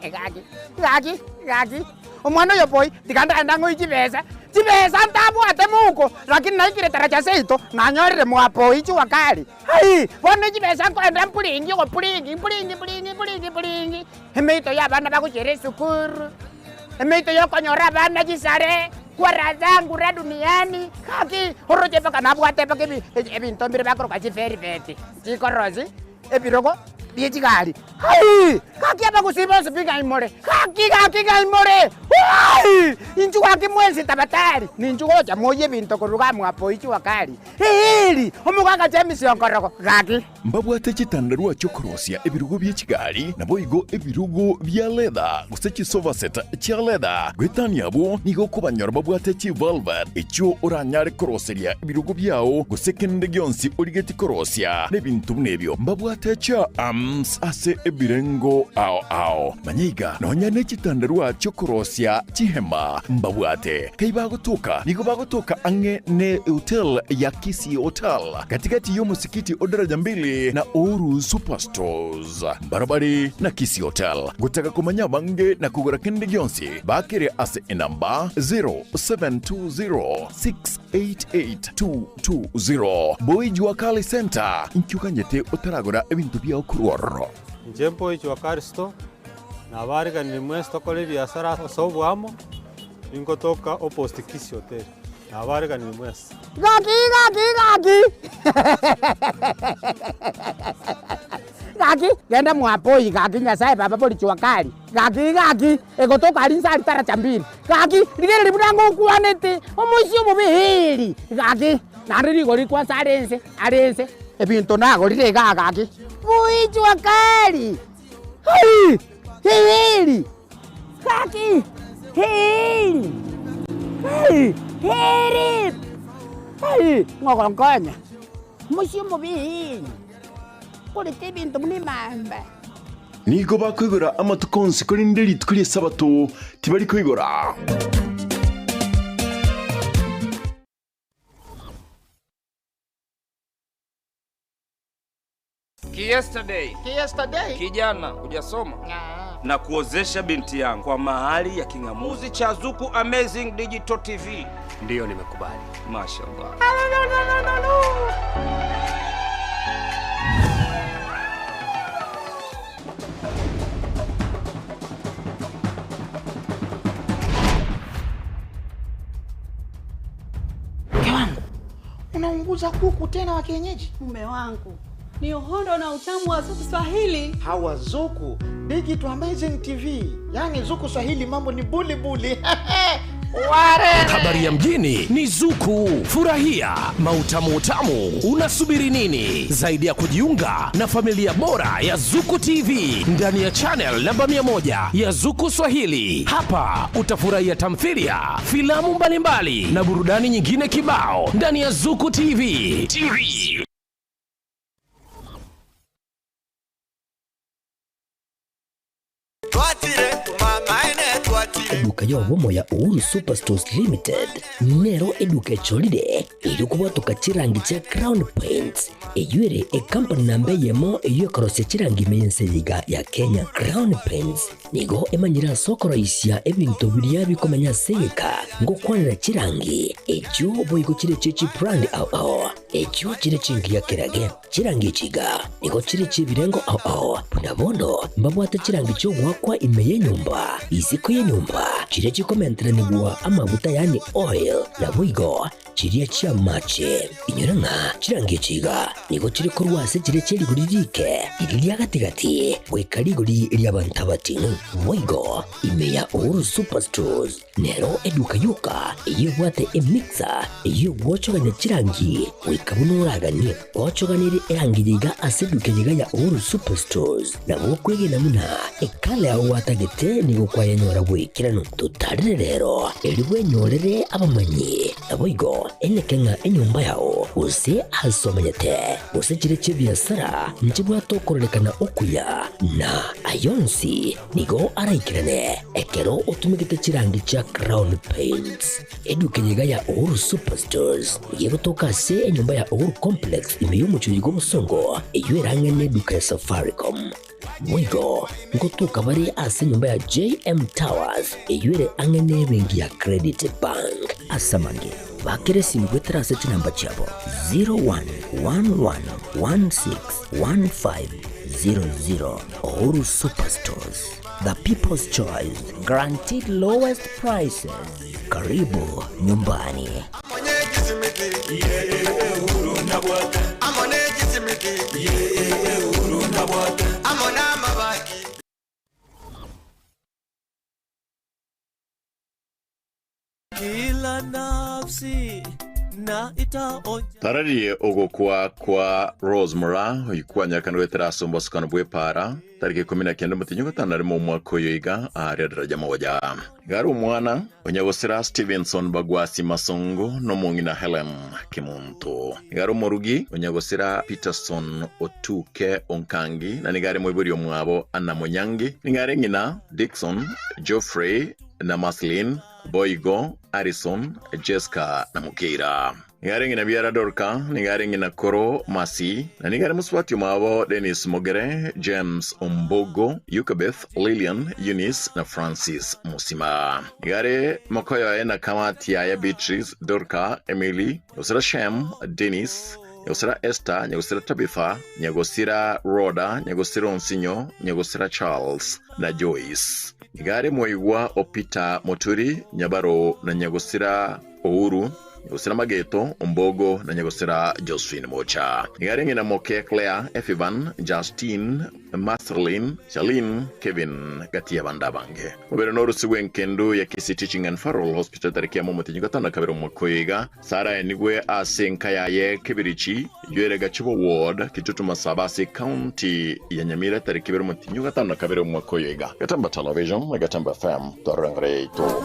Speaker 7: Gaki, gaki, gaki, omwana oyo boy, tiga ndagende ng'oe chibesa, chibesa ntabwate mouko, lakini naikire taracha seito, nanyorire mwapoi jua kali, aii, bono chibesa nkoenda mpuringi ogopuringi mpuringi mpuringi mpuringi mpuringi, emeito ya abana bagochiera esukuru, emeito ya okonyora abana chisare, kwara zangu ra duniani, gaki, oroche mpaka nabwate mpaka ebi ebinto mbire bakoroka chivelvet, chikorosi. Ebirogo bie chigari. Aii! Gaki abagusii bonsi pi ng'ai more? Gaki, gaki ng'ai more? Aii! Inchuo gaki mwensi tabatari, ninchu gocha moyie ebinto korwa igaa mwapoi jua kali. Eeri! Omogaka James Onkorogo, gaki.
Speaker 6: Mbabwate chitandarua chi'okorosia ebirogo bie chigari, naboigo ebirogo bia leather, gose chisofa set chia leather. Goetania abwo, nigo okobanyora babwate chivelvet, echio oranyare koroseria ebirogo biao, gose kende gionsi origetie korosia, na ebinto buna ebio. Mbabwate chiarms ase ebirengo ao ao. Manya iga, nonya ne chitandarua chi'okorosia chihema mbabwate. Kai bagotoka? Nigo bagotoka ang'e ne hotel ya Kisii Hotel, gati-gati y'omosikiti o Daraja Mbili na Uhuru Superstores. Mbarabare na Kisii Hotel. Gotaka komanya abange na kogora kende gionsi, bakere ase enamba 0720 688 220. Boy Jua Kali Center, inki oganyete otaragora ebinto biao korwa ororo?
Speaker 8: Inche Boy Jua Kali Store, nabariganirie mwensi tokore ebiasara ase oboamo, ningotoka opposite Kisii Hotel, nabariganirie mwensi.
Speaker 7: Gaki gaki gaki gaki genda mwapoi gaki Nyasaye baba bori jua kali gaki gaki egotoka aria inse aria taracha mbili gaki rigereria buna ngokwanete omoisia omobe eeri gaki naende rigori kwansa are inse are inse ebinto nagorire igaa gaki bui jua kali aii eeri Gaki! Eeri! Ei! Eeri! Ei! Ng'ogonkonya, omochie omobe eeri, korete ebinto buna emamba.
Speaker 6: Nigo bakoigora amatuko onsi, korende rituko ri'Esabato tibari koigora.
Speaker 13: Kiyesterday.
Speaker 7: Kiyesterday.
Speaker 13: Kijana hujasoma na kuozesha binti yangu kwa mahali ya king'amuzi cha Zuku Amazing Digital TV.
Speaker 2: Ndiyo, nimekubali.
Speaker 13: Mashallah.
Speaker 14: Mke wangu, unaunguza kuku tena wa kienyeji?
Speaker 3: Mume wangu ni uhondo na utamu wa Zuku Swahili.
Speaker 14: Hawa Zuku Digital Amazing TV, yaani Zuku Swahili mambo ni buli buli. Ware.
Speaker 15: Habari ya mjini ni Zuku. Furahia mautamu utamu. Unasubiri nini zaidi ya kujiunga na familia bora ya Zuku TV ndani ya channel namba 100 ya Zuku Swahili? Hapa utafurahia tamthilia, filamu mbalimbali na burudani nyingine kibao ndani ya Zuku TV. TV.
Speaker 4: Eduka y'obomo ya Uhuru Superstores Limited nero eduka echorire erio kobwatoka chirangi chia Crown Paints eyio ere ecompany namba eyemo eyio ekorosia chirangi ime y'ense eye iga ya Kenya. Crown Paints nigo emanyire ase okoroisia ebinto biria bikomenya ase egeka ngokwanera chirangi echio boigo chire chie chibrand ao ao echio chire chingiya kerage. Chirangi echi iga nigo chire chi'ebirengo ao ao, buna bono mbabwate chirangi chi'ogoakwa ime y'enyomba, isiko y'enyomba, chiria chikomenteranigwa amaguta yaani oil, naboigo. chiria chi'amache. Inyora ng'a chirangi echi iga nigo chire korwa ase chiria chie rigori riike, riria ria gati-gati, goika rigori ri'abanto abating'u. Boigo ime ya Uhuru Superstores nero eduka yoka eyio ebwate emixer eyio egwochogania chirangi goika buna oraganie. Gwochoganirie erangi eye iga ase eduka eye iga ya Uhuru Superstores, nabo okwegena buna ekala yao gwatagete nigo kwayenyora boikeranu. Totarire rero erio bwenyorere abamanyi. Naboigo eneke ng'a enyomba yao, gose aase omenyete, gose chiria chi'ebiasara, nchibwate okororekana okuya, na ay'onsi nigo araikerane ekero otumegete chirangi chia Crown Paints. Eduka eye iga ya Uhuru Superstores nigo egotoka ase enyomba ya Uhuru Complex ime y'omochie oyo bw'obosongo, eyio erang'ane eduka ya Safaricom. Boigo ngotoka bare ase enyomba ya JM Towers eyio ere ang'e n'ebenki ya Credit Bank. Ase amange, bakera esimi goetera ase chinamba chiabo 0111161500. Uhuru Superstores, the people's choice, guaranteed lowest prices. Karibu nyumbani.
Speaker 10: Kila nafsi na itaonja
Speaker 6: Tararie ogokwa kwa Rose Moraa oyio kwanyarekana goetera ase ombosokano bw'epaara tariki 19 omotienyi ogatano na rimo omwaka oyo iga aaria daraja moja. Iga are omwana o nyagosira Stevenson Bagwasi Masongo na omong'ina Helen Kemunto. Iga are omorugi o nyagosira Peterson Otuke Onkangi na nigo are moibori omwabo Anna Monyangi. Nigo are ng'ina Dickson, Geoffrey na Marceline, Boigo, Alison, Jesca na Mukeira. Nigo are ng'ina biara Dorka, nigo are ng'ina koro Mercy, na nigo are mosubati omwabo Dennis Mogere, James Ombogo, Yukabeth, Lilian, Eunice na Francis Musima. Nigo are mokoyoye na kamati yaye Beatrice, Dorka, Emily, Nyagosira Shem, Dennis, Nyagosira Esther, Nyagosira Tabitha, Nyagosira Rhoda, Nyagosira Onsinyo, Nyagosira Charles na Joyce. Nigo are moigwa o Peter Moturi, Nyabaro na Nyagosira Ouru, Nyagosira Mageto, Ombogo na Nyagosira Josephine Mocha. Nigo are ng'ina moke Claire, Efivan, Justine, Marceline, Charlene, Kevin gati y'abande abange. Mobere norusi bw'enkendu ya Kisii Teaching and Referral Hospital tariki ya momotenyi 52 omwaka oyo iga, Sarah enigwe ase enka yaye Kebirichi, eyio ere Gachibo Ward, Kitutu Masaba ase Ecounty ya Nyamira tariki ibere omotienyi o 52 omwaka oyo iga. Gatemba Television na Gatemba FM twarorengere yaito.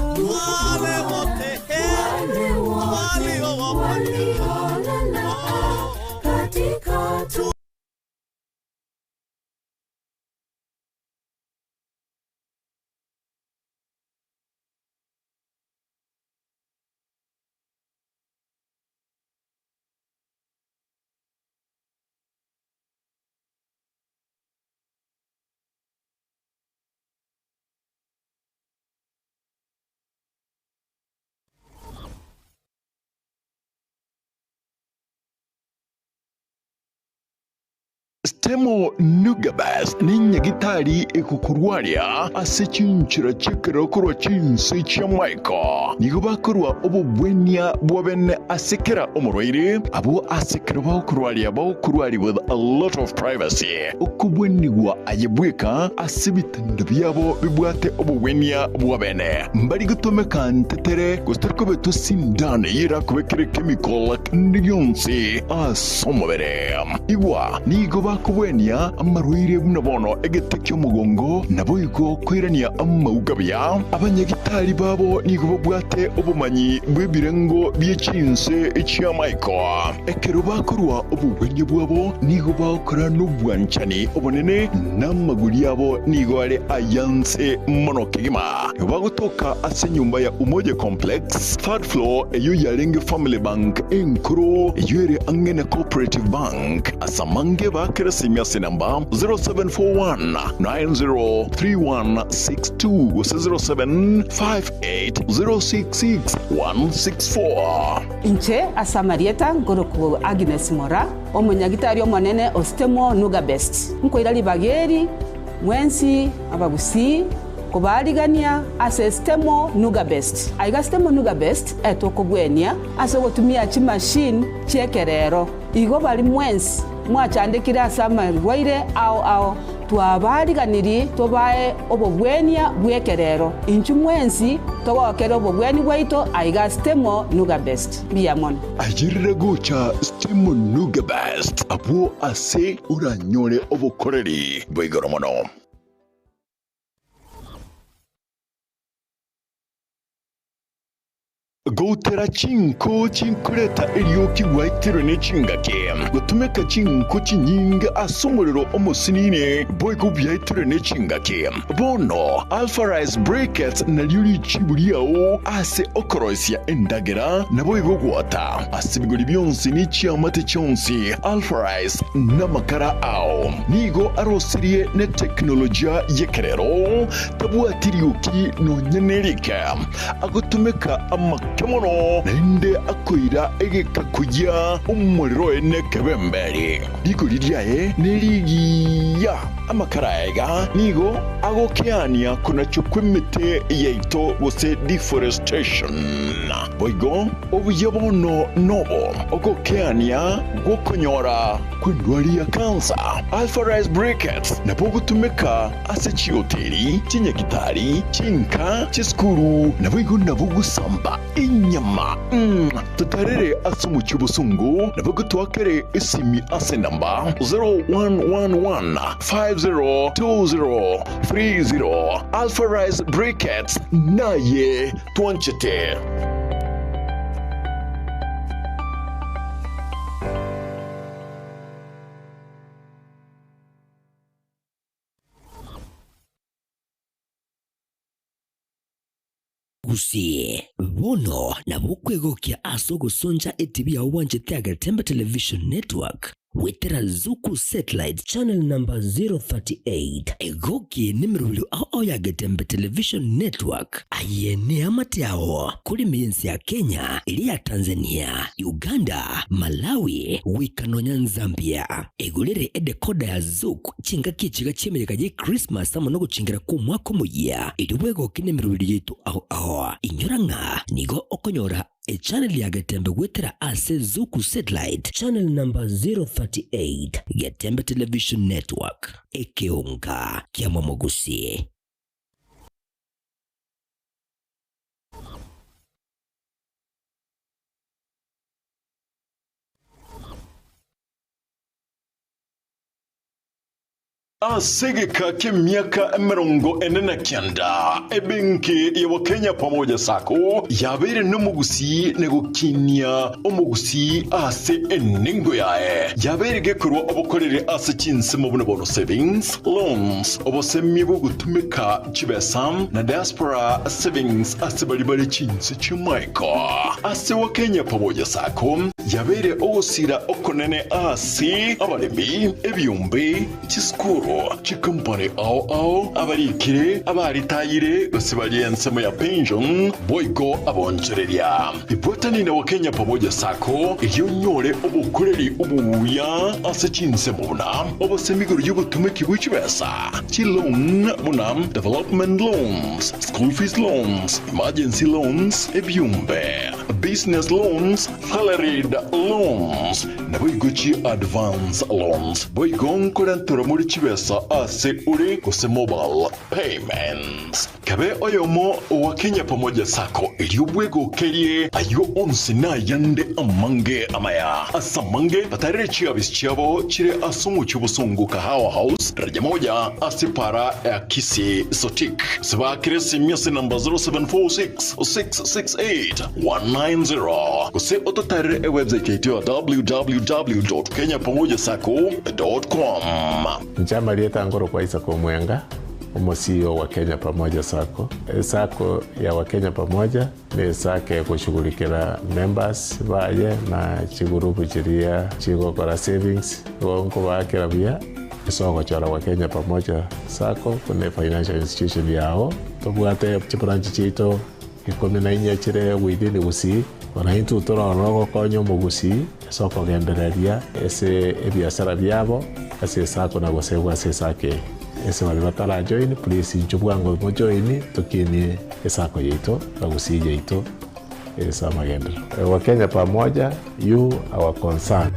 Speaker 6: Stemo Nugabes nenyagitari egokorwaria ase chinchera chi'ekerero korwa chinse chi'amaiko. Nigo bakorua obobwenia bwa bene ase kera omorwaire, abwo ase ekero bagokorwaria bagokorwaria with a lot of privacy. Okobwenigwa aye bweka ase ebitanda biabo bibwate obobwenia bwa bene. Mbari gotomeka ntetere gose tari kobetwa sindano eyio erakobekere chemical kende gionsi ase omobere. Igwa, nigo bakobwenia amarwaire buna bono egete ki'omogongo, naboigo koirania amauga buya. Abanyagitari babo nigo babwate obomanyi bw'ebirengo bie chinse chi'amaiko. Ekero bakorua obogwenia bwabo nigo bagokora nobwanchani obonene, na amaguri abo nigo are ay'anse mono kegima. Nigo bagotoka ase enyomba ya Umoja Complex, third floor, eyio yarenge Family Bank enkoro, eyio ere ang'e na Cooperative Bank. Ase amange baakere esimi ase enamba 0741 903162 gose 0758 066 164.
Speaker 3: Inche ase amarieta nkorokwa Agnes Moraa, omonyagitari omonene o Stemo Nuga Best. Nkoira ribaga eri mwensi abagusii. Kobaarigania ase Stemo Nugabest. Aiga Stemo Nugabest etokobwenia ase ogotumia chimachine chi'ekerero. Igo baria mwensi mwachandekire ase amarwaire ao ao, twabaariganirie tobae obobwenia bw'ekerero. Inchuo mwensi togokere obobweni bwaito aiga Stemo Nugabest. Mbuya mono.
Speaker 6: Ayerera gocha Stemo Nugabest abwo ase oranyore obokoreri bwa igoro mono. Goutera chinko chinkoreta erioki gwaetirwe ne chingaki, gotumeka chinko chinyinge ase omorero omosinini boigo biaetirwe ne chingaki. Bono Alpha Rice Briquettes nario richibu riao ase okoroisia endagera naboigo gwota ase ebigori bionsi ne chiamate chionsi. Alpha Rice namakara ao nigo arosirie ne teknolojia y'ekerero, tabwati rioki nonya nerike. Agotumeka amake mono, naende akoira egeka koyia omorero oye nekebemberi. Rigori riaye nerigiya. Amakara aya iga nigo agokeania konachwa kw'emete yaito gose deforestation. Boigo obuya bono nobo ogokeania gw'okonyora kw'endwari ya kansa. Alpha Rice Briquettes nabo ogotumeka ase chihoteli, chinyagitari, chinka, chisukuru, naboigo nabo gosamba enyama. Totarere ase omochie obosongo, naboigo toakere esimi ase enamba 0111 5020 30. Alpha Rice Briquettes naye twanchete.
Speaker 4: Gusii, bono nabo okwegokia ase ogosoncha etibi yao bwanchete Agetembe Television Network goetera Zuku Satellite Channel number 038. Egoki nemerobio ao ao ya Getembe Television Network. Aye neamate ao kore ime y'ense ya Kenya, eria ya Tanzania, Uganda, Malawi, goika nonya Nzambia. Egorere edecoder ya Zuku chingaki echiga chi'emeyega ye Christmas amo nogochengera kw'omwaka omoyia, erio bwegoke nemerobio yaito ao ao. Inyora ng'a nigo okonyora Echannel ya Getembe goetera ase Zuku Satellite Channel number 038, Getembe Television Network, ekeonga kia Momogusi.
Speaker 6: Ase egeka ki'emiaka 49, ebenki ya Wakenya Pamoja Sacco yabeire nomogusii na gokinia omogusii ase enengo yaye. Yabeire gekorwa obokoreri ase chinsemo buna bono savings, loans, obosemia bw'ogotumeka chibesa na diaspora savings ase baria bare chinse chi'amaiko. Ase Wakenya Pamoja Sacco yabeire ogosira okonene ase abaremi, ebiombe, chisukuru, chikompani ao ao, abarikire, abaritayire, gose baria ensemo ya pension, boigo abonchoreria. Ibwatani na Wakenya Pamoja Sacco erio onyore obokoreri obuya ase chinsemo buna obosemi igoro y'obotumeki bwe chibesa, chiloan buna development loans, school fees loans, emergency loans, ebiombe, business loans, Salaried loans, naboigo chi advance loans, boigo nkorenterwa more chibesa ase ore gose mobile payments. Kabe oyomo owa Kenya Pamoja Sacco erio bwegokerie ayio onsi nayande amange amaya. Ase amange batarere chiabisi chiabo chire ase omochie obosongo Kahawa House, daraja moja ase para ya Kisii Sotik. Gose baakere esimi ase namba 0746 668 190 gose ototarere ewebsite yaito ya www.kenyapamojasacco.com.
Speaker 11: Inche amarieta nkorokwa Isaac Omwenga, omo CEO wa Kenya Pamoja Sacco. Esacco ya Wakenya Pamoja ne esacco egoshughulikera members baye na chigurupu chiria chigokora savings, igo nkobaakera buya ase ogochora Wakenya Pamoja Sacco buna efinancial institution yao. Tobwate chibranch chiaito 14 chire within Gusii, bono intwe tore ororo gokonya omogusii ase okogendereria ase ebiasara biabo ase esako na gosegwa ase esako eye. Ase baria batarajoin, please inchuo bwango mojoini tokinie esacco yaito na gusii yaito ase amagenderero. Wakenya pamoja, you our concern.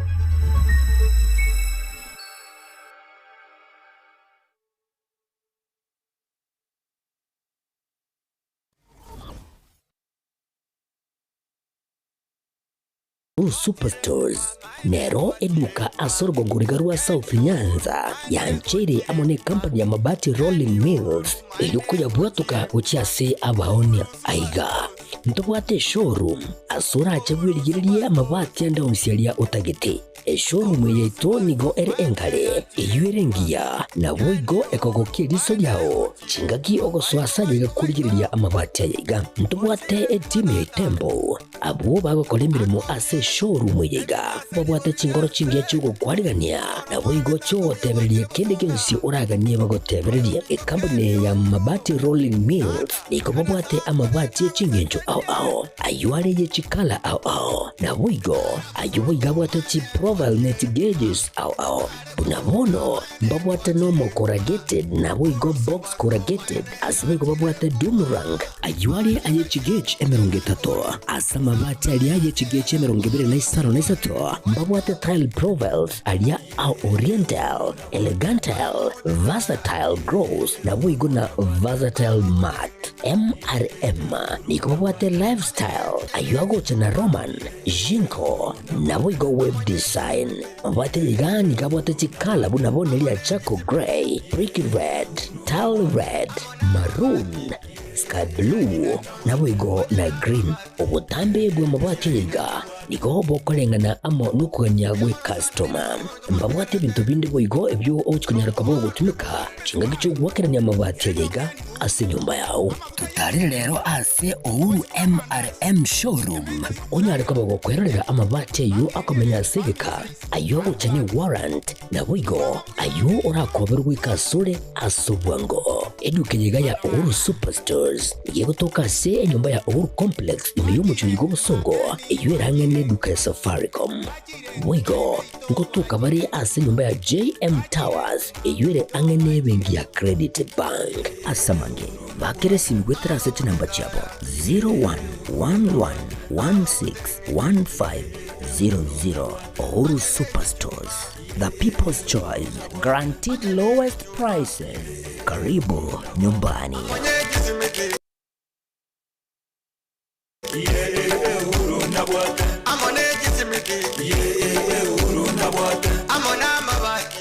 Speaker 4: Superstores nero eduka ase orogongo riga rwa South Nyanza yancheire amo ne company ya Mabati Rolling Mills erio koyabwatoka gochia ase abaonia. Aiga ntobwate eshowroom ase orache bwerigererie amabati ande onsi aria otagete. Eshowroom eye yaito nigo ere engare, eyio ere engiya, naboigo ekogokia eriso riao chingaki ogosoa ase aye iga korigereria amabati aya iga. Ntobwate etimu ya Itembo Abwo bagokora emeremo ase eshowroom eye iga babwate chingoro chingiya chi'ogokwarigania, naboigo chi'ogotebereria kende gionsi oraganie bagotebererie. Ekampuni eye ya Mabati Rolling Mills nigo babwate amabati e chingencho ao ao, ayio are ye chikala ao ao, naboigo ayio boigo abwate chiprofile ne chigeges ao ao. Buna bono mbabwate nomo corrugated naboigo box corrugated, ase boigo babwate doom rank, ayio are aye chigauge 30, ase amabati aria aye chigauge 25, mbabwate tile profiles aria a oriental, elegantal, versatile gloss, naboigo na versatile matte. MRM nigo babwate lifestyle, ayio agocha na Roman, Jinko, naboigo web design. Mabwate iga nigo abwate chikala buna bono eria charcoal grey, brick red, tile red, maroon, sky blue, naboigo na green. Obotambe bw'amabati aya iga nigo bokoreng'ana amo nokogania gw'ecustoma. Mbabwate ebinto binde boigo ebio ogochia konyara koba ogotumeka chingaki chi'ogoakerania amabati aya iga ase enyomba yao. Totarere rero ase Uhuru MRM Showroom onyare koba gokwerorera amabati ayio akomenya ase egeka, ayio agocha ne warrant, naboigo ayio orakoberwe goika asore ase obwango. Eduka eye iga ya Uhuru Superstores nigo egotoka ase enyomba ya Uhuru Complex ime y'omochie oyo bw'obosongo, eyio ere ang'e neduka ya Safaricom. Boigo ngotoka bare ase enyomba ya JM Towers eyio ere ang'e nebenki ya Credit Bank. Ase amange, bakera esimi goetera ase chinamba chiabo 0111161500. Uhuru Superstores, the people's choice, guaranteed lowest prices. Karibu nyumbani.
Speaker 9: Amo ne chisimiti amo namabati.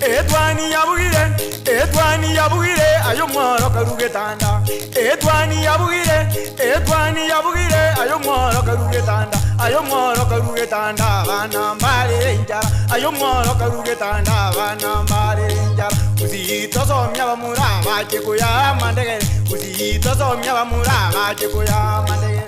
Speaker 9: Etwani yabugire, etwani yabugire, ayo mworo karugetanda. Etwani yabugire, etwani yabugire, ayo mworo karugetanda. Ayo mworo karugetanda, bana mbare injara. Ayo mworo karugetanda, bana mbare injara. Usitosomya bamura bache kuya mandegere. Usitosomya bamura bache kuya mandegere.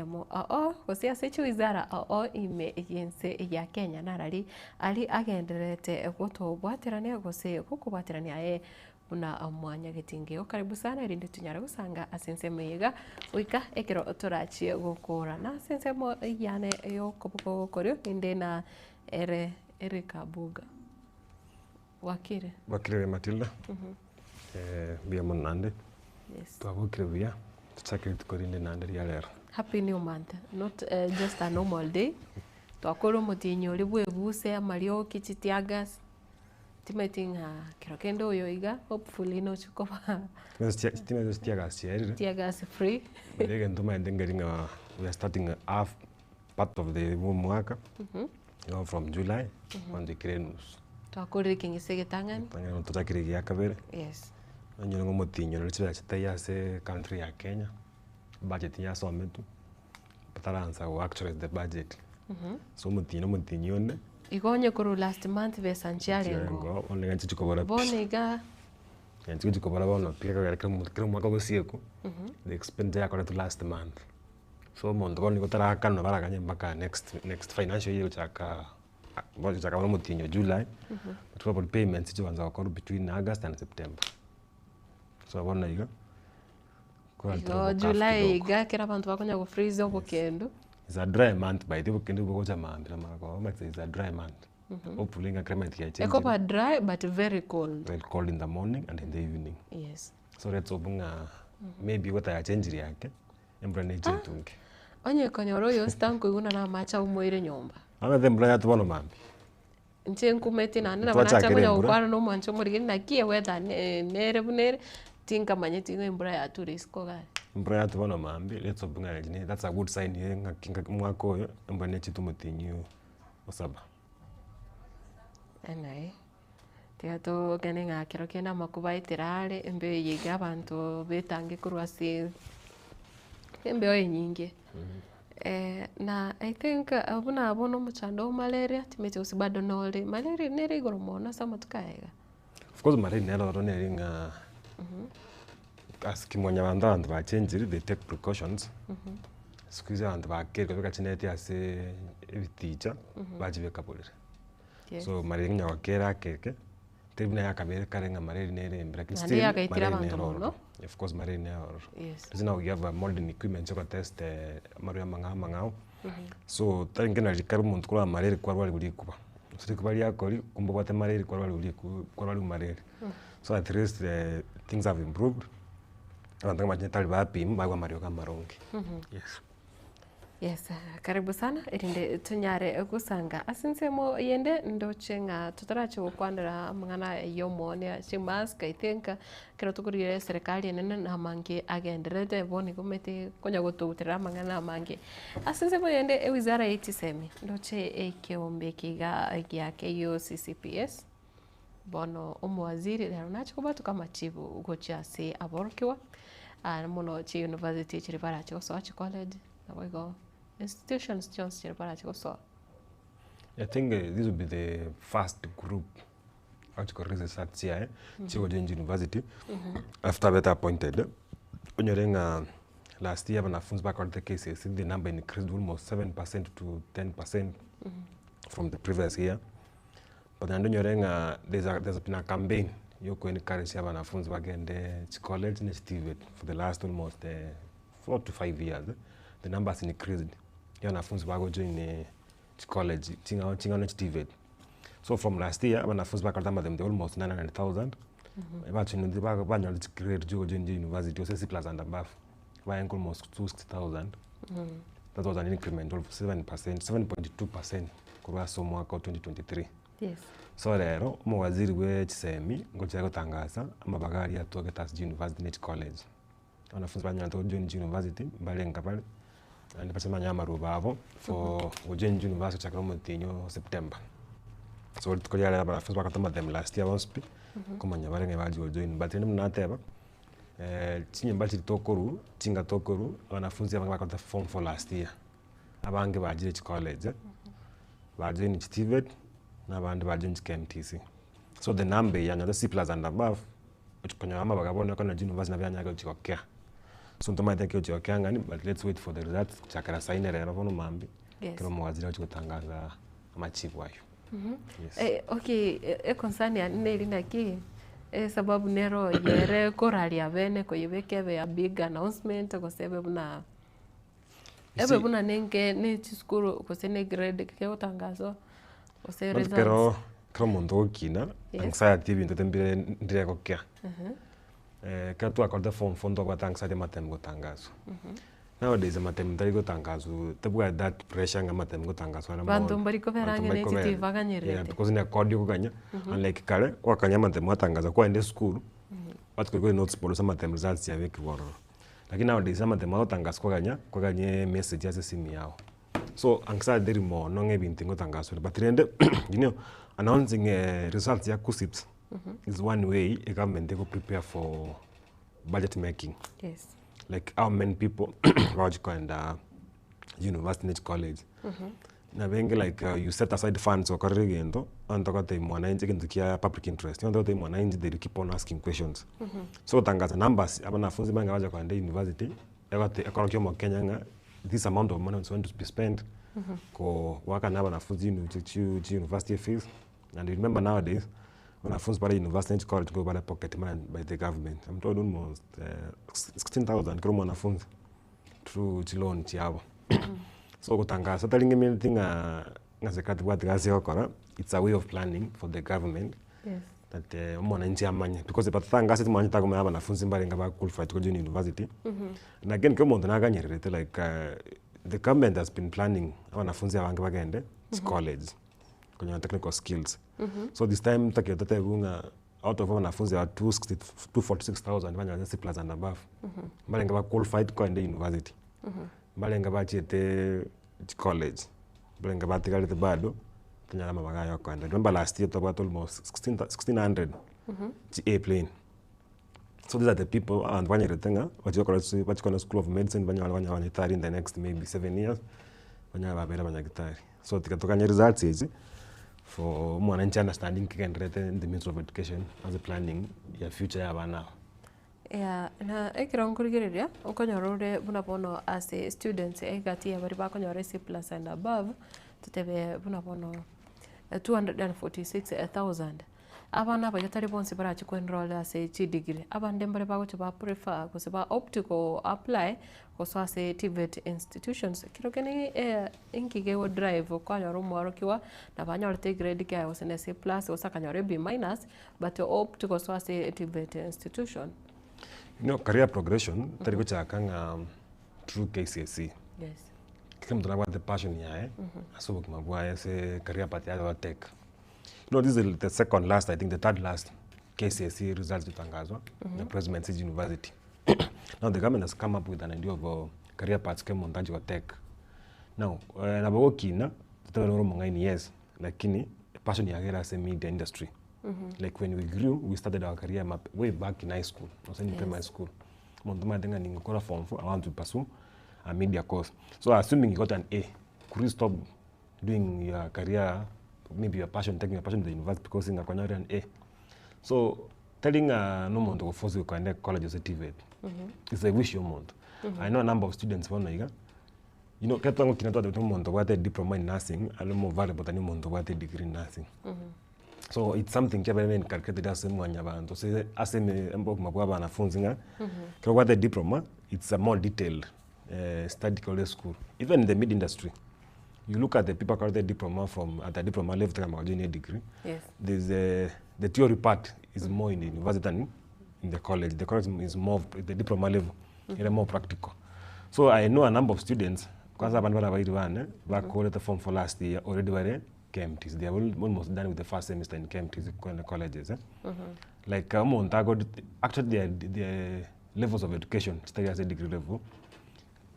Speaker 1: Emo oo gose ase chiwizara oo ime y'ense ya Kenya narari ari agendererete gotobwaterania gose gokobwaterania aye buna mwanyagetinge. Karibu sana erinde tunyare gosanga ase ensemo eye iga goika ekero torachie gokora. Na ase ensemo yane y'okoboko gokorio ninde na ere Eric Abuga. Bwakire?
Speaker 16: Bwakire Matilda. Mbuya mono naende.
Speaker 1: Yes.
Speaker 16: Twabokire buya, tochake rituko rinde naende ria rero.
Speaker 1: Happy new month, not just a normal day. Twakora omotienyi oria bwa ebuse, amarioki, chitear gas, timanyeti ng'a kero kende oyo iga, hopefully nochi koba
Speaker 16: Timanyeti gose teargas chiaerire.
Speaker 1: Teargas free.
Speaker 16: But egento omanyete nkeri ng'a we are starting half. part of the omwaka, igo from July, bono toikire enusu.
Speaker 1: Twakorire ekeng'ese egetang'ani.
Speaker 16: Tang'ani tochakire egia kabere.
Speaker 1: Yes.
Speaker 16: Nonyore ng'a omotinyi ore chibesa chitaiyo ase ecountry ya Kenya, ebudget yasometwe, bataraansa go actualize the budget. So omotinyi na omotinyi onde.
Speaker 1: Igo onye korwa last month besa nchiarengeo.
Speaker 16: Nchiarengeo, bono iga nchichikobora pi.
Speaker 1: Bono iga.
Speaker 16: Nchichikobora bono pi ekogera kera omonto kera omwaka ogosiekwa, the expenditure yakoretwe last month. So omonto bono nigo otarakanwa baraganye mpaka next next financial year egochaka gochaka bono omotienyi o July, but probably payments chigoanza gokorwa between August and September. So bono iga,
Speaker 1: Igo July iga ekero abanto bakonya go freeze obokendo.
Speaker 16: Is a dry month by the way, obokendo bogocha mambia na marogoba but is a dry month. Hopefully ng'a climate yachenjire.
Speaker 1: Ekoba dry but very cold.
Speaker 16: Very cold in the morning and in the evening.
Speaker 1: Yes.
Speaker 16: So let's hope ng'a maybe weather yachenjire ake, embura neche etunge.
Speaker 1: Onye konyora oyo ositankoigwa na amache aumoire nyomba.
Speaker 16: Omanyete embura yatwa bono mambia.
Speaker 1: Inche nkumeti naende nabo nacha
Speaker 16: Twachakire
Speaker 1: konya
Speaker 16: embura.
Speaker 1: gokwana na omwancho omorigeri naki eweather ne nere buna ere, tinkamanyeti ng'a embura yature isiko iga aria.
Speaker 16: Embura yatwa bono mambia, let's hope ng'a eri that's a good sign ye ng'aki ng'aki omwaka oyo, embura neche tomotienyi osaba.
Speaker 1: Anyway, tiga togende ng'a kero kende amakuba aetera are, embeo eye iga abanto betange korwa ase embeo enyinge. Na I think buna bono omochando o malaria timanyeti gose bado nore, malaria nere igoro mono ase amatuko aya iga.
Speaker 16: Of course malaria nere ororo nere ng'a ase kimwanyabanto abanto bachenchire they take precautions, siku hizi abanto bakerwa kobeka chineti ase ebiticha, bachibeka borere. So malaria onye gokera ake eke, teri buna yakabere kare ng'a malaria nere embe lakini
Speaker 1: Naende
Speaker 16: still
Speaker 1: yagaitire
Speaker 16: malaria
Speaker 1: abanto
Speaker 16: nere
Speaker 1: mono.
Speaker 16: ororo. Of course malaria nere ororo.
Speaker 1: Yes.
Speaker 16: Ase now we have modern equipment ogotest amarwaire amang'ao amang'ao, so tari nkeri nari kare omonto korwa malaria kwarwariwu rikuba, gose rikuba riakori kumbe obwate malaria kwarwariwu riku kwarwariwu malaria. So at least things have improved, abanto bamanyete bapimwa bagwa amariogo amaronge, yes.
Speaker 1: Yes, karibu sana erinde tonyare gosanga ase ensemo yende ndoche ng'a totarache gokwanera amang'ana ya omoonia chimask I think ekero tokorigereria eserekari enene na amange agendererete bono igo omanyete konya gotoguterera amang'ana amange. Ase ensemo yende ewizara ya chisemi ndoche ekeombe eke iga gia KUCCPS bono omowaziri rero nache kobwatoka amachibu gochia ase aborokigwa mono chiuniversity chiria barache gosoa chicollege nabo igo institutions chionsi chiria barache gosoa.
Speaker 16: I think this will be the first group agochi korora results chiaye chigocha university after abete appointed onyore ng'a last year abanafunzi bakorete KCSE the number increased almost 7% to 10% from the previous year. But naende onyore ng'a there's a there's been a campaign ya oko encourage abanafunzi bagende chicollege na chiTVET for the last almost 4 to 5 years, the numbers increased ya abanafunzi bagojoin chicollege ching'ao ching'ao na chiTVET. So from last year, abanafunzi bakorete amatemo they almost 900,000 bajoinete banyorete chigrade chia ogojoin university gose C plus and above, baenga almost 260,000. That was an increment of 7%, 7.2% korwa ase omwaka o 2023. So rero, omowaziri bwa chisemi ngochia gotangasa amabaga aria atwagete ase chiuniversity na chicollege. Abanafunzi banyarete gojoin chiuniversity mbarenga bare, naende bachamanye amaruba abo for gojoin chiuniversity gochakera omotienyi o September. So rituko ria rero abanafunzi bakorete amatemo last year bonsi pi, komanya bare ng'a bachi gojoin but rende buna nateba, chinyomba chiria tokorwa, chinka tokorwa, abanafunzi abange bakorete form four last year, abange bachire chicollege, bajoin chiTVET, na abande bajoin chiKMTC. So the number eye yanyora C plus and above, gochi konyora amabaga bono ekero na chiuniversity nabo yanyara gochi gokea. So ntomanyete naki egochi gokea ng'ani, but let's wait for the results gochakera saa nne rero bono mambia, ekero omowaziri agochi gotangaza amachibu aywo. Yes.
Speaker 1: Okay, econcern yane neri naki, esababu nero yere koraria bene koyebeka ebe a big announcement gose ebe buna
Speaker 16: You
Speaker 1: ebe
Speaker 16: see-
Speaker 1: buna nenge ne chisukuru gose ne egrade kegotangaswa gose
Speaker 16: Bono
Speaker 1: results.
Speaker 16: kero kero omonto ogokina, anxiety ebinto mbire ndire gokea. Ekero twakorete form four ntwabwate anxiety amatemo gotangaswa. Nowadays amatemo tari gotangaswa tabwati that pressure ng'a amatemo gotangaswa are
Speaker 1: Banto
Speaker 16: mono.
Speaker 1: mbari kobera
Speaker 16: Banto
Speaker 1: ang'e
Speaker 16: mbari
Speaker 1: ne
Speaker 16: kobera.
Speaker 1: chitibaganyerete.
Speaker 16: Yeah, because nekodi okoganya, unlike kare, gwakanya amatemo atangaswa kwaenda esukuru, batukorwa kore notice board ase amatemo results chiabekirwe ororo. Lakini nowadays amatemo agotangaswa kwaganya, kwaganya emessage ase esimu yago. So anxiety teri mono ng'a ebinto ngotangaswa but rende you know announcing results ya KUCCPS is one way e government ego prepare for budget making. Like how many people bagochi koenda university ne chicollege. Nabenge like you set aside funds okorere egento, onye togotebia mwananchi egento kia public interest, onye togotebia mwananchi they will keep on asking questions. So gotangaza numbers abanafunzi bange bagocha kogenda university, egote ekorokia omokenya ng'a this amount of money is going to be spent ko goakana abanafunzi inu chi chi chi university fees, and remember nowadays, abanafunzi bare university na chicollege nigo bare pocket money by the government, I'm told almost 16,000 kera omwanafunzi through chiloan chiabo. So gotangasa tari ng'emineti ng'a ng'a serikali tebwati gasi ya gokora, it's a way of planning for the government that omwananchi amanye because batatangaseti mwananchi takomanya abanafunzi mbarenge ba qualified to join university. And again kera omonto naganyererete like the government has been planning abanafunzi abange bagende chicollege konyora technical skills. So this time tokero totebiwe ng'a out of abanafunzi aba 260 246,000 banyore C plus and above, mbarenge ba qualified kogenda university. Mbarenge bachiete chicollege, mbarenge batigarete bado, tonyore amabaga aya okoenda. Remember last year twabwate almost 16 1600 chi A plain. So these are the people abanto banyerete ng'a bachie gokora chi bachie kogenda school of medicine banyore banyore abanyagitari in the next maybe 7 years, banyare babere abanyagitari. So tiga toganye results echi, for omwananchi understand nki kegendererete in the ministry of education ase planning ya future ya abana aba.
Speaker 1: Yeah, na ekero nkorigereria, okonyora ore buna bono ase students egati ya baria bakonyora C plus and above, totebe buna bono 246,000. Abana aba tari bonsi barachi ko enroll ase chidegree, abande mbare bagocha ba prefer gose ba opt ko apply gosoa ase TVET institutions. Kero kende inki kego drive okonyora omworokigwa nabo anyorete egrade kiaye gose ne C plus gose akanyora e B minus, but opt gosoa ase TVET institution.
Speaker 16: You know, career progression tari gochaka ng'a through KCSE. Kera omonto nabwate passion yaye ase obogima bwaye ase career path yaye agotake. You know this is the second last, I think the third last KCSE results gotangazwa na President University. Now the government has come up with an idea of career paths kera omonto anche gotake. Now, nabo ogokina, totabe nore omong'aini yes, lakini passion yago ere ase media industry. Like when we grew, we started our career map way back in high school, gose in primary school. Omonto omanyete ng'a ningokora form four, I want to pursue a media course. So assuming you got an A, could you stop doing your career, maybe your passion, taking your passion to the university because ng'a kwanyorire an A? So, tari ng'a na omonto ogoforce kogenda college gose TVET. It's a wish ya omonto. I know a number of students bono iga, you know, ekero twagokina twatebete omonto obwate diploma in nursing are more valuable than omonto obwate degree in nursing. So it's something kiabeire inculcated ase mwanyabanto ase ase eme obogima bwa abanafunzi ng'a ekero obwate diploma, it's a more detailed study kore esukuru. Even in the media industry, you look at the people akorete diploma from at a diploma level tari join a degree, there's a, the theory part is more in the university than in the college. The college is more of the diploma level, ere more practical. So I know a number of students, kwanza abande bare abairi bane, bakorete form four last year, already bare KMTC. They are almost done with the first semester in KMTC colleges. Eh? Like omonto ago actually their levels of education chitari ase degree level.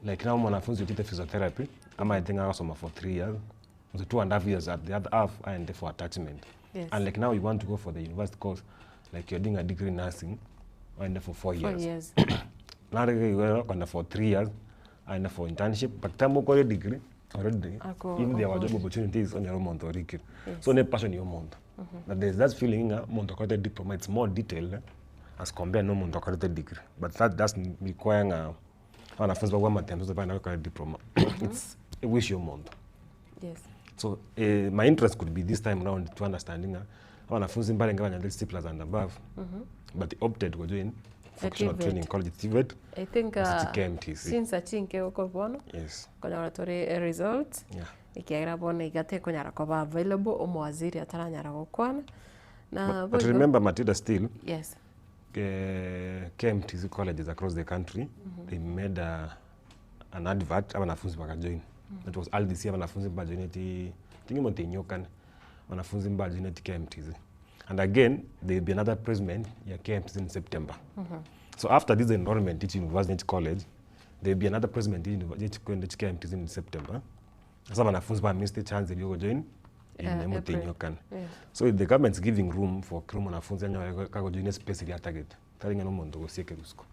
Speaker 16: Like now mwanafunzi ochete physiotherapy, amaete ng'a agosoma for 3 years, so 2.5 years, at the other half aende for attachment. And like now you want to go for the university course, like you're doing a degree in nursing, aende for four
Speaker 1: Four
Speaker 16: years.
Speaker 1: Years.
Speaker 16: Narege kwenda for 3 years, aende for internship, but time okore degree already, even there were job opportunities onyora omonto orikire. So ne passion ya omonto. But there's that feeling ng'a omonto okorete diploma, it's more detailed as compare na omonto okorete degree. But that doesn't require ng'a abanafunzi bagwe amatembe so bagenda gokora diploma. It's a wish ya omonto. So my interest could be this time round to understanding ng'a abanafunzi mbarenge banyarete C plus and above, but they opted to join vocational
Speaker 1: TVET.
Speaker 16: Training college, TVET,
Speaker 1: I think
Speaker 16: ase KMTC.
Speaker 1: since achinke gokor bono konyora tore results ekiagera bono iga tekonyara koba available omowaziri ataranyara gokwana na
Speaker 16: But remember, Matilda, still KMTC colleges across the country, they made an advert, abanafunzi bakajoin. That was early this year, abanafunzi bajoin ati tingi montenyokane wanafunzi mbajoin ati KMTC. And again, there will be another placement ya KMTC in September. So after this enrollment each university, each college, there will be another placement each KMTC in September. Ase abanafunzi ba missed echance eria yogojoin
Speaker 1: Eh,
Speaker 16: in
Speaker 1: April.
Speaker 16: omotenyi okane.
Speaker 1: Yes.
Speaker 16: So the government is giving room for kera omwanafunzi anyore kagojoin espace eria atagete, tari ng'a na omonto ogosieka erusiko.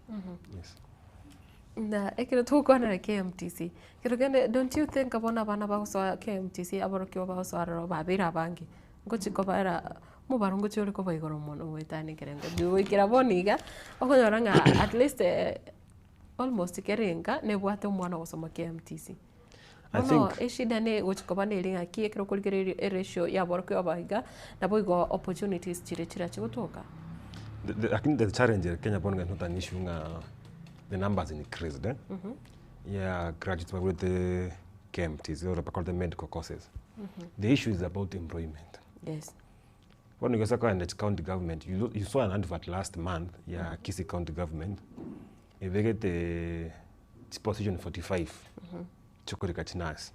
Speaker 16: Yes.
Speaker 1: Na ekero togokwanera KMTC, kero kende don't you think bono abana bagosoa KMTC aborokigwa bagosoa aroro babeire abange, ngochi kobera omobaro ngochi ore koba igoro mono goetania ekerengo juu goikera bono iga, okonyora ng'a at least almost kera enka nebwate omwana ogosoma KMTC.
Speaker 16: I
Speaker 1: Bono
Speaker 16: think
Speaker 1: eshida ne gochi koba nere ng'aki ekero okorigereria eratio ya aborokigwa aba iga, nabo igo opportunities chiria chirachi gotoka.
Speaker 16: The, the, lakini the challenge in Kenya bono is not an issue ng'a the numbers increased eh? Yeah, graduates bakorete KMTC or bakorete medical courses. The issue is about employment.
Speaker 1: Yes.
Speaker 16: Bono igo ase kogenda county government, you, you saw an advert last month ya Kisii county government ebegete chiposition 45 chikorika chinurse.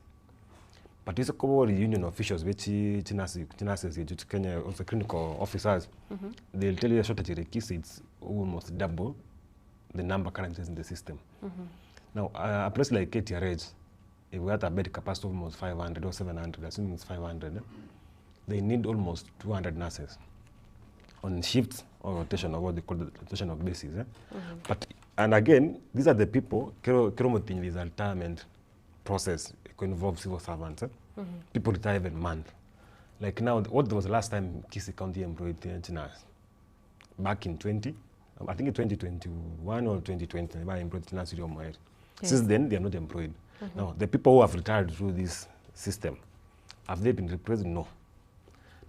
Speaker 16: But ase kobori union officials be chi chinurse chinurses echio chi Kenya also clinical officers, they'll tell you the shortage ere Kisii it's almost double the number currently in the system. Now, a place like KTRH, ebwate a bed capacity of almost 500 or 700, assuming it's 500, eh, they need almost 200 nurses on shifts or rotation or what they call the rotation of basis. Eh? But, and again, these are the people, kero, kero motinyi is a retirement process, it could involve civil servants. Eh? People retire every month. Like now, what was the last time Kisii County employed nurse? Back in 20, I think in 2021 or 2020, they employed nurse Yes. Since then, they are not employed. Now, the people who have retired through this system, have they been replaced? No.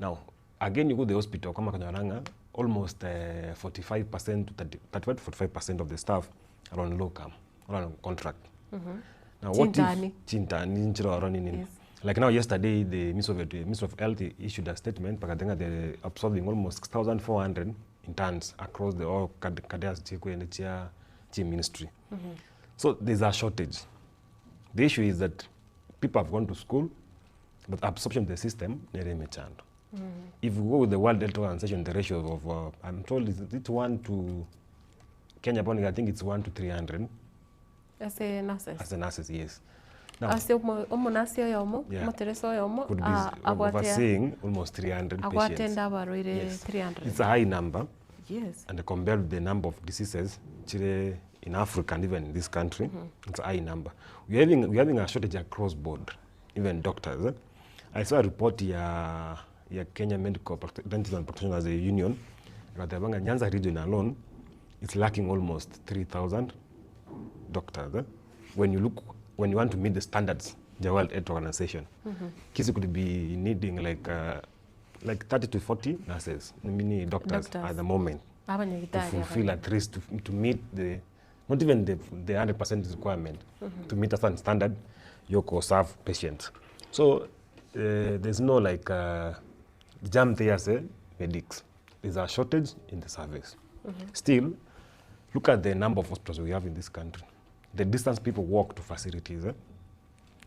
Speaker 16: Now, again, you go to the hospital, kama Kanyoranga, almost 45% to 30, 35 to 45% of the staff are on locum, or on contract. Now, what
Speaker 1: Chintani.
Speaker 16: if Chintani, nchiro nini?
Speaker 1: Yes.
Speaker 16: Like now, yesterday, the Minister of, the Minister of Health issued a statement, Pakatenga, they're absorbing almost 6,400 interns across the all cadres and chia ministry. So there's a shortage. The issue is that people have gone to school, but absorption of the system, nere imechando. If we go with the World Health Organization, the ratio of, I'm told it's, it's 1 to, Kenya, I think it's 1 to 300
Speaker 1: Ase nurses.
Speaker 16: as a nurses, yes. Now,
Speaker 1: Ase omonasi oyomo,
Speaker 16: Yeah.
Speaker 1: omoteresa oyomo,
Speaker 16: could be
Speaker 1: agwate
Speaker 16: overseeing almost 300 patients.
Speaker 1: agwatenda abarwaire
Speaker 16: Yes.
Speaker 1: 300.
Speaker 16: It's a high number.
Speaker 1: Yes.
Speaker 16: And compared with the number of diseases chile in Africa and even in this country, it's a high number. We're having, we're having a shortage across board, even doctors. Eh? I saw a report ya, ya Kenya Medical Dentists and Practitioners Union, Ikatabanga Nyanza region alone, it's lacking almost 3,000 doctors. Eh? When you look, when you want to meet the standards, the World Health Organization, Kisii could be needing like, like 30 to 40 nurses, mini doctors,
Speaker 1: Doctors.
Speaker 16: at the moment to
Speaker 1: Abanyagitari
Speaker 16: fulfill at least to, to meet the, not even the, the 100% requirement, to meet a certain standard, you could serve patients. So there's no like jam there, say, medics. There's a shortage in the service. Still, look at the number of hospitals we have in this country. The distance people walk to facilities. Eh?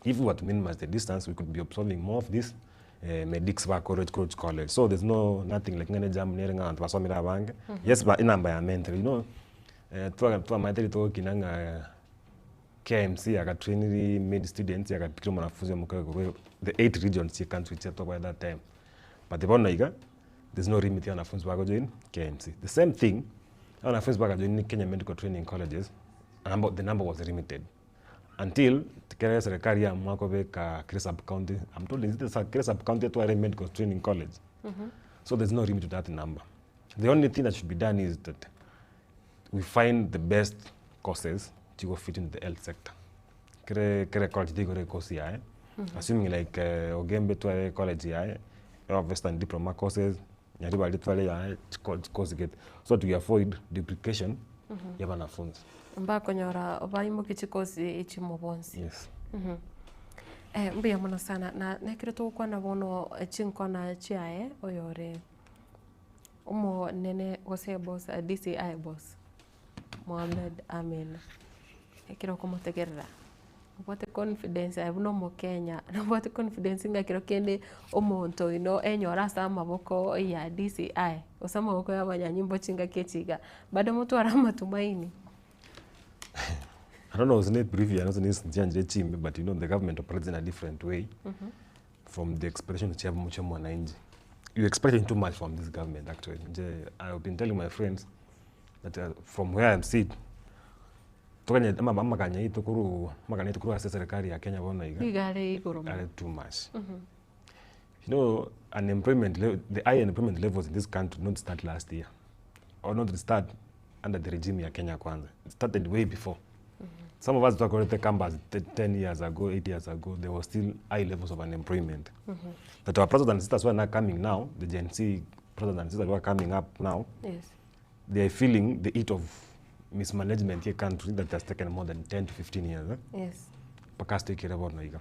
Speaker 16: If we were to minimize the distance, we could be absorbing more of this medics ba college, college, college. So there's no nothing like ngene jam nere nga antu basomera abange. Yes, but inamba ya mental, you know, twa twa maiteri to kinanga KMC akatrain mid students akapikira mwanafunzi mukwe the 8 regions ye country chetu by that time. But the bona iga there's no limit ya wanafunzi wako join KMC. The same thing wanafunzi wako join Kenya Medical Training Colleges, and the number was limited until tikere serikali ya mwako beka Kire sub county. I'm told it's the Kire sub county to a medical training college. So there's no limit to that number. The only thing that should be done is that we find the best courses to go fit into the health sector. Kire kire college they go to course ya, eh? Assuming like Ogembe to a college ya, eh? Or Western diploma courses, Nyariba literally ya course get so to avoid duplication ya wanafunzi.
Speaker 1: Mbakonyora baimoki chikosi echimo bonsi.
Speaker 16: Yes.
Speaker 1: Mbuya mono sana na nekero togokwana bono chinkwana chiaye oyore omonene gose boss DCI boss Mohamed Amin ekero okomotegerera obwate confidence aye buna omokenya nobwate confidence ng'a kero kende omonto oino enyora ase amaboko ya DCI gose amaboko ya abanyanyimbo chingaki echi iga bado motware amatumaini.
Speaker 16: I don't know gose ne brief yane gose ne chianchire chimbe but you know the government operates in a different way from the expectations chia chia mwananchi. You expecting too much from this government actually. Nje I've been telling my friends that from where I'm sit tokanye ama amakanya aito korwa amakanya aito korwa ase eserikari ya Kenya bono iga
Speaker 1: Nigo are igoro mono.
Speaker 16: are too much. You know unemployment level the high unemployment levels in this country did not start last year or not start under the regime ya Kenya Kwanza. It started way before. Some of us twakorete campus 10 years ago, 8 years ago, there was still high levels of unemployment. That our brothers and sisters who are now coming now, the Gen Z brothers and sisters who are coming up now, they are feeling the heat of mismanagement ye country that has taken more than 10 to 15 years. Eh? Mpaka ase bono iga.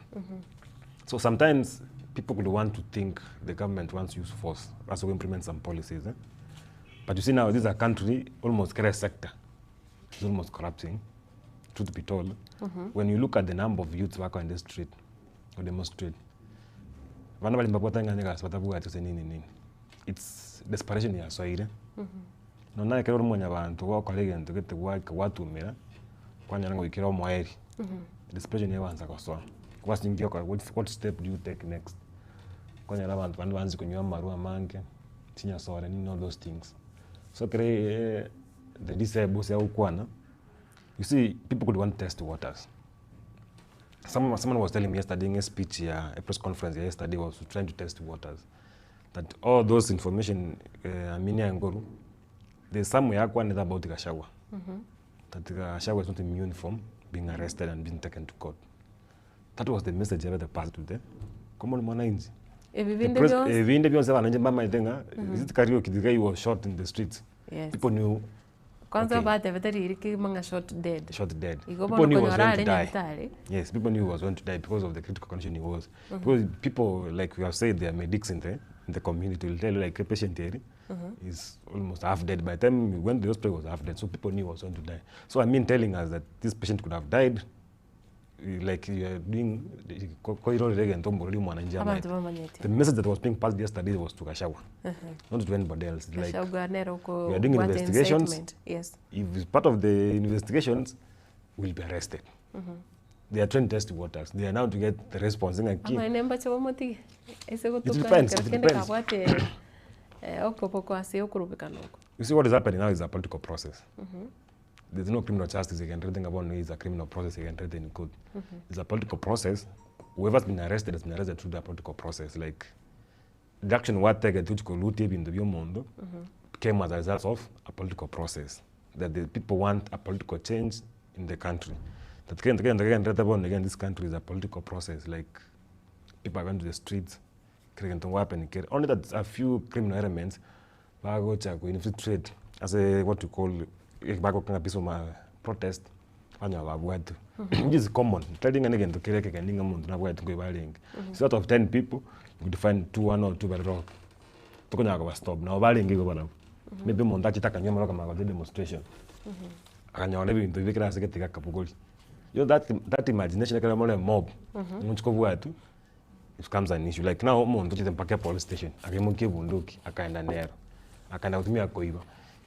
Speaker 16: So sometimes people could want to think the government wants to use force as we implement some policies. Eh? But you see now, this is a country, almost every sector is almost corrupting, truth be told. When you look at the number of youths who are in the street or demonstrate, vana bali mbabwata ng'anya gasi batabwati gose nini nini. It's desperation yasoire. Nonye ekero ore omonyabanto gwakora egento gete gwaika gwatumera, kwanyora ng'a goikera omoerio. Desperation egoansa gosoa. Gwase okora what step do you take next? Kwanyora abanto bande baansi konywa amarwa amange, chinyasore nini all those things. So ekere the DCI boss agokwana, you see people could want to test waters. Someone was telling me yesterday in a speech ya a press conference ya yesterday was trying to test waters. That all those information Aminia Ngoru, there's somewhere akwanete about Gachagua. That Gachagua is not immune from being arrested and being taken to court. That was the message ever passed to the common mwananchi.
Speaker 1: Ebi
Speaker 16: The
Speaker 1: binde bionsi?
Speaker 16: Ebinde bionsi abananchi mbamaete ng'a, is it Kariuki, the guy who was shot in the streets. People knew.
Speaker 1: Kwanza
Speaker 16: Okay.
Speaker 1: batebete riri kegima ng'a shot dead.
Speaker 16: Shot dead.
Speaker 1: Igo
Speaker 16: People
Speaker 1: bono
Speaker 16: knew he was
Speaker 1: konyora
Speaker 16: going to
Speaker 1: are
Speaker 16: die.
Speaker 1: nyagitari.
Speaker 16: Yes, people knew he was going to die because of the critical condition he was. Because people, like we have said, there are medics in the community will tell you, like, a patient here is almost half dead. By the time we went to the hospital, he was half dead. So people knew he was going to die. So I mean telling us that this patient could have died, like you are doing,
Speaker 1: Abanto bamanyete.
Speaker 16: the message that was being passed yesterday was to Gachagua, not to anybody else. Like,
Speaker 1: Gachagua nero ko
Speaker 16: we are doing
Speaker 1: bwate
Speaker 16: investigations.
Speaker 1: incitement. Yes.
Speaker 16: If it's part of the investigations, we'll be arrested. They are trying to test waters. They are now to get the response. Ng'a ki-
Speaker 1: Amaene mbache bamotige. Ase
Speaker 16: It
Speaker 1: gotoka
Speaker 16: depends,
Speaker 1: ekero
Speaker 16: it
Speaker 1: kende
Speaker 16: depends.
Speaker 1: kabwate okoboko ase okorobekana oko.
Speaker 16: You see what is happening now is a political process. There's no criminal justice you can write about is a criminal process you can write in court. It's a political process. Whoever's been arrested has been arrested through the political process. Like the action what take to Luti in the Biomondo came as a result of a political process. That the people want a political change in the country. That again, again, again, again, again, this country is a political process. Like people are going to the streets, creating weapon. Only that a few criminal elements bagocha ku infiltrate as a what you call bagokanga peaceful protest banywa babwatu which is common telling any gento kereke keninga muntu nabwatu ngwe balenge. So out of 10 people you could find 2 1 or 2 bari wrong tukonyaka ba stop nabo balenge igo barabwo. Maybe omonto achete akanywa amarwa akamanya gotee demonstration akanyora ebinto bibekere ase getiga akabogori. You know that imagination ekero more mob ngochi kobwatu it becomes an issue. Like now omonto ochete mpaka police station akaimokia ebunduki akaenda nero akaenda gotumia koiba.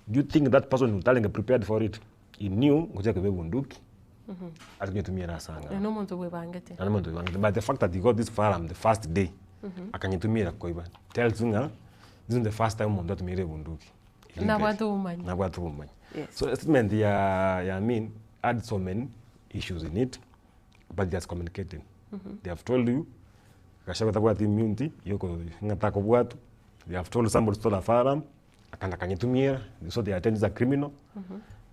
Speaker 16: Do you think that person utarenge prepared for it? He knew ngochia koiba ebunduki akinyetumia rasanga.
Speaker 1: Na omonto bwebangete.
Speaker 16: Na omonto bwebangete. But the fact that he got this firearm the first day akanyetumira koiba tells you nga this is the first time omonto atumire ebunduki.
Speaker 1: Nabwate obomanyi.
Speaker 16: Nabwate obomanyi.
Speaker 1: Yes.
Speaker 16: So statement ya mean had so many issues in it, but they are communicating. They have told you Gachagua tabwati immunity yoko ng'ataka bwatu. They have told somebody stole a firearm akanda kanyetumia, so they are telling you a criminal.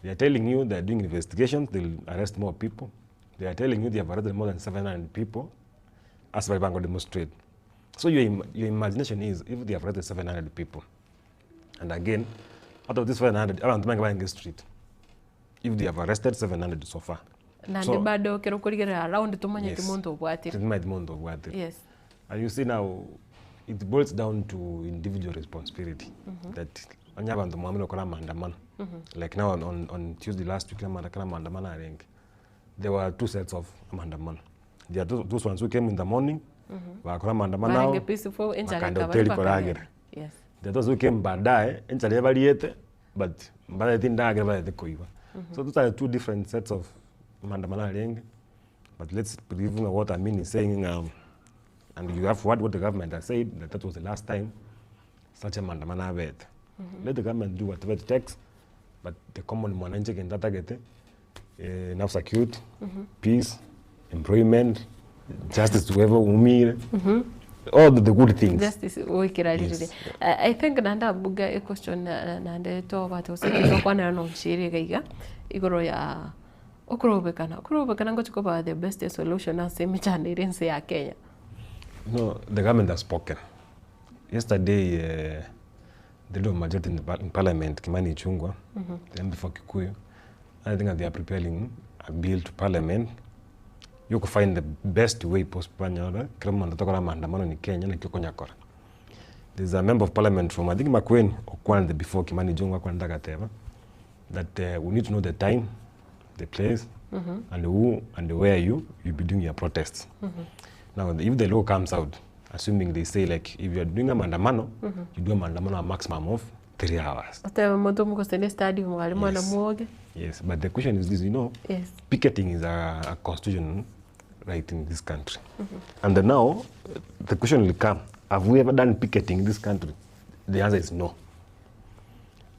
Speaker 16: They are telling you they are doing investigations, they'll arrest more people. They are telling you they have arrested more than 700 people as Bango demonstrate. So your imagination is if they have arrested 700 people, and again, out of this 700, abantu bange in the street. If they have arrested 700 so far.
Speaker 1: Nande
Speaker 16: So,
Speaker 1: bado kero kurigerera around tumanyete
Speaker 16: Yes.
Speaker 1: muntu obwatire.
Speaker 16: Tumanyete muntu obwatire.
Speaker 1: Yes.
Speaker 16: And you see now, it boils down to individual responsibility. That onye abantu mwamire okora maandamano. Like now on Tuesday last week, kama maandamano arenge. There were two sets of maandamano. There are those ones who came in the morning, bakora maandamano
Speaker 1: Barenge
Speaker 16: ao,
Speaker 1: peaceful, enchara
Speaker 16: bakaenda
Speaker 1: ekaba
Speaker 16: hoteli
Speaker 1: bakagenda.
Speaker 16: koragera.
Speaker 1: Yes.
Speaker 16: There are those who came baadaye, enchara ebariete, but mbareti ndagera barete koiba. So those are two different sets of Maandamano arenge, but let's believe ng'a what Amin is saying ng'a and you have heard what the government has said that that was the last time such a maandamano abete. Let the government do whatever it takes, but the common mwananchi egento atagete, enough security, peace, employment, justice to whoever oumire, all the good things.
Speaker 1: Justice goikera ririre.
Speaker 16: Yes.
Speaker 1: I think naende abuga equestion naende tobwate gose tokwanera na omochiiri iga iga, igoro ya okorobekana. Okorobekana ngochi koba the best solution ase emechando ere ense ya Kenya.
Speaker 16: No, the government has spoken. Yesterday uh, the leader of majority in, the, par- in parliament, Kimani Ichung'wah, the MP for Kikuyu, I think that they are preparing a bill to parliament you could find the best way possible banyora kera omonto tokora maandamano ni Kenya naki okonyakora. There's a member of parliament from I think Makueni okwanete before Kimani Ichung'wah akwanete agateba that uh, we need to know the time, the place and who and where you you be doing your protests. Now if the law comes out assuming they say like if you are doing a maandamano you do a maandamano a maximum of 3 hours.
Speaker 1: Otebe omonto omogosenia stadium aria mwana mwoge.
Speaker 16: Yes, but the question is this, you know,
Speaker 1: Yes.
Speaker 16: picketing is a, a constitutional right in this country. And then now, the question will come, have we ever done picketing in this country? The answer is no.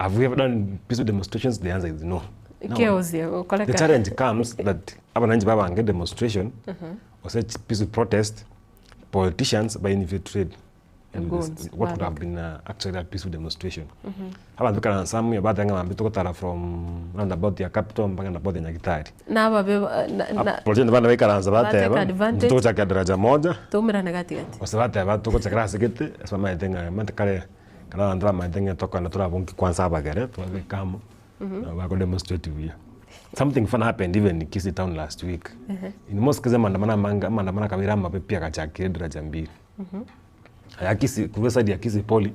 Speaker 16: Have we ever done peaceful demonstrations? The answer is no. Now,
Speaker 1: Chaos ya gokoreka.
Speaker 16: the challenge comes that abananchi babange demonstration or such peaceful protest, politicians by infiltrate into this-
Speaker 1: Goons,
Speaker 16: what would have been actually a peaceful demonstration. Abantu kana nsamu batanga mambi tokotara from roundabout ya capital mpaka roundabout ya Nyagitari.
Speaker 1: Nababe na- na-
Speaker 16: Politicians bana baikaransa
Speaker 1: Batake
Speaker 16: bateba
Speaker 1: advantage.
Speaker 16: tugochaka daraja moja
Speaker 1: toumerane gatigati.
Speaker 16: gose bateba tugochakera ase gete ase bamaete ng'a maete kare kare abanto bamaete ng'a tokogenda torabonki kwanza abagere twabeka amo nabo bako demonstrate buya. Something fun happened even in Kisii town last week. In most cases maandamano amange amaandamano akabera amabe pi agachakire daraja mbili. Aya Kisii korwa eside ya Kisii Poly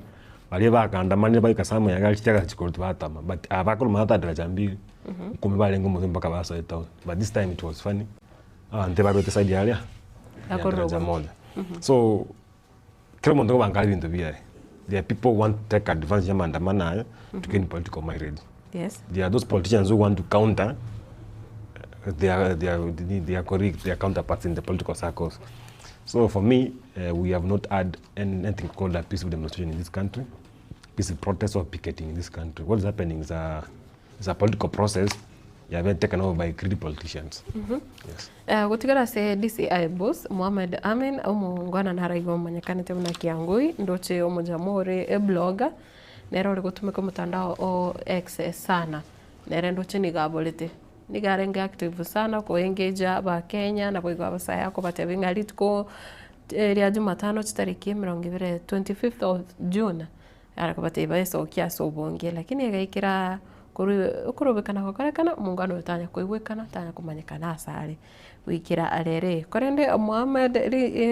Speaker 16: baria bakandamanire baika somewhere iga chichaka chikorwa batama but aba bakorwa ata daraja mbili nkumi barenge omotwe mpaka basoa etown but this time it was funny abanto ebarwete eside yaria ya
Speaker 1: Akorwa
Speaker 16: daraja
Speaker 1: oboke.
Speaker 16: moja. So kera omonto nkobanga are ebinto biaye there are people who want to take advantage ya maandamano aya to gain political mileage.
Speaker 1: Yes.
Speaker 16: There are those politicians who want to counter their, their colleagues, their counterparts in the political circles. So for me, we have not had anything called a peaceful demonstration in this country, peaceful protest or picketing in this country. What is happening is a political process that has been taken over by greedy politicians. Yes.
Speaker 1: Gotigara ase DCI boss Mohamed Amin omongwana naraigwa omanyekanete buna Kiangui ndoche omojama ore eblogger nere ore gotumeka omotandao o X sana nere ndoche nigo aborete nigo arenge active sana koengage abakenya nabo igo abasae akobatebia ng'a rituko ria jumatano chitariki emerongo ebere 25th of June akobatebia baesokie ase obonge lakini egaikera korwa okorobekana gokorekana omongwana oyo tanya koigwekana tanya komanyekana ase are goikera arere. Korende Mohamed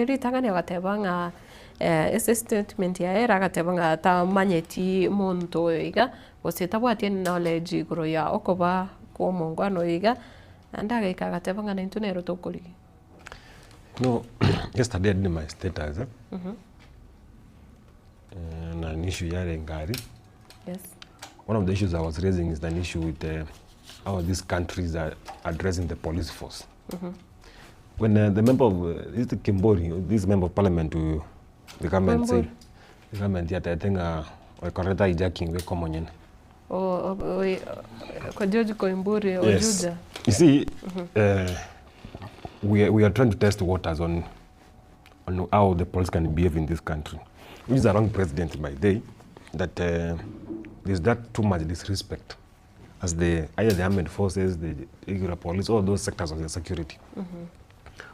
Speaker 1: ritang'ani agateba ng'a ase statement yaye ere agateba ng'a tamanyeti monto oyo iga gose tabwati knowledge igoro ya okoba kwa omongwana oyo iga naende agaika agateba ng'a naintwe nero tokorigia.
Speaker 16: No, yesterday I did my status eh? Na an issue yare ngari.
Speaker 1: Yes.
Speaker 16: One of the issues I was raising is an issue with how these countries are addressing the police force. When the member of is the Kimbori, this member of parliament who the government said, the government yet I think correcta hijacking we common.
Speaker 1: Kwa George Koimburi
Speaker 16: Yes.
Speaker 1: Ojuja.
Speaker 16: You see, we are trying to test waters on how the police can behave in this country, which is a wrong precedent by day, that there's that too much disrespect as the either the armed forces, the regular police, all those sectors of the security.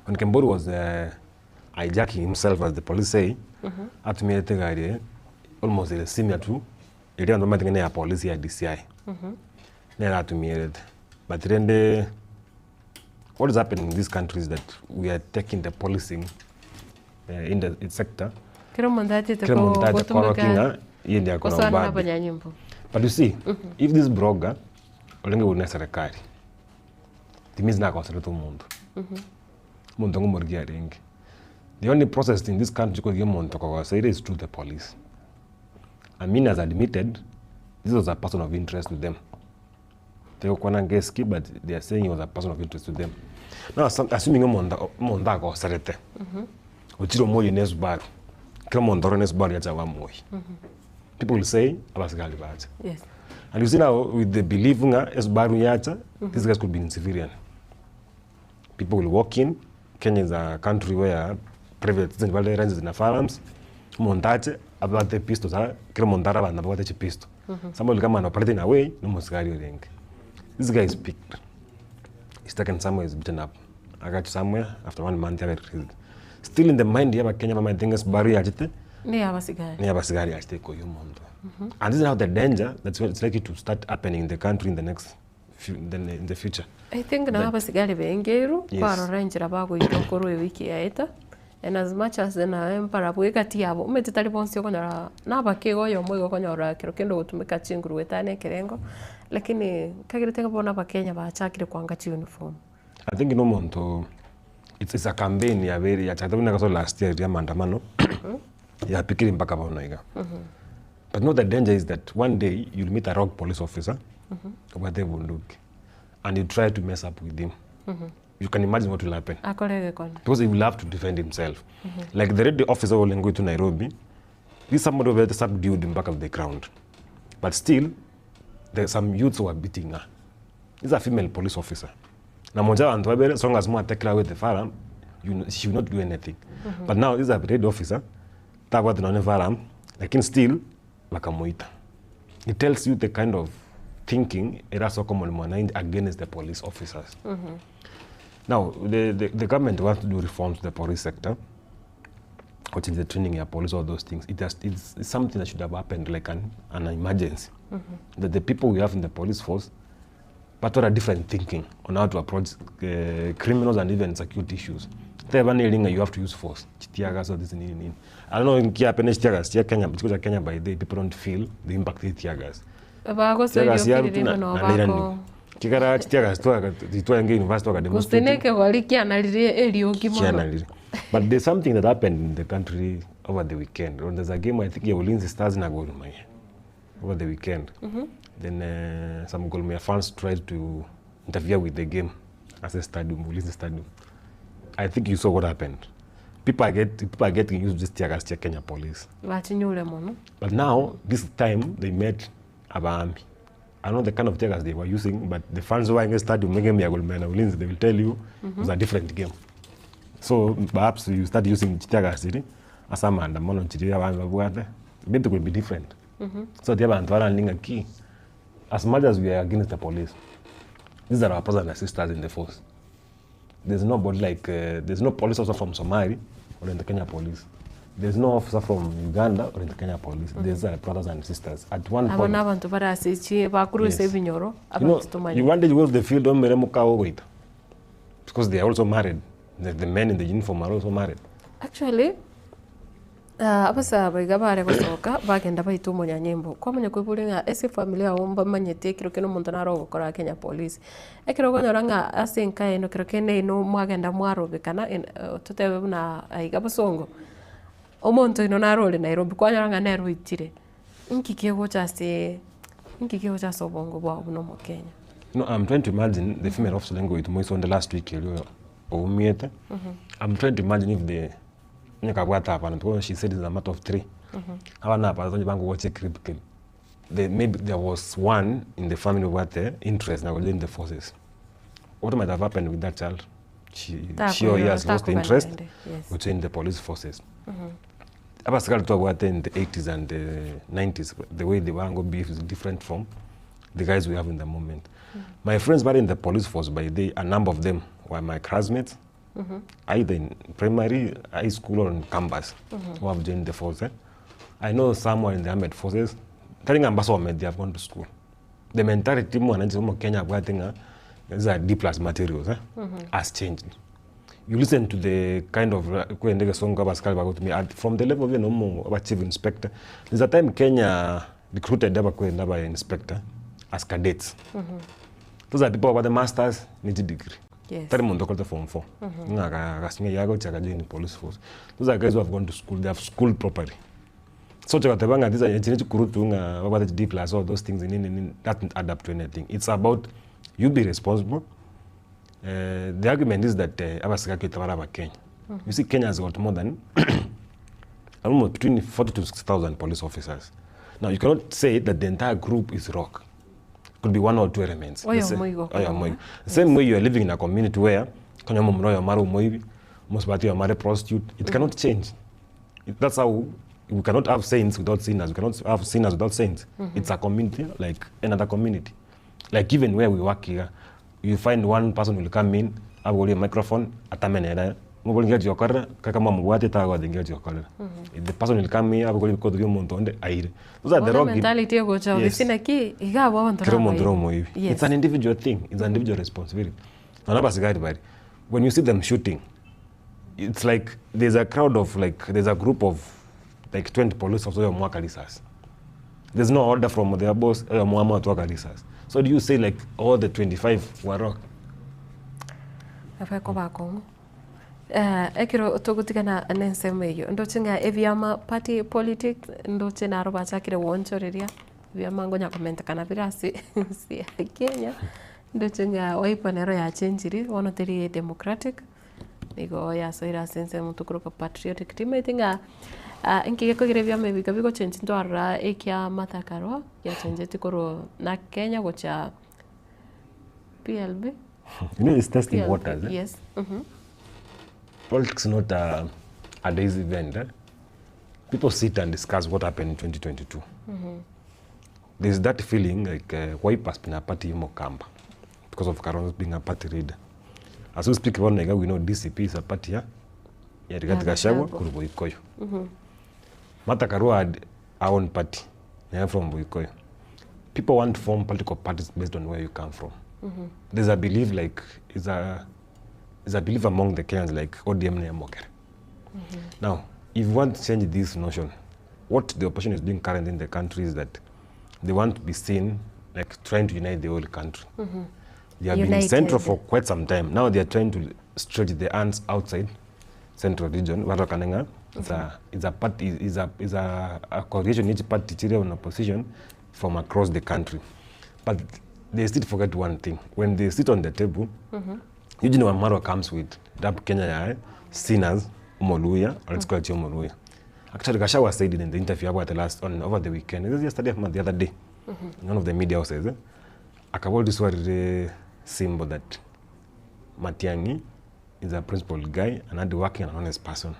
Speaker 16: When Kembori was hijacking himself, as the police say, atumiete gari almost similar to area ndo matingene ya police ya DCI. Nera atumiete. But then the what is happening in this country is that we are taking the policing in the sector.
Speaker 1: Kila mtu atete
Speaker 16: Kila mtu atete
Speaker 1: gotumika
Speaker 16: korokinga, yeye ndiye akona
Speaker 1: kosana
Speaker 16: ubabe.
Speaker 1: abanyanyimbo.
Speaker 16: But you see, if this blogger olenge una serikali, it means na akosere tu muntu. Muntu ngumurigia ringi. The only process in this country kwa muntu kwa is through the police. Amin has admitted this was a person of interest to them. Tigokwana ngesiki but they are saying he was a person of interest to them. Now assuming omonto omonto agoserete, ochire omoyie na esubaru, ekero omonto ore na esubaru yacha bamoyie, people will say abasigari bacha.
Speaker 1: Yes.
Speaker 16: And you see now with the belief ng'a esubaru yacha, these guys could be in civilian. People will walk in, Kenya is a country where private citizens bare licensed na firearms, omonto ache abwate epistols aa, kera omonto are abanto babwate chipistol. Somebody will come and operate in a way, na omosigari orenge. This guy is picked, he's taken somewhere, he's beaten up, agachwa somewhere, after one month abe released. Still in the mind ya abakenya bamaete ng'a esubaru yachete,
Speaker 1: Niya abasigari.
Speaker 16: niya abasigari yachete koiywa omonto. And this is now the danger that's it's likely to start happening in the country in the next few, in the, in the future.
Speaker 1: I think nabo
Speaker 16: That-
Speaker 1: abasigari bengeiru,
Speaker 16: Yes.
Speaker 1: kwarora enchera bagoitwa korwa ewiki yaeta, and as much as naye mbarabwo egati yabo, omanyete tari bonsi okonyora nabake iga oyomo iga okonyora kero kende ogotumeka chinguru goetania ekerengo, lakini nkagerete ng'a bono abakenya bachakire koanga chiuniform.
Speaker 16: I think na omonto it's, it's a campaign yabeire yachakete buna ase last year eria maandamano yapikire mpaka bono iga. But now the danger is that one day you'll meet a rogue police officer obwate ebunduki and you try to mess up with him. You can imagine what will happen.
Speaker 1: Akore egekone.
Speaker 16: Because he will have to defend himself. Like the radio officer ole to Nairobi, this somebody obete subdued mpaka the ground. But still, there some youths who are beating her. This is a female police officer. Na moja wa bantu babere, so long as mwa take away the firearm, you know, she will not do anything. But now this is a red officer, tabwate nonye firearm, lakini still bakamuita. It tells you the kind of thinking era so common mwananchi against the police officers. Now, the government wants to do reforms to the police sector, which is the training ya police, all those things. It's something that should have happened like an emergency. That the people we have in the police force, but what a different thinking on how to approach criminals and even security issues. Teba ni linga you have to use force. Tear gas or this nini nini. I don't know in kia pene tear gas, tear Kenya, because Kenya by day people don't feel the impact of tear gas.
Speaker 1: Bagosoirie
Speaker 16: Tear gas ya
Speaker 1: okirire
Speaker 16: na-
Speaker 1: mono
Speaker 16: na nira
Speaker 1: bako-
Speaker 16: ni. Kikara tear gas twa nge university waka demonstrate.
Speaker 1: Gose nekegori kianarire eriogi mono.
Speaker 16: Kianarire. But there's something that happened in the country over the weekend. When there's a game, I think ya Ulinzi Stars na Gor Mahia over the weekend. Then some Gor Mahia fans tried to interfere with the game as a stadium, Ulinzi Stadium. I think you saw what happened. People are getting used to this tear gas, Kenya police.
Speaker 1: Bachinyure mono.
Speaker 16: But now, this time, they met Abami. I don't know the kind of tear gas they were using, but the fans who were in the stadium, making me a Gor Mahia Ulinzi, they will tell you it was a different game. So perhaps you start using tear gas, as a man, the mono chiri abami babwate, maybe it will be different. So the abantu are key. As much as we are against the police, these are our brothers and sisters in the force. There's nobody like there's no police officer from Somalia or in the Kenya police. There's no officer from Uganda or in the Kenya police. These are brothers and sisters. At one
Speaker 1: Aba
Speaker 16: point,
Speaker 1: n'abantu barasichi bakuruse
Speaker 16: Yes.
Speaker 1: ebinyoro,
Speaker 16: you know,
Speaker 1: abantu tumanye.
Speaker 16: you one day you go to the field, don't marry muka wait. Because they are also married. The men in the uniform are also married.
Speaker 1: Actually, abasaba iga bare gosoka bagenda baita omonyanyimbo kwamanya kwebori ng'a ase efamily yago mbamanyete ekero kende omonto naro ogokora Kenya police ekero okonyora ng'a ase enka eno kero kende ino mwagenda mwarobekana totebe buna aiga bosongo omonto oino naro ore Nairobi kwanyora ng'a nere oitire nki kegocha ase nki kegocha ase obongo bwao buna omokenya.
Speaker 16: No, I'm trying to imagine the female officer language to on the last week oumiete. I'm trying to imagine if the nyakabwata hapana because she said it's a matter of 3. Hawana hapa zonye bangu watch crib kill. They, maybe there was one in the family who had the interest now in the forces. What might have happened with that child? She or he has lost the interest which in the police forces. Abasikali twabwate in the 80s and the 90s, the way the wango beef is different from the guys we have in the moment. My friends were in the police force by day, a number of them were my classmates, either in primary, high school, or in campus, who have joined the force. I know some were in the armed forces. Telling Ambassador Ahmed, they have gone to school. The mentality more Kenya, I think, these are D plus materials, has changed. You listen to the kind of song from the level of you chief inspector. There's a time Kenya recruited Daba inspector as cadets. Those are people about the masters need degree. Tari mundu okorete form 4. Ng'a yago chaka join police force. Those are guys who have gone to school, they have schooled properly. So chakatebanga these are chine chikurutu nga about D plus all those things in that doesn't add up to anything. It's about You be responsible. Eh, the argument is that eh, abasigaki tabari abakenya. You see, Kenya has got more than almost between 40 to 60,000 police officers. Now, you cannot say that the entire group is rock. Could be one or two elements.
Speaker 1: Oyo
Speaker 16: The sa-
Speaker 1: omoigo
Speaker 16: oyo
Speaker 1: okorora.
Speaker 16: omoigo. Same way you are living in a community where konya omomura oyomo are omoibi, omosubati oyomo are prostitute, it cannot change. It- That's how we cannot have saints without sinners. We cannot have sinners without saints. It's a community like another community. Like even where we work here, you find one person will come in, abogori microphone, atamenera, mobori ngechi okorera, kaka mwamobwate tagothe ngechi okorera. The person will come here, abogori bikothi bia omonto onde, aire. Those are the
Speaker 1: Bono
Speaker 16: wrong
Speaker 1: mentality egocha
Speaker 16: Yes.
Speaker 1: obisi naki iga abwo abanto
Speaker 16: Kera omonto
Speaker 1: nabairi.
Speaker 16: ore omoibi.
Speaker 1: Yes.
Speaker 16: It's an individual thing. It's an individual responsibility. Nonya abasigari baria, when you see them shooting, it's like there's a crowd of like, there's a group of like 20 police officers oyomo aka risasi. There's no order from their boss, oyomo amo atu aka risasi. So do you say like all the 25 were wrong?
Speaker 1: Abaeko bakong'u. Eh, ekero togotigana na ensemo eyio, ndoche ng'a ebiama party politics, ndoche naro bachakire goonchoreria, ebiama nkonya komentekana bire ase ense ya Kenya, ndoche ng'a Wiper nero yachenchiri, bono teri democratic, nigo yasoire ase ensemo tokoroka patriotic. Timanyeti ng'a nki gekogera ebiama ebi iga bigochenchi ntwarora ekia Martha Karua, giachencheti korwa Narc Kenya gochia PLB.
Speaker 16: You know, it's testing
Speaker 1: PLB,
Speaker 16: waters. Eh?
Speaker 1: Yes.
Speaker 16: Politics is not a, a day's event. Eh? People sit and discuss what happened in 2022. There's that feeling like Wiper has been a party in Mokamba because of Kalonzo being a party leader. As we speak about Nairobi, we know DCP is a party ya ya Rigathi Gachagua
Speaker 1: Gachagua.
Speaker 16: kuri Boikoyo. Martha Karua had her own party, naye from Boikoyo. People want to form political parties based on where you come from. There's a belief like is a is a belief among the Kenyans like ODM na Mokere. Now, if you want to change this notion, what the opposition is doing currently in the country is that they want to be seen like trying to unite the whole country. They have been in central
Speaker 1: United.
Speaker 16: for quite some time. Now they are trying to stretch their hands outside central region. Watokanenga, it's a it's a party is a is a, a coalition each party chiri on opposition from across the country. But they still forget one thing. When they sit on the table, Eugene Wamalwa comes with Dab Kenya ya sinners, Omoluya, or let's call it Omoluya. Actually, Gachagua said in the interview about the last on over the weekend, it was yesterday, the other day, in one of the media houses, eh, akabol this word symbol that Matiang'i is a principled guy and hard working and honest person.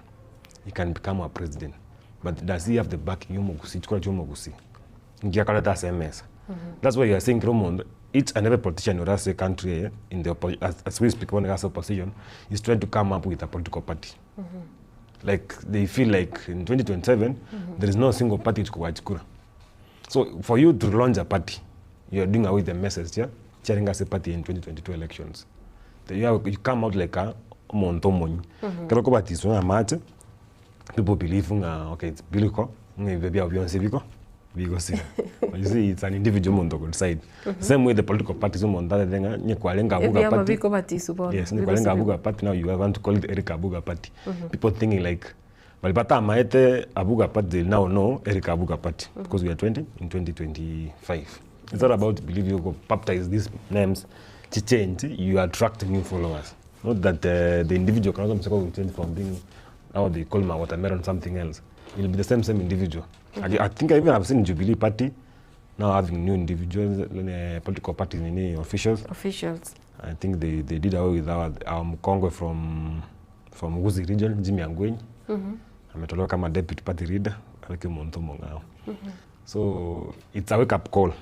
Speaker 16: He can become a president. But does he have the backing yomogusi, chikora chomogusi? Ngiakaleta SMS. That's why you are saying Romondo, each and every politician in the country, eh, in the as, as we speak, one as opposition, is trying to come up with a political party. Like they feel like in 2027, there is no single party to Kura. So for you to launch a party, you are doing away with the message, yeah? Chairing as a party in 2022 elections. Then you, have, you come out like a omonto monyi. Kero kobatiswa amache, people believe nga, okay, it's biblical, nga ibyo byonse biko, biko sira. But you see, it's an individual muntu could decide. Same way the political parties umuntu athenga nyekwalenga abuga
Speaker 1: Ebiama
Speaker 16: party.
Speaker 1: bikobatisu bono.
Speaker 16: Yes, nikwalenga Abuga party now you want to call it Eric Abuga party. People thinking like walipata amaete Abuga party they now know Eric Abuga party because we are 20 in 2025. It's not about believe you go baptize these names to change you attract new followers. Not that the individual can also will change from being now they call my watermelon something else. It'll be the same same individual. I think I even have seen Jubilee Party now having new individuals, political parties, nini, officials.
Speaker 1: Officials.
Speaker 16: I think they, they did away with our, our Mkongwe from, from Gusii region, Jimmy Angwenyi. Ametolewa kama deputy party leader, aweke Muntu Mong'ao. So it's a wake up call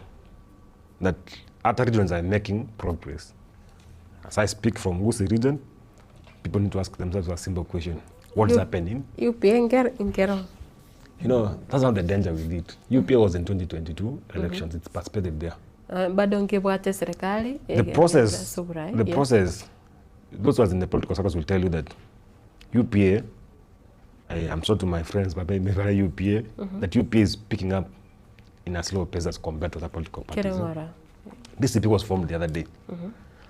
Speaker 16: that other regions are making progress. As I speak from Gusii region, people need to ask themselves a simple question. What's happening?
Speaker 1: UPA ngero.
Speaker 16: You know, that's not the danger with it. UPA was in 2022 elections, it's participated there.
Speaker 1: Bado nkebwate serikali.
Speaker 16: the process,
Speaker 1: Subrai,
Speaker 16: the
Speaker 1: yeah.
Speaker 16: process, those ones in the political circles will tell you that UPA, I am sure to my friends, but maybe UPA, that UPA is picking up in a slow pace as compared to other political parties. eh.
Speaker 1: Kereng'ora.
Speaker 16: DCP was formed the other day.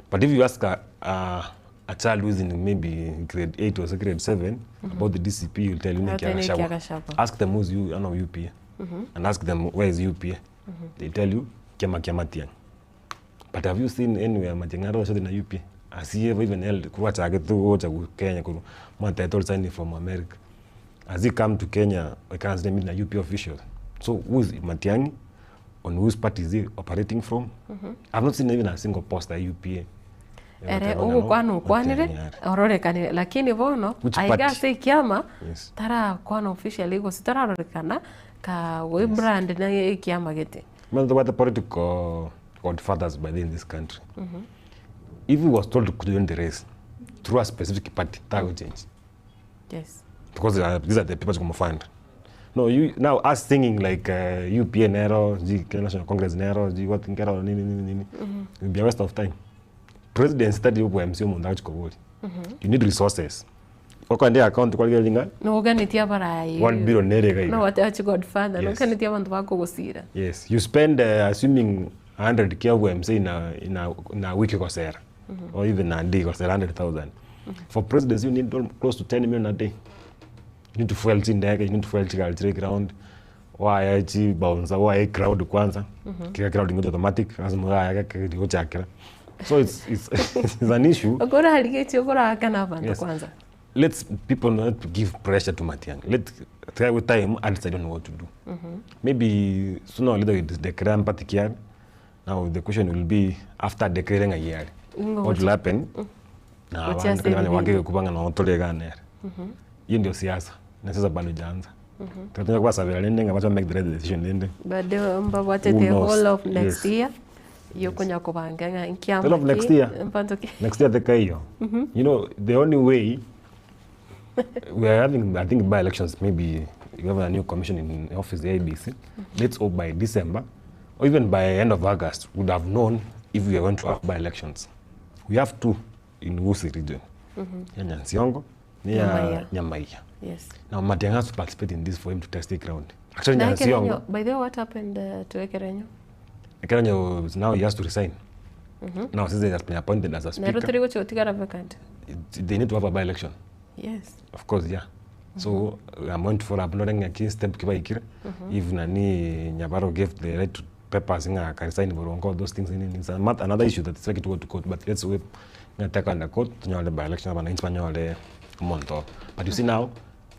Speaker 16: But if you ask a, a, a child who is in maybe grade 8 or say grade 7 about the DCP, he'll tell you
Speaker 1: They'll tell you
Speaker 16: Kiagashagwa.
Speaker 1: Kiagashagwa.
Speaker 16: Ask them who's you, I know UPA. And ask them where is UPA. They tell you Kiama Kiama Tiang. But have you seen anywhere Matiang'i are associated na UPA? Has he ever even held korwa achagete gocha Kenya korwa mwatebete ore signing from America. Has he come to Kenya ekaranse na UPA officials? So who is Matiang'i? On whose party is he operating from? I've not seen even a single post ya UPA.
Speaker 1: Ere ogokwana okwanire ororekanire lakini bono
Speaker 16: Which
Speaker 1: aiga
Speaker 16: party?
Speaker 1: ase ekiama
Speaker 16: Yes.
Speaker 1: tarakwana officially gose tararorekana ka goi brand na ekiama gete.
Speaker 16: Remember what the political godfathers by then in this country. If he was told to join the race through a specific party, that will change.
Speaker 1: Yes.
Speaker 16: Because these are the people who fund. No, you now us singing like UPA Nero, G Kenya National Congress Nero, G what Nkero nini nini nini. It will be a waste of time. President study upo MC mundu achikobori. You need resources. Okwandika account kwa linga
Speaker 1: Noganitie abarai.
Speaker 16: 1 billion nere gaiga.
Speaker 1: No wate godfather
Speaker 16: Yes.
Speaker 1: noganitie abanto bakogosira.
Speaker 16: Yes, you spend assuming 100k of MC in a in a in a week kosera or even a day kosera 100,000. For presidency you need close to 10 million a day. You need to fuel chindege, you need to fuel chigalchire ground. Waya chi bouncer, waya crowd kwanza. Kika crowd ingo automatic lazima waya kike So it's it's it's an issue.
Speaker 1: Okora harigetie okorakana abanto
Speaker 16: Yes.
Speaker 1: kwanza.
Speaker 16: Let's people not give pressure to Matiang'i. Let try with time and decide on what to do. Maybe sooner or later we declare particular. Now the question will be after declaring a year,
Speaker 1: Ingo
Speaker 16: what will happen? Na
Speaker 1: Wacha
Speaker 16: abantu
Speaker 1: sasa
Speaker 16: wale wake
Speaker 1: hivi.
Speaker 16: kupanga na otolegana. Hiyo ndio siasa. Na sasa bado haijaanza. Tunataka kwa sababu lende ngabacho make the right decision lende.
Speaker 1: Bado mbabwate
Speaker 16: Who
Speaker 1: the
Speaker 16: knows?
Speaker 1: whole of next
Speaker 16: Yes.
Speaker 1: year yokonya kobanga ng'a nkiama
Speaker 16: The whole of next
Speaker 1: ki,
Speaker 16: year.
Speaker 1: mpanto ki.
Speaker 16: Next year the hiyo. You know the only way we are having I think by elections maybe you have a new commission in office the ABC. Let's hope by December or even by end of August would have known if we are going to have by elections. We have two in Wusi region. Ya Nyansiongo ni ya
Speaker 1: Nyamaiya.
Speaker 16: Nyamaiya.
Speaker 1: Yes.
Speaker 16: Now Matiang'i has to participate in this for him to test the ground. Actually
Speaker 1: Na
Speaker 16: Nyansiongo,
Speaker 1: Ekerenyo, by the way what happened to Ekerenyo?
Speaker 16: Ekerenyo is now he has to resign. Now since he has been appointed as a
Speaker 1: Nero
Speaker 16: speaker,
Speaker 1: turi gochotigara vacant.
Speaker 16: they need to have a by election.
Speaker 1: Yes.
Speaker 16: Of course, yeah. So I'm going to follow up noting a key step kiba ikire. If nani Nyabaro gave the right to papers nga resign borongo those things in it's another issue that is like to go to court but let's wait nga under court tunyole by election bana inspanyole monto. But you see now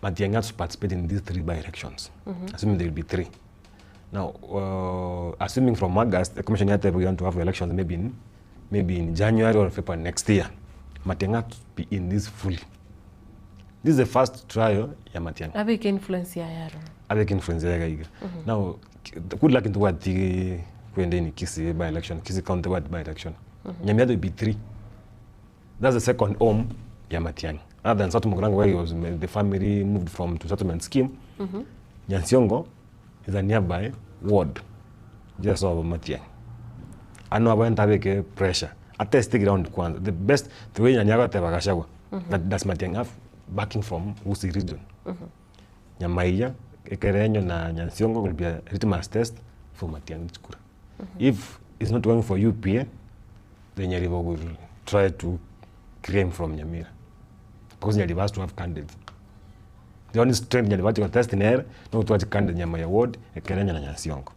Speaker 16: Matiang'i has to participate in these three by elections. Assuming there will be three. Now, assuming from August, the commission yet we want to have elections maybe in maybe in January or February next year. Matiang'i has to be in this fully. This is the first trial ya Matiang'i.
Speaker 1: Abike influence ya yaro.
Speaker 16: Abeke influence ya iga. Now, good luck into what the kwende in Kisii by election, Kisii County ward by election. Nyamira will be three. That's the second home ya Matiang'i. Other than South Mugirango where he was, the family moved from to settlement scheme. Nyansiongo is a nearby ward just over Matiang'i. Ano abantu abeke pressure. Atest the ground kwanza. The best the way Nyanyaga tebagashagwa. That does Matiang'i have backing from Wusi region. Nyamaiya, Ekerenyo na Nyansiongo will be a litmus test for Matiang'i Chikura. If it's not going for UPA, then Nyaribo will try to claim from Nyamira. Because Nyaribo has to have candidates. The only strength Nyaribo has to test in air, no to candidate Nyamaiya ward, Ekerenyo na Nyansiongo.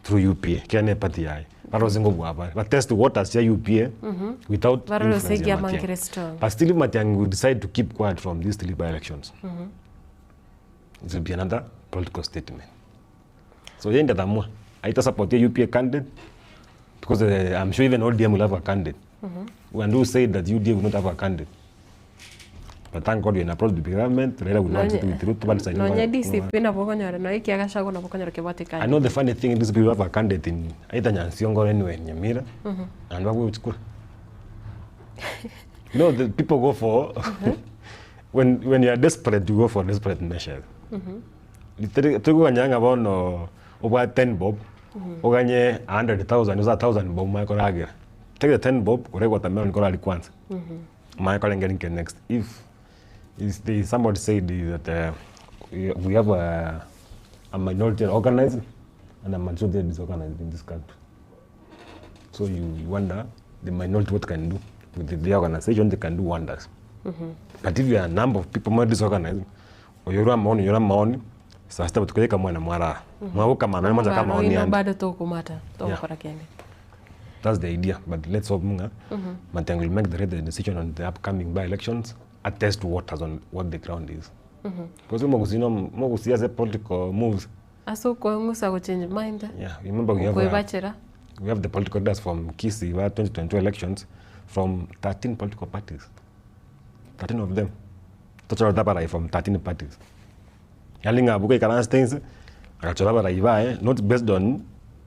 Speaker 16: Through UPA, kene party yae. Barozingo bwaba. But test waters ya UPA without
Speaker 1: Barose
Speaker 16: influence ya
Speaker 1: gia
Speaker 16: Matiang'i.
Speaker 1: mankere strong.
Speaker 16: But still if Matiang'i will decide to keep quiet from these three by-elections. It will be another political statement. So yeye ndiye ataamua. Haita support ya UPA candidate because I'm sure even ODM will have a candidate. And who said that UDA will not have a candidate? But thank God we are in a positive government. Raila will not sit with Ruto. But
Speaker 1: Nonye DCP nabo konyora no ikiagashago nabo konyora kebwatikana.
Speaker 16: I know the funny thing is people have a candidate in either Nyansiongo or anywhere in Nyamira and Wawe Chikura. You know, the people go for when you are desperate, you go for desperate measures. Tukuganyanga bono obwa 10 bob oganye 100,000 uza 1000 bob makoragira. Take the 10 bob kore watermelon korali kwanza. Makorenga nke next if is the somebody said that we have a minority organized and a majority disorganized in this country. So you wonder the minority what can do with the organization, they can do wonders. But if you are a number of people more disorganized, oyora maoni oyora maoni sasa tukaika mwana mwara mwabuka mana mwanza kama maoni
Speaker 1: ino
Speaker 16: andi
Speaker 1: bado tokumata tokukora kende.
Speaker 16: That's the idea but let's hope ng'a Matiang'i will make the right decision on the upcoming by elections attest what on what the ground is. Because omogusii no omogusii ase political moves.
Speaker 1: Ase okoeng'usa go change mind.
Speaker 16: Yeah, remember we have a,
Speaker 1: Okoebachera.
Speaker 16: we have the political leaders from Kisii ba 2022 elections from 13 political parties. 13 of them. Tochorete abarai from 13 parties. Yaani ng'a abwo goikaranste inse, agachora abarai baye not based on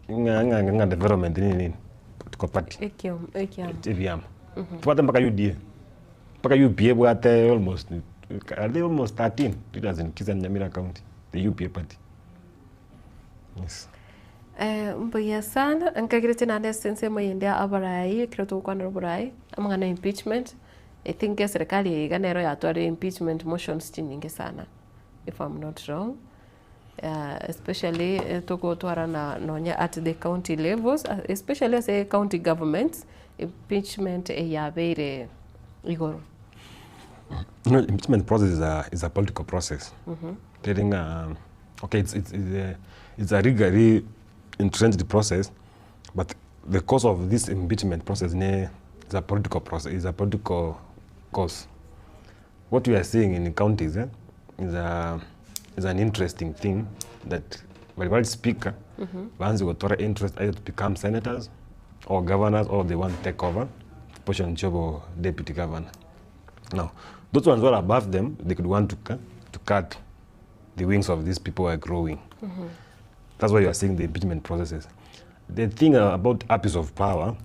Speaker 16: ng'a ng'a ng'a development nini nini, political party.
Speaker 1: Ekiom ekiama.
Speaker 16: Ebiama. Tobwate mpaka UDA, mpaka UPA ebwate almost are they almost 13 leaders in Kisii and Nyamira county, the UPA party. Yes.
Speaker 1: Eh, mbuya sana, nkagerete naende ase ensemo eyende abarai, ekero togokwanera oborai, amang'ana ya impeachment, I think eserekari eye iga nero yatwarire impeachment motions chinyinge sana, if I'm not wrong, especially togotwara na nonye at the county levels, especially ase county governments, impeachment yabeire igoro.
Speaker 16: You know, impeachment process is a, is a political process. Teri ng'a okay, it's, it's, it's, a, it's a legally entrenched process, but the cause of this impeachment process ne, is a political process, is a political cause. What we are seeing in counties eh, is, a, is an interesting thing that bari bari speaker banze gotora interest either to become senators or governors or they want to take over position chobo deputy governor. Now, those ones who are above them, they could want to, to cut the wings of these people who are growing. That's why you are seeing the impeachment processes. The thing about abuse of power,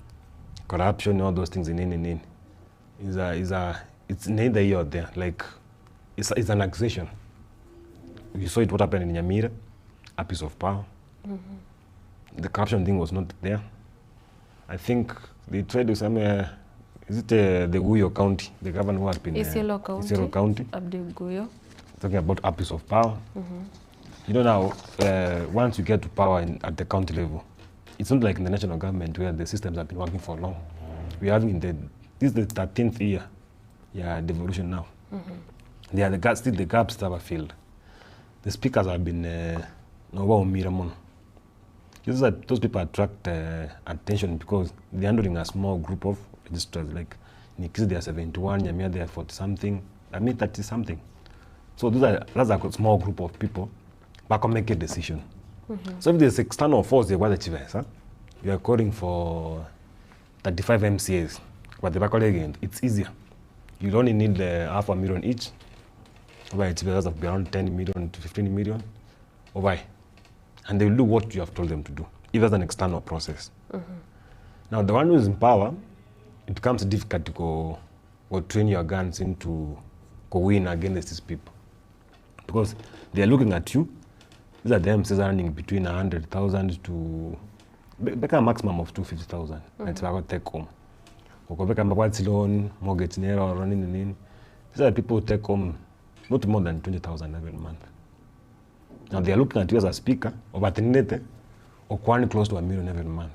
Speaker 16: corruption, all those things in in in, is a, is a, it's neither here or there. Like, it's, it's an accusation. You saw it what happened in Nyamira, abuse of power. The corruption thing was not there. I think they tried to somewhere, is it the Guyo County, the governor who has been
Speaker 1: Isiolo County.
Speaker 16: Isiolo County,
Speaker 1: Abdi Guyo.
Speaker 16: talking about abuse of power. You know now, once you get to power in, at the county level, it's not like in the national government where the systems have been working for long. We are having the, this is the 13th year, yeah, devolution now. There are the gaps, still the gaps that were filled. The speakers have been, no, wa umira mono. Just that those people attract attention because they're handling a small group of registrars. Like in Kisii they are 71, Nyamira they are 40 something, I mean 30 something. So those are, that's a small group of people, but can make a decision. So if there's external force, they want to achieve, you are calling for 35 MCAs, but the back again, it's easier. You only need half a million each. Over it's of around 10 million to 15 million. Over. And they will do what you have told them to do, if that's an external process. Now, the one who is in power, it becomes difficult to go, go train your guns into go win against these people. Because they are looking at you. These are the MCs running between 100,000 to beka a maximum of 250,000. That's what take home. Ukobeka mabwatsi loan, mortgage nero, running in. These are the people who take home not more than 20,000 every month. Now they are looking at you as a speaker, obatinete, okwani close to a million every month.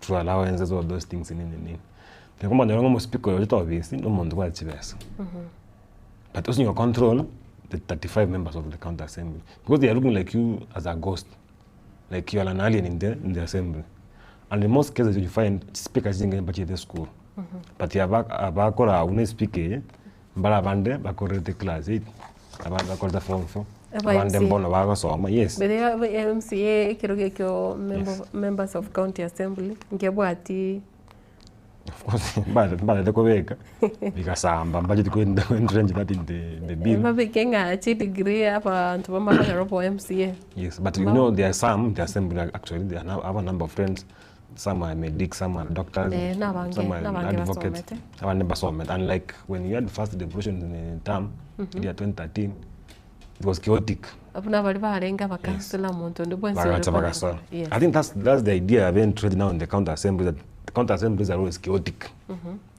Speaker 16: Through allowances, all those things in in in. Then come on, speaker, you're obviously no one to chibesa. But also you control the 35 members of the county assembly because they are looking like you as a ghost, like you are an alien in the in the assembly. And in most cases you find speakers in the school. But you have abakora une speaker, mbara bande bakorete class 8, abande bakorete form 4.
Speaker 1: Aba
Speaker 16: Abande
Speaker 1: MCA.
Speaker 16: mbono bagosoma, yes.
Speaker 1: But they have MCA ekero gekio members of county assembly nkebwati
Speaker 16: Of course, mbale kobeka bikasamba budget ko entrench that in the bill.
Speaker 1: babike ng'a chidegree abantu bamakonyora obo MCA.
Speaker 16: Yes, but you know there are some the assembly actually they are now have a number of friends. Some are medics, some are doctors,
Speaker 1: Eh, nabange-
Speaker 16: some are
Speaker 1: nabange
Speaker 16: advocates.
Speaker 1: basomete.
Speaker 16: Abande basomete. And like when you had the first devolution in the term, in the year 2013, it was chaotic.
Speaker 1: Abuna bari barenga bakansula muntu ndi bwensi
Speaker 16: Bagacha bagasola.
Speaker 1: Yes.
Speaker 16: I think that's that's the idea I've entrenched now in the county assembly, that the county assemblies are always chaotic.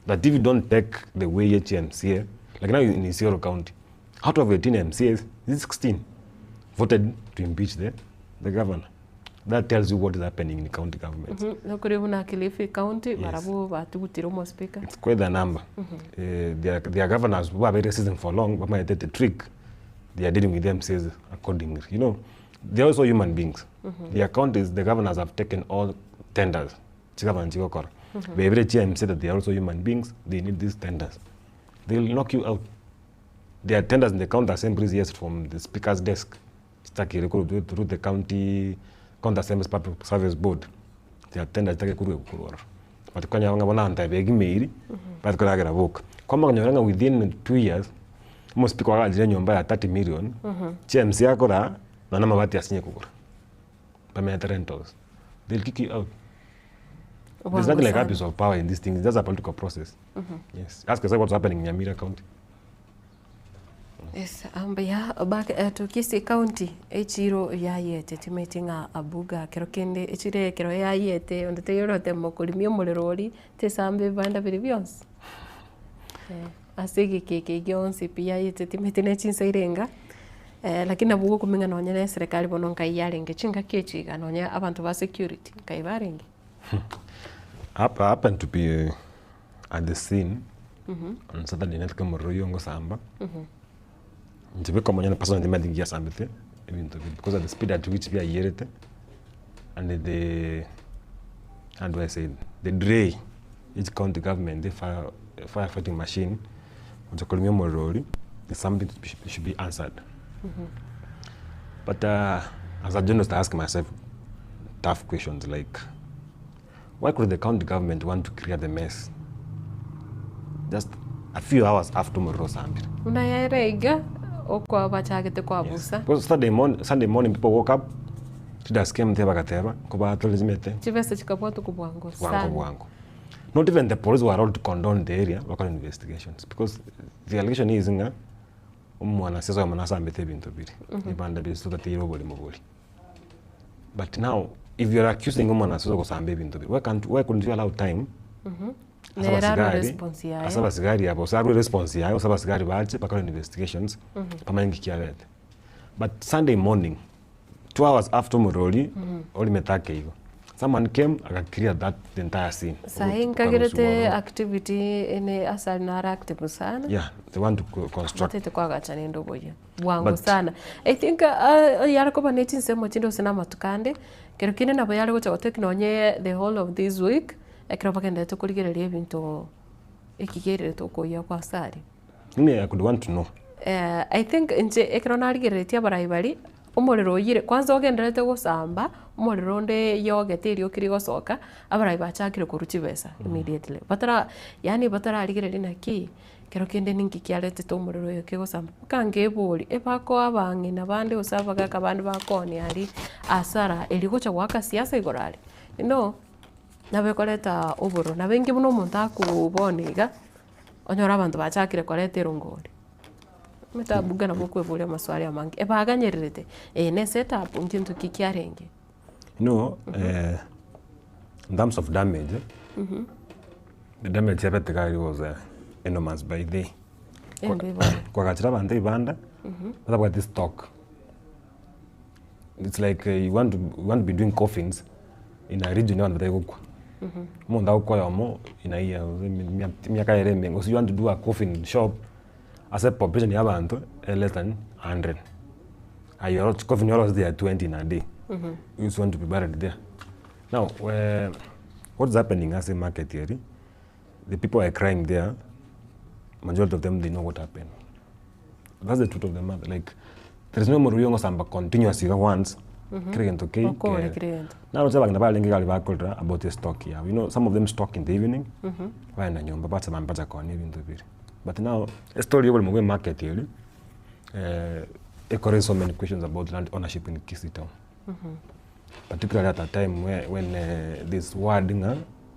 Speaker 16: That if you don't take the way HMCA, like now in Isiolo County, out of 18 MCAs, 16 voted to impeach the governor. That tells you what is happening in the county government.
Speaker 1: Nokuri buna Kilifi County barabo batugutire omo speaker.
Speaker 16: It's quite a number. Their governors who have been system for long, but might take the trick. They are dealing with them says accordingly. You know, they're also human beings. Their counties, the governors have taken all tenders. Chigavana chigokora. Bebire chi MCA that they are also human beings, they need these tenders. They will knock you out. There are tenders in the county assemblies, yes, from the speaker's desk. Chitakire korwa through the county, county assemblies public service board. There are tenders chitagete korwa korwa ororo. But kwanyora ng'a bono abanto aba begimeiri, bari koragera boka. Kwamanya konyora ng'a within 2 years, omospeaker oagachire enyomba ya 30 million, chi MCA akoraa, nonya na amabati asinye kogora. Bamenyete rentals. They'll kick you out. There's
Speaker 1: Bwango
Speaker 16: nothing like
Speaker 1: sana.
Speaker 16: abuse of power in these things. It's just a political process. Yes. Ask yourself what's happening in Nyamira County.
Speaker 1: Yes, mbuya back to Kisii County echiro yayete timeti ng'a abuga kero kende echiro eye ekero yayete onde taiyo orotema korimia omorero oria tesamba ebibanda biria bionsi ase egeka eke gionsi pi yayete timeti ne chinsa irenga lakini nabo ogokumia ng'a nonye na eserekari bono nkai yarenge chingaki echi iga nonye abanto ba security nkai barenge.
Speaker 16: I happened to be at the scene on Saturday night omorero oywo ngosamba. Inche bweka omonyene personally timanyeti nki giasambete ebinto ebi because of the speed at which biayierete and the how do I say it, the delay each county government fire fire fighting machine gocha korimia omorero oria is something that should be answered. But as a journalist I ask myself tough questions like why could the county government want to clear the mess just a few hours after omorero osambire?
Speaker 1: Buna yaera iga, okwa bachagete kwabusa.
Speaker 16: Because Saturday morning, Sunday morning people woke up, leaders came there bagateba, nkobatorejimete
Speaker 1: Chibesa chikabwatwa bwango
Speaker 16: bwango
Speaker 1: sana.
Speaker 16: Bwango. Not even the police were allowed to condone the area bakora investigations because the allegation is ng'a omwanasiasa oyomo nasambete ebinto biri ebibanda biri sotateire oboremo bori. But now if you are accusing omwanasiasa ogosamba ebinto biri, why can't why couldn't you allow time ase
Speaker 1: Nere arwe
Speaker 16: abasigari
Speaker 1: response yaye.
Speaker 16: ase abasigari abo ase arwe response yaye ase abasigari bache bakore investigations bamanye nki kiabete. But Sunday morning, 2 hours after omorero oria orimete ake igo, someone came aka clear that the entire scene.
Speaker 1: Sahi nkagerete activity ene asari nare active sana.
Speaker 16: Yeah, they want to construct.
Speaker 1: Batete kwagacha nende oboyia bwango
Speaker 16: But-
Speaker 1: sana. I think yare koba ne chinsemo chinde gose na amatuko ande, kero kende nabo yare gocha gotake nonye the whole of this week, ekero bagenderete korigereria ebinto ekigererete okoyia kwa asari.
Speaker 16: Me, I could want to know.
Speaker 1: I think inche ekero narigereretie abarai baria, omorero oyire, kwanza ogendererete gosamba, omorero onde yogete erioki rigosoka, abarai bachakire korwa chibesa immediately. Batara yaani batararigereria naki, kero kende ninki kiaretete omorero oyo kegosamba, mpaka ngebori, ebakoa abang'ina bande gose abagaka bande bakoonia aria asara eria gocha goaka siasa igoro aria. You know, nabo ekoreta obororo, nabo inki buna omonto akobona iga, onyore abanto bachakire koreta erongori. Ometabuga nabo okoeboria amaswali amange, ebaganyererete, eye ne setup nkinto ki kiarenge.
Speaker 16: No, in terms of damage, the damage yabete iga was enormous by the
Speaker 1: Embe bono.
Speaker 16: Kwagachera abanto ebibanda batabwati stock. It's like you want to be doing coffins in a region y'abanto batari gokwa. Omonto agokwa oyomo in a year, emiaka ere emenge. Gose you want to do a coffin shop ase population ya abanto e less than 100. Aye coffin yoro there 20 in a day. You just want to be buried there. Now, what's happening as a market here? The people are crying there. Majority of them, they know what happened. That's the truth of the matter. Like, there is no more samba continuously once. Kire gento kei.
Speaker 1: Okore kire gento.
Speaker 16: Now, abang'ina barenge gari bakorera about the stock here. Some of them stock in the evening. Baenda nyomba bacha bambacha koonia ebinto bire. But now, a story of the market here, it so many questions about land ownership in Kisii town. Particularly at a time where, when this word,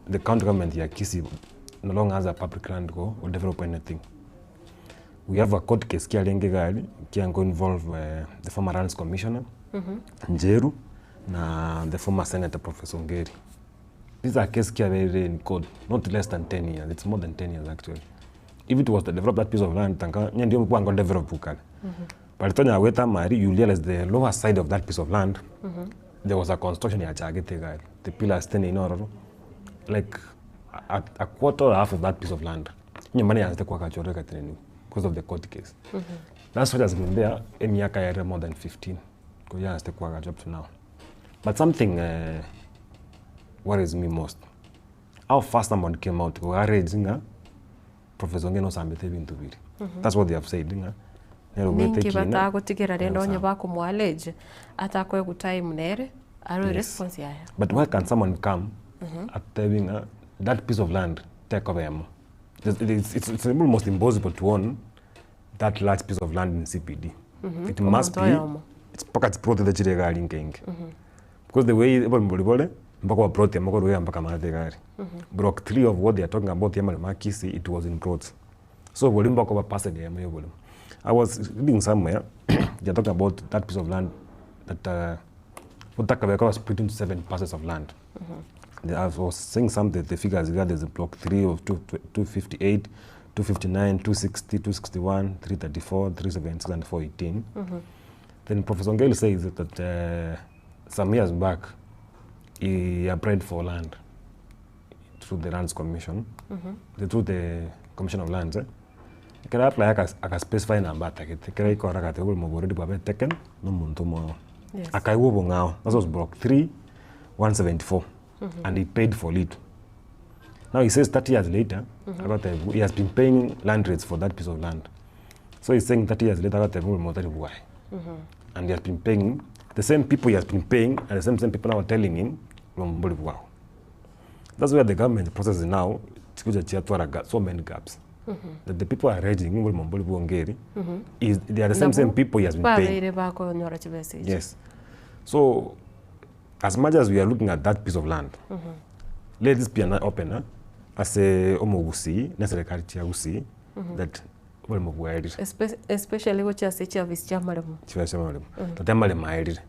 Speaker 16: the county government ya Kisii no longer has a public land go or develop anything. We have a court case kiarenge gari kiango involve the former lands commissioner Njeru na the former senator Professor Ongeri. These are case kiabere in court not less than 10 years. It's more than 10 years actually. If it was to develop that piece of land, tanka ndio mkwango develop ukale. But tonya weta mari you realize the lower side of that piece of land there was a construction ya chagete gari. The pillars standing in order like a quarter or half of that piece of land. Nyumbani yanze kwa kachoreka tena because of the court case. That's what has been there emiaka yare more than 15. Ko yanze kwa up to now. But something worries me most. How fast somebody came out koga rage ng'a Professor Ong'e nosambete ebinto biria. That's what they have said ng'a nere obwete
Speaker 1: Ninki
Speaker 16: ekina,
Speaker 1: batagotigera rende
Speaker 16: nere
Speaker 1: onye
Speaker 16: osamba.
Speaker 1: bakomoallege atakoegwa time nere arwe
Speaker 16: Yes.
Speaker 1: response yaye.
Speaker 16: But why can someone come atebi ng'a that piece of land tekoba emo. It's, it's, it's, it's almost impossible to own that large piece of land in CBD. It must
Speaker 1: Omonto
Speaker 16: be
Speaker 1: oyomo.
Speaker 16: it's mpaka chiplot chire iga aria inke inke. Because the way oboremo boria bore mpaka oba plot emo korwa iga mpaka maate iga aria. Block 3 of what they are talking about ya amaremo a Kisii it was in plots. So oborimo mpaka oba parcel eyemo ya oboremo. I was reading somewhere they are talking about that piece of land that botaka ekoba split into seven parcels of land. I was seeing something the figures iga there's a block 3 of 258, 259, 260, 261, 334, 376 and 418. Then Professor Ongeri says that some years back he applied for land through the Lands Commission, the, through the Commission of Lands. Eh? Ekero apply aka, aka specify number atagete ekero aikora agateba oboremo obo already bwabe taken na omonto omwao. Akaigwa obong'ao, that was block 3 174 and he paid for it. Now he says 30 years later, agotebiwa he has been paying land rates for that piece of land. So he's saying 30 years later agotebiwa oboremo otari bwaye. And he has been paying the same people he has been paying and the same same people now are telling him oboremo mbori bwao. That's where the government process now chikocha chiatwara ga, so many gaps. That the people are raging oboremo mbori bwa Ongeri is they are the same same people he has been paying.
Speaker 1: Babeire bakonyora chibesa echi.
Speaker 16: Yes. So as much as we are looking at that piece of land, let this be an opener ase omogusii na eserekari chia Gusii that oboremo bwaerire.
Speaker 1: Especially gochia ase chiofisi chia amaremo.
Speaker 16: Chiofisi chia amaremo. That amaremo aerire.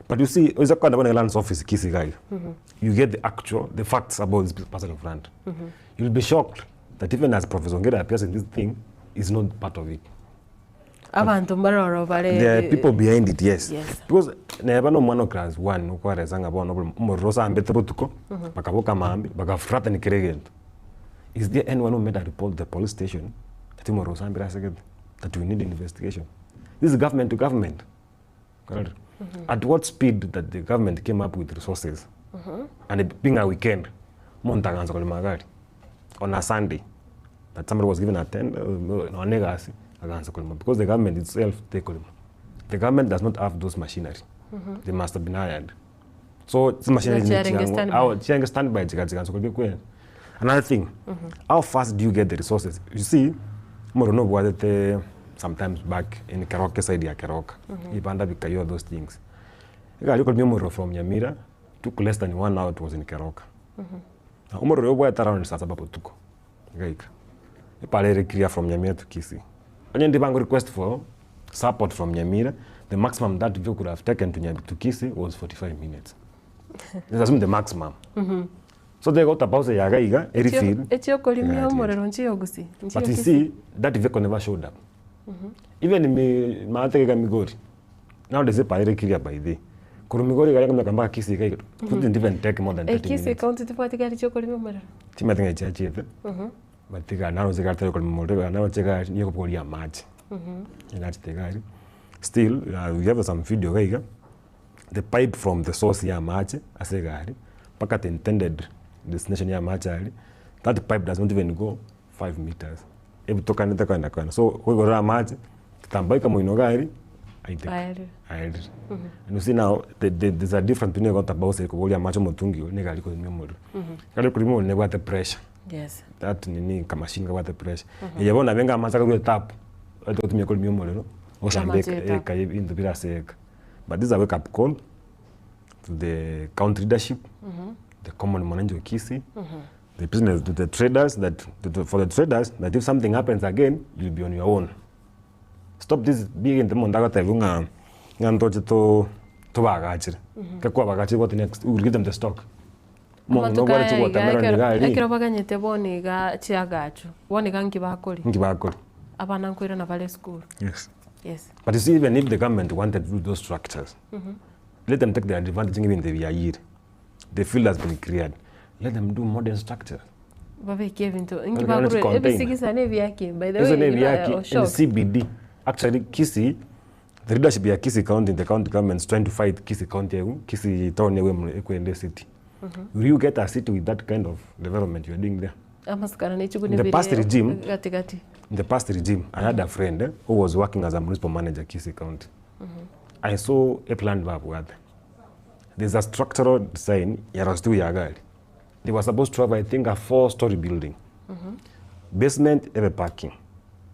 Speaker 16: But you see, oise kogenda bono lands office Kisii iga iga, you get the actual, the facts about this parcel of land. You'll be shocked that even as Professor Ongeri appears in this thing, is not part of it.
Speaker 1: Abanto mbaroro bare
Speaker 16: There are people behind it, yes.
Speaker 1: Yes.
Speaker 16: Because neba na omwana o class one okwaresa ng'a bono buna omorero osambete botuko, bakaboka mambia, bagaflatten kera egento. Is there anyone who made a report to the police station that omorero osambire ase gete, that we need investigation? This is government to government. Korora? At what speed that the government came up with resources and it being a weekend, omonto agansa korema gari on a Sunday that somebody was given a tender nonya na egasi agansa korema because the government itself tekorema. The government does not have those machinery. They must have been hired. So chimachinery
Speaker 1: Chiarenge
Speaker 16: chiang'o
Speaker 1: standby.
Speaker 16: ao chiarenge standby chigachigansa korwa kwe. Another thing, how fast do you get the resources? You see, omorero nobwatete sometimes back in Keroka eside ya Keroka, ebibanda bikaiyo those things. Egari ekoremia omorero from Nyamira took less than one hour it was in Keroka. Na omorero oyo obwate around saa saba botuko, igaika. Epara ere clear from Nyamira to Kisii. Onye ndi bango request for support from Nyamira, the maximum that vehicle could have taken to, Nyam to Kisii was 45 minutes. Let's assume the maximum. So they got about yaga iga, refill.
Speaker 1: Echiokorimia
Speaker 16: Egati.
Speaker 1: omorero nchiyogusi
Speaker 16: But you see, that vehicle never showed up. Even mi maatega Migori. Now they say paere clear by the. Kuru Migori gari kumeka mpaka Kisii kai. Couldn't even take more than 30
Speaker 1: Ekisi
Speaker 16: minutes.
Speaker 1: county tibwati gari chiokorimia omorero.
Speaker 16: Chimatinga chiachiete. Batiga naro zikatare kuri muriro naro chega niyo kuporia maji. Inachite gari. Still we have some video gaiga. The pipe from the source ya maji ase gari mpaka the intended destination ya maji ari. That pipe does not even go 5 meters. Ebutokanete kwenda kwenda. So kwigorora amache kitambaika moino gari aiteka.
Speaker 1: Aerire.
Speaker 16: Aerire. And you see now there's a difference between got about say kuboria amache omotungi oyo ne gari korimia omorero. Gari korimia omorero nebwate pressure. That nini kamashini kabwate pressure. Eye bono nabe ng'a amache akarwa etap, oete gotumia korimia omorero, osamba
Speaker 1: Amache etap.
Speaker 16: eka ebinto bire ase eka. But this is a wake up call to the county leadership, the common mwananchi wa Kisii, the business, to the traders, that to the, for the traders, that if something happens again, you'll be on your own. Stop this big in the month agotebiwa ng'a ng'a ntoche to tobagachire. Kekwabagachire what next? We will give them the stock. Omonto
Speaker 1: Amatuko
Speaker 16: nobware
Speaker 1: aya iga
Speaker 16: chiwatermelon iga aria.
Speaker 1: ekero baganyete bono iga chiagachu bono iga nki bakori
Speaker 16: Nki bakori.
Speaker 1: abana nkoirana bare esukuru.
Speaker 16: Yes.
Speaker 1: Yes.
Speaker 16: But you see, even if the government wanted to do those structures, let them take the advantage even the Yair. The field has been cleared. Let them do modern structures.
Speaker 1: Babeke ebinto nki
Speaker 16: Babeke buna
Speaker 1: bakore
Speaker 16: chicontainer.
Speaker 1: ebisigisa na ebiaki by the
Speaker 16: Hizo
Speaker 1: way
Speaker 16: ni
Speaker 1: you know,
Speaker 16: ebiaki
Speaker 1: I was
Speaker 16: in
Speaker 1: shocked.
Speaker 16: CBD. Actually, Kisii, the leadership ya Kisii County, the county government is trying to fight Kisii County, Kisii town ewe ekwende city. Will you get a city with that kind of development you are doing there?
Speaker 1: Amasikara ne chiguni
Speaker 16: In the past
Speaker 1: bire
Speaker 16: regime,
Speaker 1: gati gati.
Speaker 16: In the past regime, I had a friend eh, who was working as a municipal manager Kisii County. I saw a plan babwate. There's a structural design ya Rostu ya gari. They were supposed to have, I think, a four-story building. Basement, have a parking.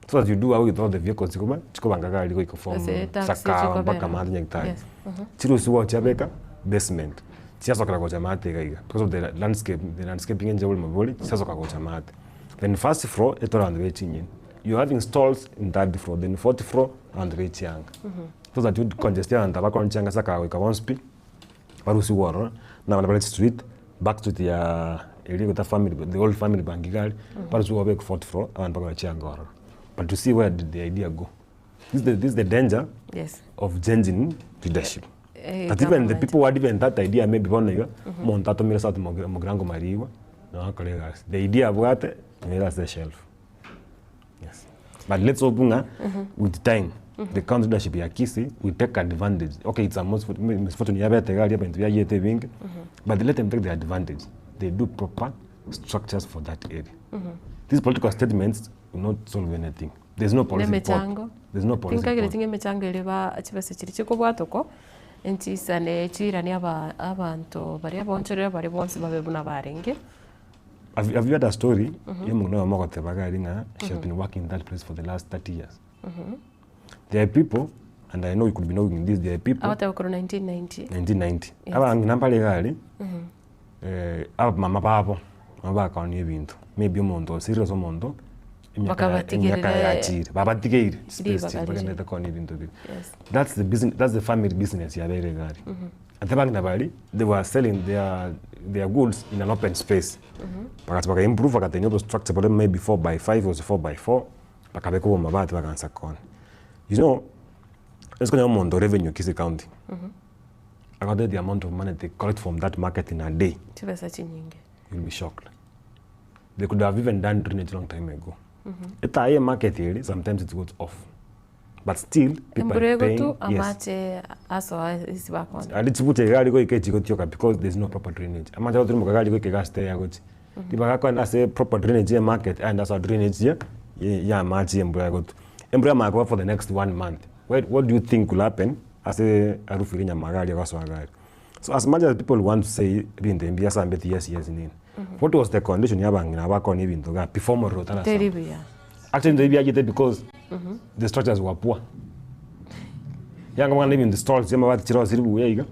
Speaker 16: So that you do away with all the vehicles chikuba chikubanga gari goika from
Speaker 1: Ase taxi
Speaker 16: Sakawa
Speaker 1: chikobera.
Speaker 16: mpaka Mathi Nyaitari.
Speaker 1: Yes.
Speaker 16: Chirusiwa chiabeka basement. Chiasokera gocha maate iga iga because of the landscape, the landscaping enje bori mabori chiasoka gocha maate. Then first floor etora abanto be chinyeni. You are having stalls in third floor, then fourth floor abanto be chianga. So that you congest abanto abakora chianga Sakawa goika bonsi pi barusiwe ororo na abana bare street back street ya eria egota family the old family bank iga aria barusiwe babeke fourth floor abanto bakore chianga ororo. But to see where did the idea go? This is the, this is the danger
Speaker 1: Yes.
Speaker 16: of changing leadership.
Speaker 1: Eh,
Speaker 16: That even the
Speaker 1: government.
Speaker 16: people who had even that idea maybe bono iga omonto atomire ase omogirango mariigwa nagakora egasi. The idea abwate nere ase eshelf. Yes. But let's hope ng'a with time the county leadership ya Kisii will take advantage. Okay, it's a misfortune yabete iga aria ebinto biayete ebinge but let them take the advantage. They do proper structures for that area. These political statements will not solve anything. There's no policy report.
Speaker 1: Nemechango.
Speaker 16: There's no policy
Speaker 1: Tinkagire
Speaker 16: report.
Speaker 1: tinga emechango ere ba chibesa chiria chikobwata oko, enchisane chirani aba abanto baria bonchorere baria bonsi babe buna barenge.
Speaker 16: Have, have you heard a story? Mm -hmm. Yomo ogoteba iga aria ng'a she has been working in that place for the last 30 years. There are people, and I know you could be knowing this, there are people
Speaker 1: Agoteba korwa 1990.
Speaker 16: 1990.
Speaker 1: Yes.
Speaker 16: Abang'ina mbare iga aria, eh, abamama babo nabo bakaonia ebinto. Maybe omonto osirire ase omonto, emiaka ya-
Speaker 1: Bakabatigerera
Speaker 16: emiaka yachire, babatigeire space
Speaker 1: ribaga
Speaker 16: chiri
Speaker 1: riria.
Speaker 16: bagenderete koonia ebinto biria.
Speaker 1: Yes.
Speaker 16: That's the business, that's the family business yabeire iga aria. Ate abang'ina baria, they were selling their, their goods in an open space. Bagacha baka improve bagatenia obostructure bore maybe 4 by 5 gose 4 by 4, bakabeka obomabati bagansa koonia. You know, ase konyora omonto revenue Kisii County, agote the amount of money they collect from that market in a day,
Speaker 1: Chibesa chinyinge.
Speaker 16: you'll be shocked. They could have even done drainage long time ago. Etaya emarket eri, sometimes it goes off. But still, people
Speaker 1: Embura
Speaker 16: are paying.
Speaker 1: egotu
Speaker 16: Yes.
Speaker 1: amache asoa ase bakonya.
Speaker 16: Ari chibucha iga ari goika echigotioka because there's no proper drainage. Amache agotirimboka iga ari goika iga ase agochi. Ribaga akoenda ase proper drainage ya emarket aende ase drainage ya ya amache ya embura egotwa. Embura yamanya koba for the next one month. What, what do you think will happen ase harufu ere enyama iga aria egosoa iga aria. So as much as people want to say ebinto ebi biasambeti yes yes nini. What was the condition ya abang'ina abakoonia ebinto iga before omorero otarasamba?
Speaker 1: Teri buya.
Speaker 16: Actually ebinto ebi biachete because the structures were poor. Yanga bono ebinto stalls chia amabati chire chiri buya iga,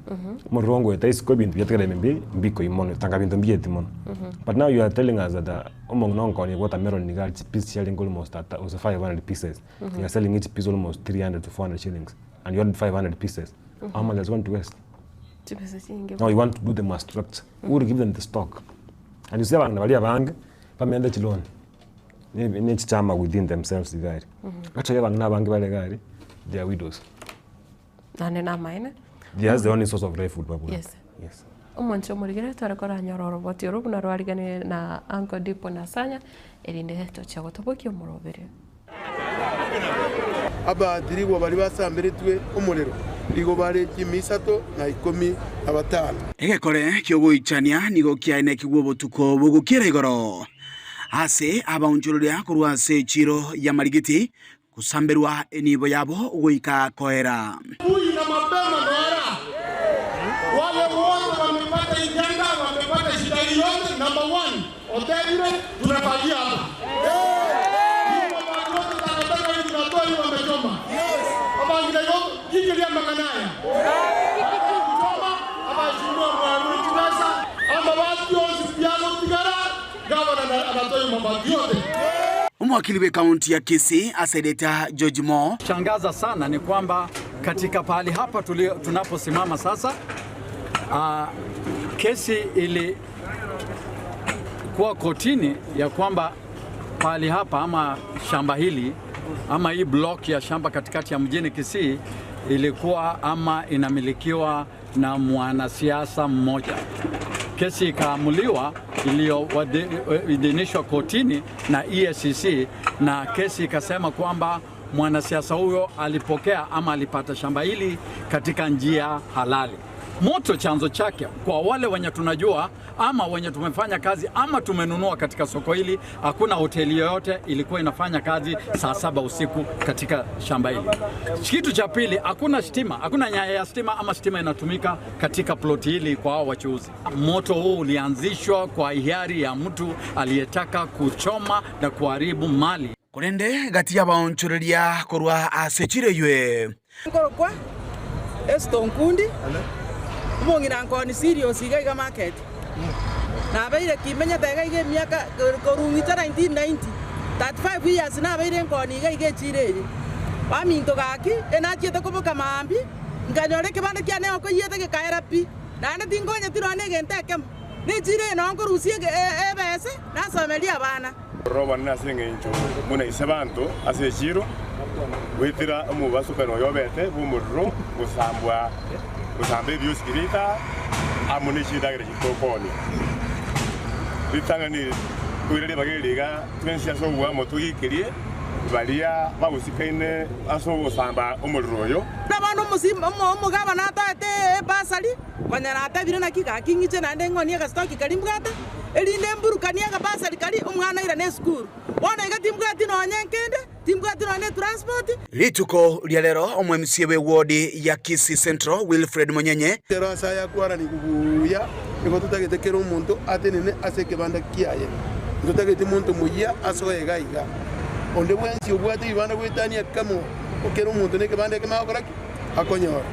Speaker 16: omorero ongoeta isiko ebinto biatigara ime mbi mbikoi mono tanga binto mbieti mono. But now you are telling us that omong'ina onkoonia watermelon iga chipiece chiarenge almost at gose 500 pieces. You are selling each piece almost 300 to 400 shillings and you want 500 pieces. How much has gone to waste?
Speaker 1: Chibesa chinyinge.
Speaker 16: Now you want to do them as structure. Who will give them the stock? And you see abang'ina baria abange bamende chiloni ne chichama within themselves iga aria. Actually abang'ina abange bare iga aria they are widows.
Speaker 1: Naende namaene.
Speaker 16: They are the only source of livelihood babwate.
Speaker 1: Yes.
Speaker 16: Yes.
Speaker 1: Omonche omorigere tware koranyora oroboti oro buna rwariganire na Uncle Dipo na Sanya erinde tochia gotobokia omorobere.
Speaker 17: Abaatirigwa baria basamberetwe omorero nigo bare chimi isato na ikomi na batano.
Speaker 18: Egekore ki'ogoichania nigo kiaenekigwe obotuko bogokiera igoro ase abaonchoreria korwa ase echiro y'amarigiti gosamberwa enibo yabo goika koera.
Speaker 19: Asubuhi na mapema noera. Wale wote wamepata hii janga, wamepata shida hii yote, number one, hoteli tunafagia hapa. Hii mabati yote takataka hii tunatoa hii wamechoma. Abangila yote kikilia makanaya. Kuchoma, abashindwa mwaruni chibesa, amabati yose piano tigara, gavana anatoa hii mabati yote.
Speaker 18: Omwakili bw'ekaunti ya Kisii asedeta George Mo.
Speaker 20: Shangaza sana ni kwamba katika pahali hapa tunaposimama sasa, kesi ilikuwa kotini ya kwamba pahali hapa ama shamba hili ama hii block ya shamba katikati ya mjini Kisii ilikuwa ama inamilikiwa na mwanasiasa mmoja. Kesi ikaamuliwa iliyoidhinishwa kotini na EACC, na kesi ikasema kwamba mwanasiasa huyo alipokea ama alipata shamba hili katika njia halali.
Speaker 21: Moto chanzo chake kwa wale wenye tunajua ama wenye tumefanya kazi ama tumenunua katika soko hili, hakuna hoteli yoyote ilikuwa inafanya kazi saa saba usiku katika shamba hili. Kitu cha pili, hakuna stima, hakuna nyaya ya stima ama stima inatumika katika ploti hili kwa hao wachuuzi. Moto huu ulianzishwa kwa hiari ya mtu aliyetaka kuchoma na kuharibu mali.
Speaker 18: Korende gati y'abaonchoreria korwa ase chire eywe.
Speaker 3: Nkorokwa Esther Onkundi, omong'ina nkoni serious iga iga market. Nabeire kimenyete iga iga emiaka korwa ng'iche 1990, 35 years nabeire nkoni iga iga echiro eye. Baminto gaki, enachiete koboka maambia, nkanyora ekebanda kiane okoyiete gekaera pi, naende tinkonyeti nonya na egento ekemo. Na echiro eye noo nkorusia ebese, nasomeria abana.
Speaker 22: Ororo obonene ase engencho buna ise abanto ase echiiro, goetera omobasokano oyo obete bw'omorero gosambwa gosamba ebiosi bi'etaa amo ne chindagera chitokoonia. Ritang'ani toire ribaga eri iga twensi ase oboamo togiikerie baria bagosikaine ase ogosamba omorero oyo.
Speaker 3: Buna bono omogabana atoete ebasari, Konya natabire naki gaki ng'iche naende ng'onie agasitoki karia mbwate, erinde mburukanie agabasari karia omwana airane esukuru. Bono iga timbwati nonya nkende, timbwati nonya netransport.
Speaker 18: Rituko ria rero omo-MCA bw'ewodi ya Kisii Central Wilfred Monyenye,
Speaker 17: Ekero ase aya akwaranigwe buya, nigo totagete kera omonto atenene ase ekebanda kiaye. Ntotageti monto moyia asoe iga iga. Onde bwensi obwate ebibanda goetania ekemo, kera omonto nekebanda ekemo agokora ki? Akonyora.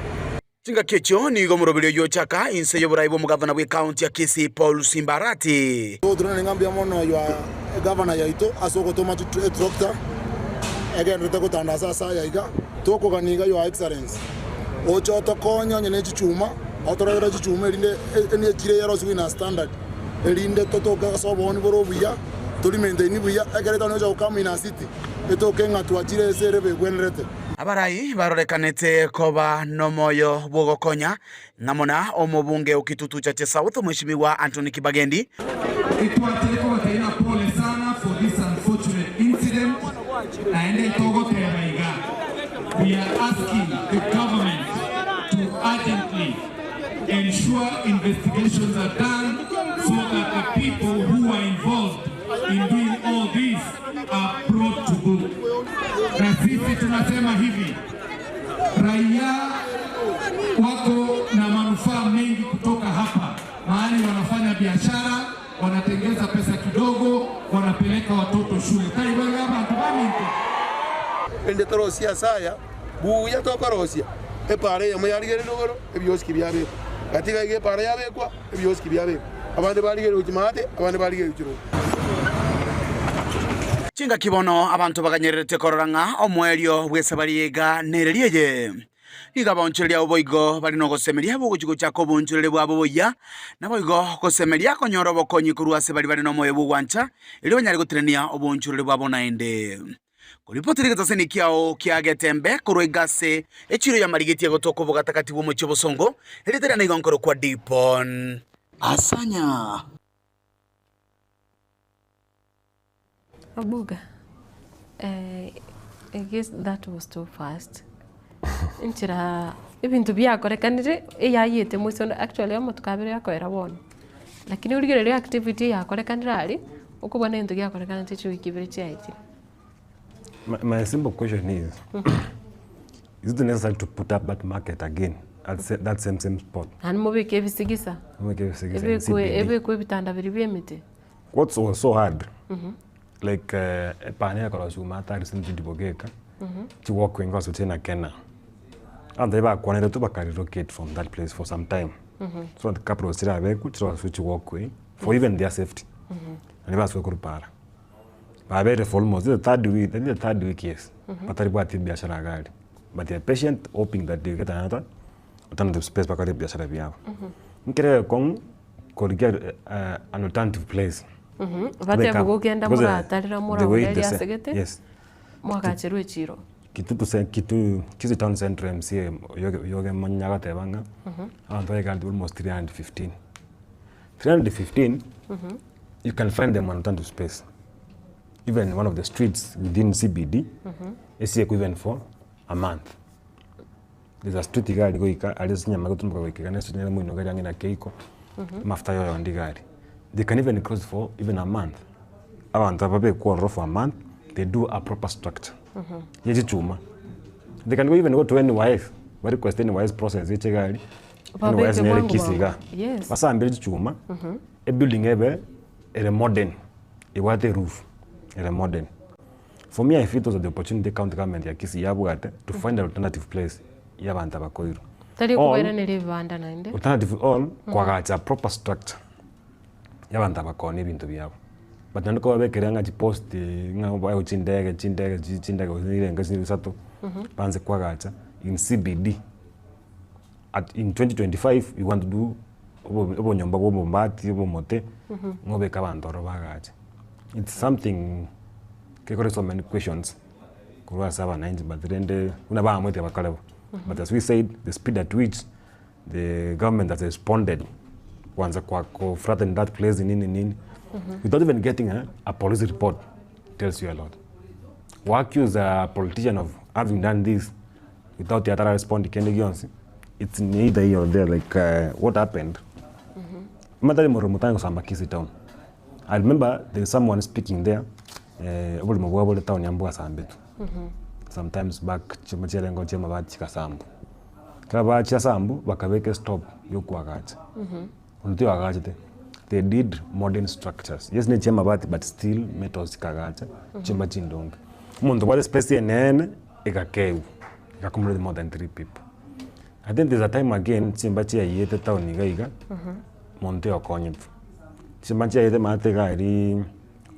Speaker 18: Chingaki echio nigo omoroberi oyio ochaka inse y'oborai bw'omogavana bw'ekaunti ya Kisii Paul Simba Arati.
Speaker 23: Togoturana ng'a mbuya mono your egavana yaito ase ogotoma etractor egenderete gotandasa ase aya iga, tokogania iga your excellency oche otokonye onye ne chichuma otororere chichuma erinde echire erosigwe in a standard erinde totoke ase obooni bore obuya tori maintain buya ekero etonya gocha gokama in a city etoke ng'a twachire ase ere begwenerete.
Speaker 18: Abarai barorekanete koba nomoyo bw'ogokonya, ng'amo na omobunge o Kitutu Chache South, Mweshimiwa Anthony Kibagendi.
Speaker 24: Etwachire kobatebia ng'a pole sana for this unfortunate incident, naende togoteba iga, we are asking the government to urgently ensure investigations are done so that the people who were involved in doing all this are brought to book. Na sisi tunasema hivi, raia wako na manufaa mengi kutoka hapa, mahali wanafanya biashara, wanatengeza pesa kidogo, wanapeleka watoto shule. Taibaga bantu baminto.
Speaker 17: Rende torosie ase aya buya tokorosia epaara eyemo yarigereria igoro, ebioski biabekwa. Gati iga iga epaara yabekwa, ebioski biabekwa. Abande barigereria gochia maate, abande barigereria gochia rogoro.
Speaker 18: Chingaki bono abanto baganyererete korora ng'a omoerio bw'esabari iga nereria eye. Nigo abaonchoreria abo boigo bare nogosemeria bogochia gochaka oboonchoreri bwabo boyia, naboigo gosemeria konyora obokonyi korwa ase baria bare nomoyo bw'ogwancha, erio banyare gotenenia oboonchoreri bwabo naende. Koripotera egetaseni kiao kia Getembe korwa igase echiro ya Marigiti egotoka obogatagati bw'omochie obosongo, erieta riane igo nkorokwa Dipon. Asanya.
Speaker 1: Obuga, eh, I guess that was too fast. Enchera ebinto biakorekanire eyayete moisondo actually amatuko abere akoera bono. Lakini origereria activity eyakorekanire aria, okobua na egento giakorekanete chiwiki ibere chiaetire.
Speaker 16: My, my simple question is, is it necessary to put up that market again at that same same spot?
Speaker 1: Naende mobeke ebisigisa,
Speaker 16: Mobeke ebisigisa in
Speaker 1: ebekwe
Speaker 16: CBD.
Speaker 1: ebekwe ebitanda biria bia emete.
Speaker 16: What's was so hard, like epana ekorosiwa matari since Bogeka, chiwalkway ngoso chire na Kena. Abanto baria bakwaneretwe baka relocate from that place for some time. So that cabros chirabekwe chirosiwe chiwalkway for even their safety. Naende basoe korwa para. Babere for almost the third week, I think the third week yes, bataribwati ebiashara iga aria. But they are patient hoping that they will get another alternative space bakore ebiashara biabo. Nkere ekong'u korigia an alternative place.
Speaker 1: Batebe gogenda
Speaker 16: Because,
Speaker 1: moratarera
Speaker 16: the way
Speaker 1: moragoreria
Speaker 16: the
Speaker 1: ase
Speaker 16: se-
Speaker 1: gete,
Speaker 16: yes.
Speaker 1: mwagacherwe echiro.
Speaker 16: Kitutu se kitu Kisii town central MCA oyoge oyoge manya agateba ng'a abanto baikare almost 315. 315 you can find them on alternative space even one of the streets within CBD esiekwe even for a month. There's a street iga aria goika aria ase chinyama egotumeka goika iga na estreet nere moino iga aria ang'e na Keiko, amafuta ya oyondi iga aria. They can even close for even a month. Abanto aba babekwe ororo for a month, they do a proper structure ya chichuma. They can go even go to NYS, ba request NYS process eche iga aria,
Speaker 1: Babeke
Speaker 16: NYS nere
Speaker 1: bwango
Speaker 16: Kisii
Speaker 1: bwango.
Speaker 16: igaa.
Speaker 1: Yes.
Speaker 16: Basambere chichuma, ebuilding ebe ere modern, ebwate eroof, ere modern. For me I feel those are the opportunity county government ya Kisii yabwate to find an alternative place ya abanto abakoirwe.
Speaker 1: Tari
Speaker 16: Or,
Speaker 1: okobairaneria ebibanda naende.
Speaker 16: alternative all, koagacha proper structure ya abanto abakoonia ebinto biabo. But naende kobabekera ng'a chipost ng'a baegwe chindege chindege chi chindege gose nirenga chinde isato, banse koagacha in CBD at in 2025 we want to do obo obonyomba bwa obobati obomote, ng'a obeke abanto ororo baagache. It's something kekore so many questions korwa ase abananchi but rende buna baamwete bakore bo. But as we said the speed at which the government has responded kwanza kwa ko flatten that place nini nini without even getting a, a police report tells you a lot. Wa accuse a politician of having done this without yatara respond kende gionsi it's neither here or there like uh, what happened Matari moro motanye gosamba Kisii town I remember there is someone speaking there eh, oborimo bwabo bore town ya mbwasambetwe sometimes back chimo chiarengo chiamabati chigasambwa ekero bachiasambwa bakabeka estop yokoagacha onde toyoagachete they did modern structures yes ne chiamabati but still metals chikagacha chimba chindonge omonto obwate space enene egakegwa ega accommodate more than three people. I think there's a time again chimba chiaiyete town iga iga monto oyokonyete chimba chiaiyete maate iga aria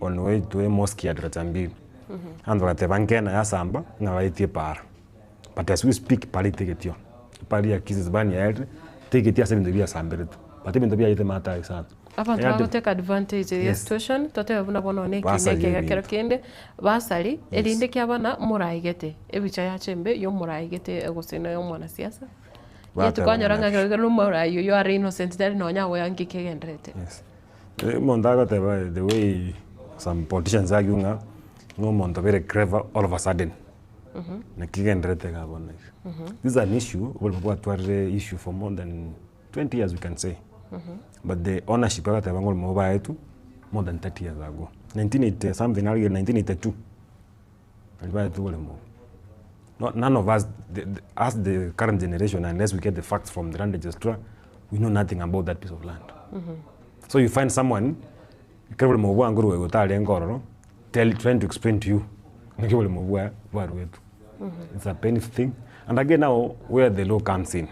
Speaker 16: on way to emosque ya daraja mbili abanto bagateba nkena yasamba ng'a baetie epaara but as we speak paara itegetio epaara ya Kisii bani yaerire tegetie ase ebinto biasamberetwe but ebinto biaiyete maate aye sana.
Speaker 1: Abanto
Speaker 16: Eyade-
Speaker 1: bagotake advantage ya
Speaker 16: Yes.
Speaker 1: situation totebe buna bono ne ekina
Speaker 16: Basari
Speaker 1: eke ekero
Speaker 16: ebinto.
Speaker 1: kende basari
Speaker 16: Yes.
Speaker 1: erinde kiabana moraigete ebicha yacha embe ya omoraigete gose na omwanasiasa
Speaker 16: Bateba
Speaker 1: yet kwanyora
Speaker 16: buna
Speaker 1: ng'a ekero kero omorai oyio are innocent tari nonya agoya nki kegenderete.
Speaker 16: Yes. Eh, omonto agoteba the way some politicians argue ng'a ng'a omonto very clever all of a sudden naki kegenderete iga bono iga. This is an issue oborimo bwatwarire issue for more than 20 years we can say but the ownership agateba ng'a orimo obaetwe more than 30 years ago 1980 something arige 1982 nari baetwe oboremo obo. No, none of us the, the, us the current generation unless we get the facts from the land registrar we know nothing about that piece of land. So you find someone ekero oboremo bwango rwe otarenge ororo tell trying to explain to you naki oboremo bwa bwaruetwe. It's a painful thing and again now where the law comes in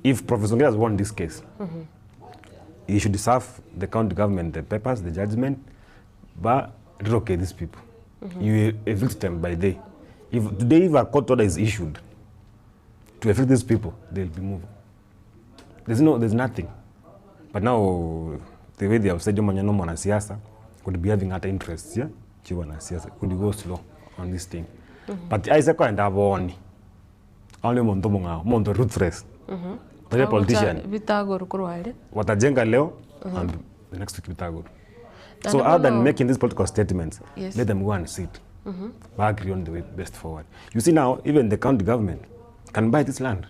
Speaker 16: if Professor Ongeri has won this case he should serve the county government the papers the judgment ba relocate these people you evict them by day if today if a court order is issued to evict these people they'll be moved there's no there's nothing but now the way they have said omanya no mwanasiasa could be having other interests yeah chiwanasiasa could go slow on this thing but aise koenda aboni only omonto omong'ao omonto ruthless Tari a politician
Speaker 1: Bitagoro korwa aria.
Speaker 16: watajenga leo and the next week bitagoro so
Speaker 1: Naende
Speaker 16: other than
Speaker 1: bono-
Speaker 16: making these political statements
Speaker 1: Yes.
Speaker 16: let them go and sit agree on the way best forward you see now even the county government can buy this land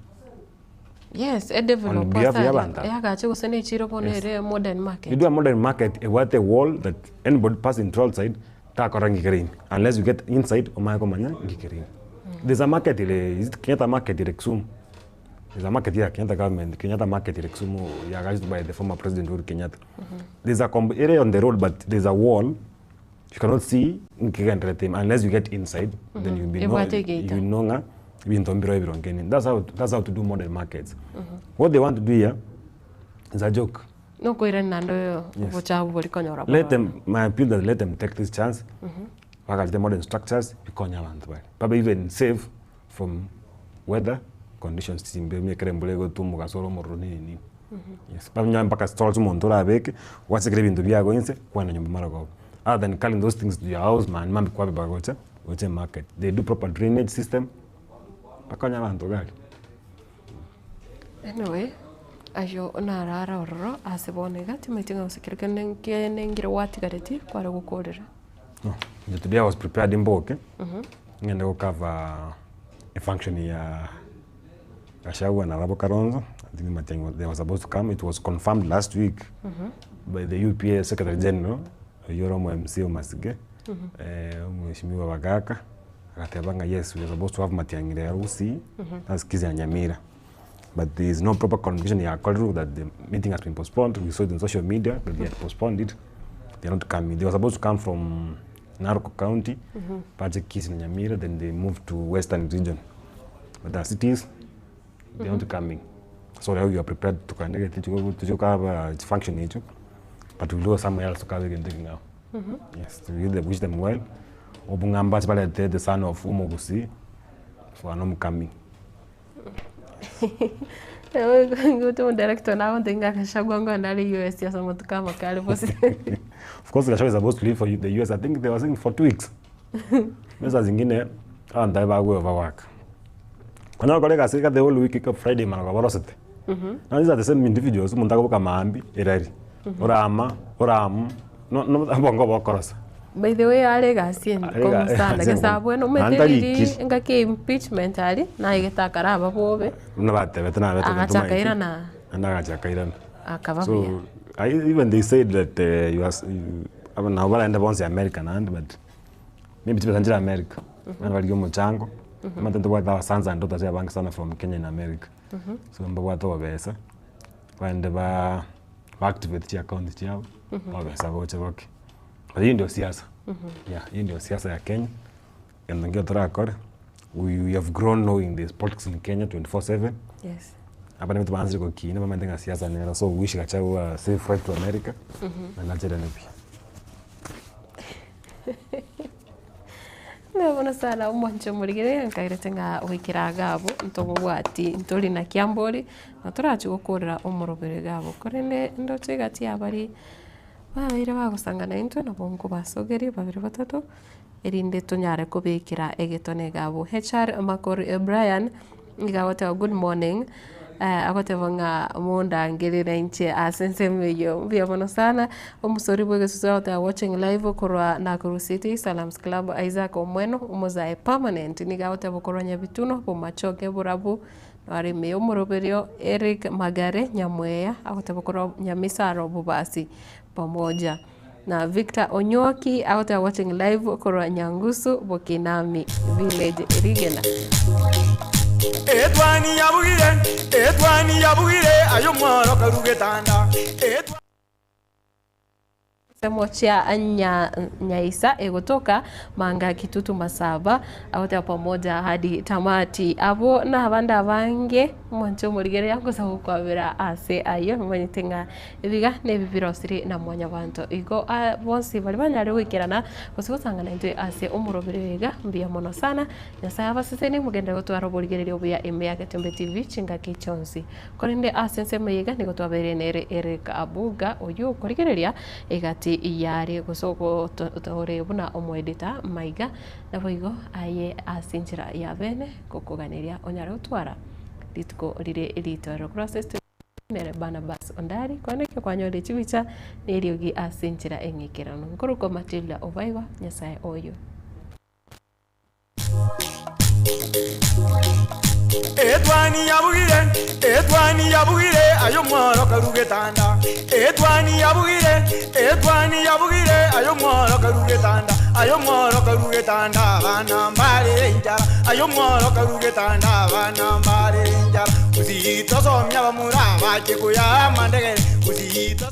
Speaker 1: Yes, edevelop
Speaker 16: On behalf ya abanto.
Speaker 1: yagache gose na echiro bono
Speaker 16: Yes.
Speaker 1: ere modern market.
Speaker 16: You do a modern market ebwate a wall that anybody passing through outside takora ngikere ime unless you get inside omanye komanya ngikere ime. There's a market ere is it Kenyatta market ere Kisumu. There's a market here Kenyatta government Kenyatta market ere Kisumu yagachwa by the former president Uhuru Kenyatta. There's a comb area on the road but there's a wall you cannot see nkigenderete ime unless you get inside then you'll be know,
Speaker 1: Ebwate egeita.
Speaker 16: you know ng'a ebinto mbiro ebirongeni. That's how that's how to do modern markets. What they want to do here is a joke.
Speaker 1: Nokoirani naende
Speaker 16: Yes.
Speaker 1: obochafu boria konyora
Speaker 16: let
Speaker 1: bororo.
Speaker 16: them my appeal that let them take this chance bagachete modern structures bikonya abanto bare babe even safe from weather conditions chimbe onye ekero embura egotwa omogaso ore omororo nini nini yes banyore mpaka stalls omonto orabeke gwasekera ebinto biago inse kwana nyomba marogoba other than carrying those things to your house mani mambia kwabeba gocha gocha emarket they do proper drainage system bakonye abanto iga aria.
Speaker 1: Anyway, ayio narara ororo ase bono iga timanyeti ng'a gose kero kende nkiaye nkere gwatigaretie kware gokorera.
Speaker 16: No, inche today I was prepared mboke, ng'ende go cover efunction ya. Gachagua na arabo Kalonzo, I think Matiang'i they were supposed to come, it was confirmed last week by the UPA Secretary General, oyio ore omo MCA o Masige, Omweshimiwa Bagaka, agateba ng'a yes we are supposed to have Matiang'i rero Gusii, that's Kisii and Nyamira. But there is no proper communication yakorirwe that the meeting has been postponed, we saw it on social media that they had postponed it, they are not coming. They were supposed to come from Narok County, bache Kisii na Nyamira, then they moved to Western region. But as it is, they are not coming. So now we are prepared to tuchukaba function echo, but we'll go somewhere else to cover again now. Yes, to really wish them well. Obungamba balete the son of Umugusi for an homecoming.
Speaker 1: Ngutu director nawo ndinga Gachagua ngo ndari US ya somo tukama kale bosi.
Speaker 16: Of course Gachagua is supposed to leave for the US. I think they were saying for 2 weeks. Mesa zingine abantu bagwe overwork. Kwanza kolega sika the whole week Friday mana kwa borosete. Now these are the same individuals umuntu akoboka maambi erari. Orama, oramu, no no bongo bokorosa.
Speaker 1: By the way are gasi
Speaker 16: Are
Speaker 1: como sana
Speaker 16: gasi
Speaker 1: gesa bueno
Speaker 16: Nandari
Speaker 1: meteri ngaki impeachment ari na igetakara ababobe
Speaker 16: Buna batebete na betete
Speaker 1: agachakairana
Speaker 16: Anagachakairana.
Speaker 1: akaba
Speaker 16: So I, even they said that you are you, nabo baraenda bonse America nandi but maybe tibasanjira America. Bana bari omuchango. Amatente bwata our sons and daughters abangi sana from Kenya and America. So mbabwata obesa. Baende ba ba activate chi account chiabo. Obesa boche boke. But hii ndio siasa. Yeah, hii ndio siasa ya Kenya. And ngio turakore. We have grown knowing this politics in Kenya 24/7.
Speaker 1: Yes.
Speaker 16: Hapa nime tubanzire gukina bamende nka siasa nera so wish Gachagua safe flight to America. Na nachere nipi.
Speaker 1: Nabona sana omwancho omorigere nkairete ng'a goikera gabo ntobobwati ntori na kiambori na torachi gokorera omorobere gabo korende ndoche egati abari babeire bagosangana intwe nabo nkobasogeri babere batato erinde tonyare kobekera egetone gabo HR Makori Brian niga agoteba good morning agoteba ng'a mondangirire inche ase ensemo eywo mbuya mono sana omosori bwa egesusu agoteba watching live korwa Nakuru City Salams Club Isaac Omweno omozae permanent niga agoteba korwa Nyabituno Bomachoge Borabu arime omoroberio Eric Magare Nyamweya agoteba korwa Nyamisaro Bobasi pamoja na Victor Onyoki agoteba watching live korwa Nyangusu Bokinami Village Rigena.
Speaker 9: Etwani yabugire, etwani yabugire, ayo mworo karugetanda. Etwani
Speaker 1: Semo chia nya, Nyaisa egotoka manga kitutu masaba agotea pamoja hadi tamati abo na abande abange mwancho omorigere yagosa gokwabera ase ayo manyete ng'a ebiga na ebibirosiri na mwanya banto igo bonsi bari banyare goikerana gose gosangana intwe ase omorobere iga mbuya mono sana Nyasaye abaseseni mogende gotwara oborigereria obuya ime ya Getembe TV chingaki chionsi korende ase ensemo iga nigo twabeire nere Eric Abuga oyo okorigereria egati yare gose ore buna omoedita maiga nabo igo aye ase enchera ya bene gokoganeria onyare gotwara rituko rire ritorero korwa ase studio nere Barnabas Ondari kwaneke kwanyore chibicha neriogi ase enchera eng'ikerano nkorokwa Matilda Obaigwa Nyasaye oyo.
Speaker 9: Etwani yabugire, etwani yabugire, ayo mworo karugetanda. Etwani yabugire, etwani yabugire, ayo mworo karugetanda. Ayo mworo karugetanda, bana mbare njara. Ayo mworo karugetanda, bana mbare njara. Uzito somya bamura bache kuya mandegere. Uzito